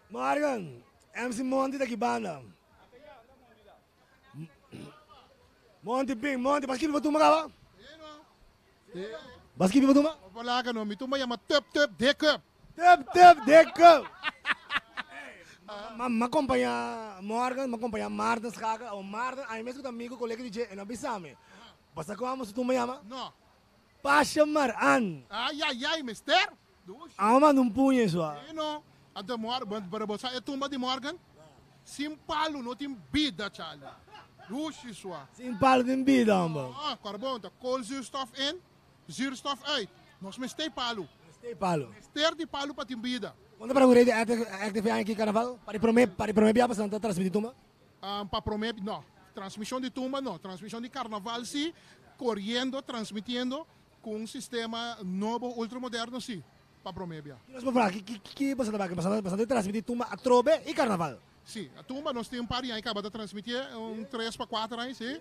Morgen, MC Monty da banda. Monty Bing, Monty, bas kipi tumba kaba? Bas kipi tumba? Polaca no, mi tumba llama Tup Tup Dick Up. Tup Tup Dick Up. Ma ma acompaña Morgan, ma acompaña Martin Schakel, o Martin, ay mes ku amigo colega DJ, e no bisame. Basta ko amo su tumba llama? No. Pasha Maran. Ay ay ay, mister. Amo manda un puño eso. Sí no, ante Morgan, pero bo sa e tumba di Morgan? Sin palo no tin bida, Charlie. Dushi sua. Sin palo tin bida, homber. Ah, carbon ta koolzuurstof in, zuurstof uit. Nos mester palo. Mester palo. Mester di palo pa tin bida. Cuando para cu Radio Active aki carnaval? Pa di prome, pa di prome bia pasobra nan ta transmiti tumba? Pa prome, no. Transmision di tumba no. Transmision di carnaval si, coriendo, transmitiendo cu un sistema nobo ultramoderno si, pa prome bia. Ki nos por vraag? Ki ki boso ta baki? Boso ta transmiti tumba atrobe y carnaval? Si, tumba nos tin un par di aña caba ta transmitié, un tres pa cuater aña si.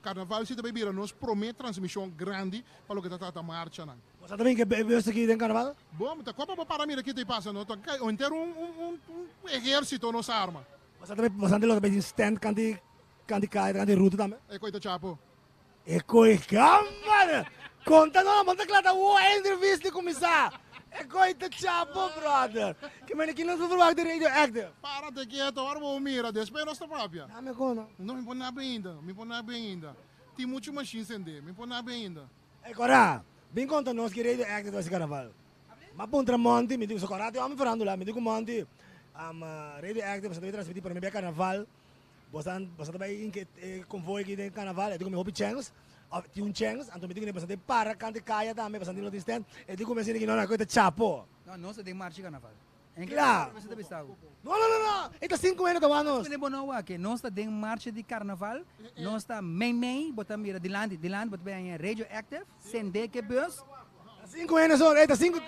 Carnaval si ta bay bira nos prome transmision grandi pa loke ta trata marchanan. Boso ta bin ke bus aki den carnaval? Bon, ta copa bo para mira ki ta pasa no, ta cay henter un un un ehercito nos arma. Boso ta boso ta bay tin stand kanti kanti caya kanti ruta tambe? E coy ta chapo. E koe gamba! Konta no, bo ta kla ta wou e entrevista kuminsá. E koe ta chapo, brother. Ke mene ki nos por verwagt di Radio Active? Para te keto, ora bo mira, despues nos ta papia. Dame kono. No, mi por nabia ainda, mi por nabia ainda. Tin muchu machine sende, mi por nabia ainda. Ey Cora, bin konta nos ki Radio Active ta hasi carnaval. M'a puntra Monty, mi di ku so Cora tin hopi farándula, mi di ku Monty, Radio Active pasobra ta bin transmiti prome bia carnaval. Bosan bosan ta bai inke e konvoi aki den karnaval, e di ku mi hopi chèns, òf tin un chèns, anto mi di kuné bosan ta para kanta kaya tambe, bosan tin lo tin stènt, e di ku mi asina ki no no, e ta chapo. No, nos ta den marcha karnaval. En ke Kla. boso ta bisa awo? No, no, no, no, e ta sinku hende ta wak nos. Kuné bo no wak, nos ta den marcha di karnaval, nos ta mei mei, bo ta mira dilanti, dilanti bo ta bai haña Radio Active, sende ke bus. Ta sinku hende so, e ta sinku.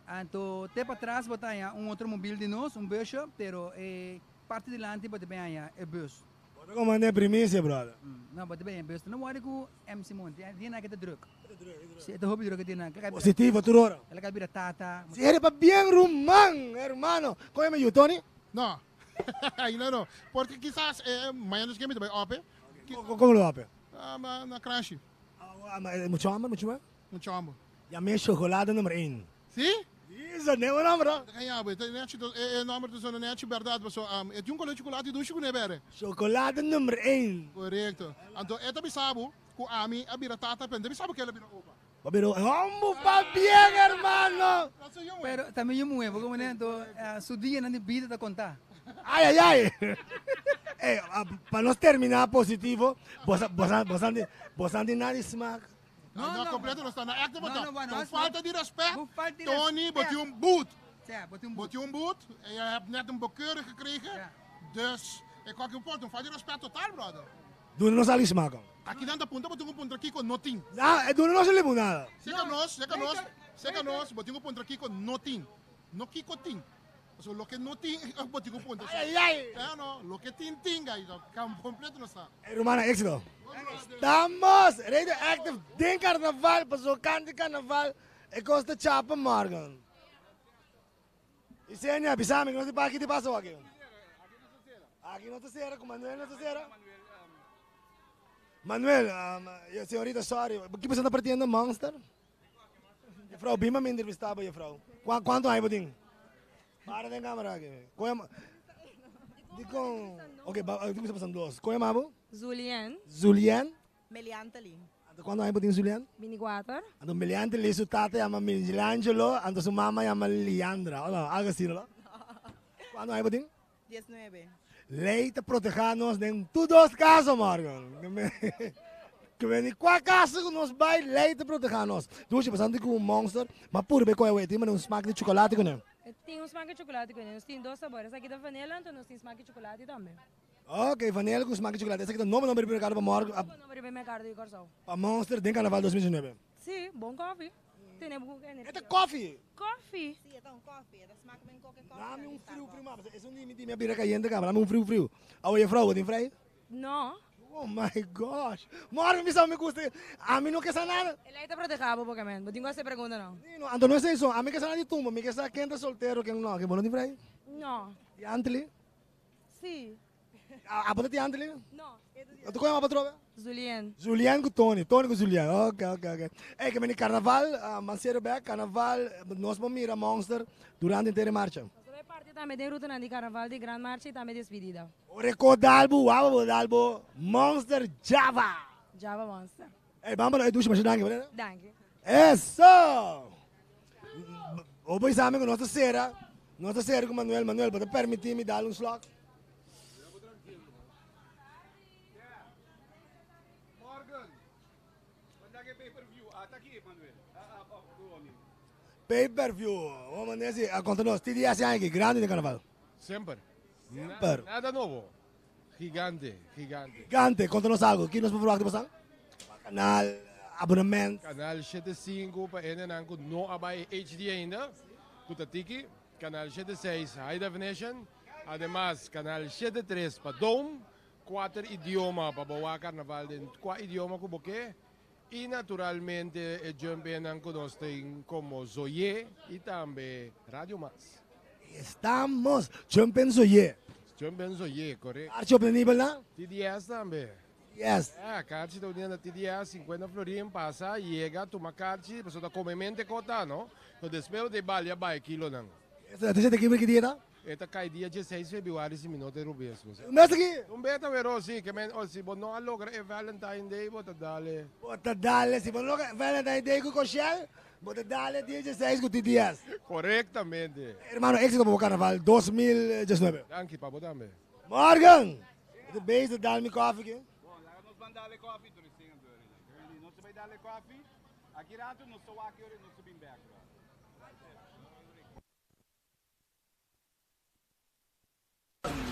Anto te patras bo ta haña un otro mobil di nos, un busje, pero e. Parti dilanti bo ta bin haña e bus. Bo ta komand'é primisia, brother. No, but ben, best. No worry ku MC Monti. Die na kita druk. Si, ito hopi druk die na. Positivo, tur ora. Ela ka bira tata. Serio pa bien ruman, hermano. Kon e yu, Tony? No. Ainda no. Porque quizás eh, mañana nos kemi bai ope. Kon lo ope? Ah, ma na crashi. Ah, ma, eh, mucho hamber, mucho Mucho hamber. Yamé chocolate nummer 1. Si? Isa, ne un nomber. Ja, but het net eh nomber te zo'n netje verdad, so het yung color chocolate dushi ku nebere. Chocolate nummer 1. Correcto. Anto eta bisabu ku ami a bira tata pen. Bisabu que ela bira opa. Pero, ¡Vamos pa bien, hermano! Pero también yo muevo, como nento, su dia na vida ta contar. Ay, ay, ay. Eh, pa nos terminar positivo, vos, vos, vos, andi, vos andi nadie smack. No, no, completo no está na acte No, no, bueno, Con es- falta de respect. falta de Tony, respect. bot je een boot. Ja, bot je een boot. een boot. En je hebt net een bekeuring gekregen. Dus ik had je een falta de respect totaal, brother. Doen nos ali smack. Aqui dentro punta, botin um ponto aqui com nothing. Ah, doen nos limonada. Seca nos, seca nos, seca nos, botin um ponto aqui com nothing. No kiko ting. So, lo que no ting, botin um ponto. Ay, ay, ay. Eh, no, lo que ting ting, aí, completo no está. Eh, Romana, éxito. Estamos radioactive din carnaval, pasó cante carnaval, e costa chapa Morgan. Y seña, bisame, que no se pa aquí te paso aquí. Aquí no te cierra, con Manuel no te cierra. Manuel, um, señorita, sorry, ¿qué pasó partiendo Monster? Juffrouw, Bima me entrevistaba, juffrouw. ¿Cuánto hay, botín? Para de cámara aquí. ¿Cómo Dico, ok, ba, pasan dos. ¿Cómo llama? Zulien. Zulian. Meliantali. Quando hai botin Zulian? 24. Ando Meliantali, su tata llama Michelangelo, ando su mamá llama Liandra. Hola, algo así, ¿no? Quando hai botin? 19. Lei te protejanos en tu dos casos, Morgan. Que me ni qua caso que nos vai, lei te protejanos. Duche, passando com um monster, mas puro bem qual é, tem um smack de chocolate com ele. Tem um smack de chocolate com ele. Nós tem dois sabores. Aqui da vanilla, então nós tem smack de chocolate também. Ok, vanilla com smack de chocolate. Esse aqui é o nome do mercado para Morgan, O nome do mercado de Corsol. para Monster, tem Carnaval 2019. Sim, bom coffee. Tem energia. É coffee? Coffee. Sim, é um coffee. É smaak ben koken coffee. Dame um frio, frio, mas esse não me me abrir caliente, cara. Dame um frio, frio. Ah, juffrouw, wat in vrij? Não. Oh my gosh. Morgen, me sabe me custa. A mim não quer saber nada. Ele está protegado, porque man. Não tenho essa pergunta, não. No, Anto, não é isso. A mim quer saber de tumba. Me quer saber quem tá solteiro, quem não. Que bom, não tem vrij? Não. E Anteli? Sim. A bota de Anteli? Não. Tu conhece a patroa? Zulien. Julian com Tony, Tony com Julian. Ok, ok, ok. Ei, que vem carnaval, uh, Mancero Beck, carnaval, nós vamos mirar Monster durante a inteira marcha. Parte também tem ruta de carnaval de Grand Marcha e também despedida. O recordalbo, uau, dalbo, Monster Java. Java Monster. Ei, vamos lá, ducha, mas danke, né? Danke. Eso! O boy sabe que nossa cera, nossa cera com Manuel, Manuel, pode permitir-me dar um slot? Morgan, vandaag é pay-per-view. Ah, tá aqui, Manuel. Ah, ah, oh, Pay-per-view. Vamos nesse, a conta nós, TDS aqui, grande de carnaval. Sempre. Sempre. Nada novo. Gigante, gigante. Gigante, conta-nos algo. Aqui nós vamos falar que passar? Canal, abonamento. Canal 75 para ainda não no abai HD ainda. Kutatiki. Canal 76 High Definition. Además, Canal 73 para Dome. Quatro idiomas para Boa Carnaval. En quatro idiomas como que. E naturalmente, eh, jump in nós tem como Zoye e também Rádio Mais. Estamos. Jump in Zoye. Jump in Zoye, correto. Archie op nível, não? TDS também. Yes. É, Carchi está unindo a TDS, 50 florin, passa, chega, toma Carchi, pessoa tá come mente cota, não? Então, depois de balha, vai, quilo, não. Essa é aqui, que dia, tá? Esta cai dia 16 de fevereiro, se minuto de rubesco. Um mês aqui? Um beta, vero, sì, che men, oh, si, bo no logra e Valentine Day, bota dale. Bota dale, se não logra Valentine Day com Cochel, bota dale dia 16 com TDS. Correctamente. Hermano, éxito para o Carnaval 2019. Danke, papo também. Morgan! De beest, dale me koffie aqui. Bom, lá nós vamos dar coffee, tur is Nós vamos dar coffee. Aqui rato nós só aqui nós subimos back.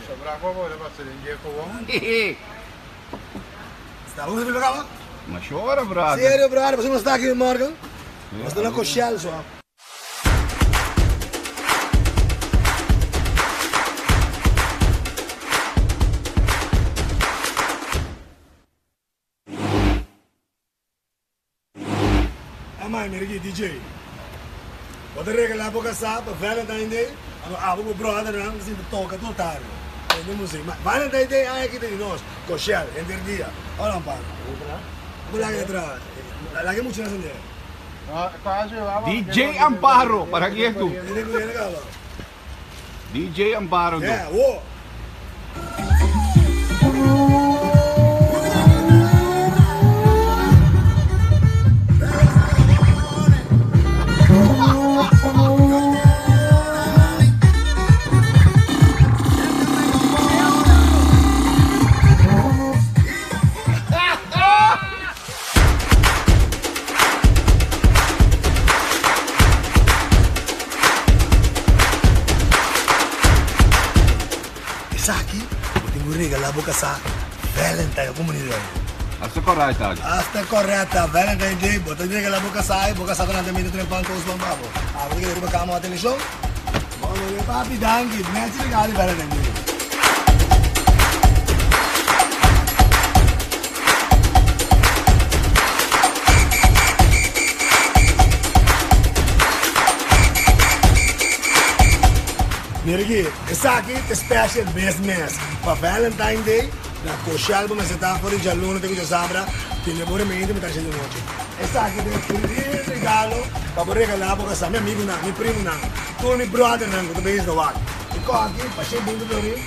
Sabrá qual vai ser em dia com Está bom, você acaba? Mas chora, brother. Sério, brother, você não está aqui, Morgan? Você está na Cochel, só. Amai, mira aki, DJ. Bo ta regalá bo kasá pa Valentine Day, anto abo ku bo bròdernan ta sinta toka tur tardi. Tende musik. Ma Valentine Day aña aki ta di nos, Koshel, henter dia. Ora Amparo. Bo laga e traha. Laga e muchanan sende. DJ Amparo, para kietu. DJ Amparo do. Yeah, wo. Esaki bo tin ku regalá bo kasá Valentine o komo ni rei. Hasta correcta aki. Hasta correcta Valentine Day bo ta regalá bo kasá i bo kasá ta lanta mira tren pan toast pan pa bo. Abo ta keda riba kama wak televishon. Bo no di papi danki merci regalo di Valentine Day. Mira aki, esaki ta special bes mes pa Valentine Day na Coshal bo mester ta for di djaluna te ku djasabra tene bo remente mitar shete nochi. Esaki ta e primer regalo pa bo regala bo kasá, mi amigunan, mi primunan, tur mi brothernan ku ta bezig ta wak. E koki pa shen binti florin,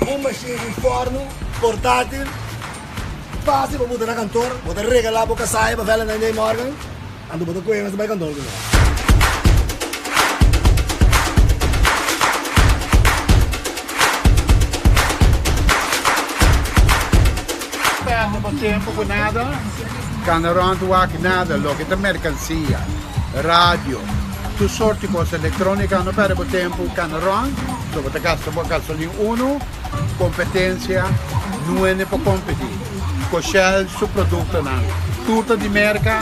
un mashin, un forno portátil, fácil pa buta na kantor, bo ta regala bo kasá e pa Valentine Day morgen, anto bo ta kohe mester bai kantor ku no. Perde bo tempo ku nada. Kana rond wak nada, loke ta merkansia, radio, tur sort di kos elektronika no perde bo tempo kana rond, so bo ta gasta bo gasolin uno, kompetensia nuene por kompeti. Koshel su produktonan tur ta di merka.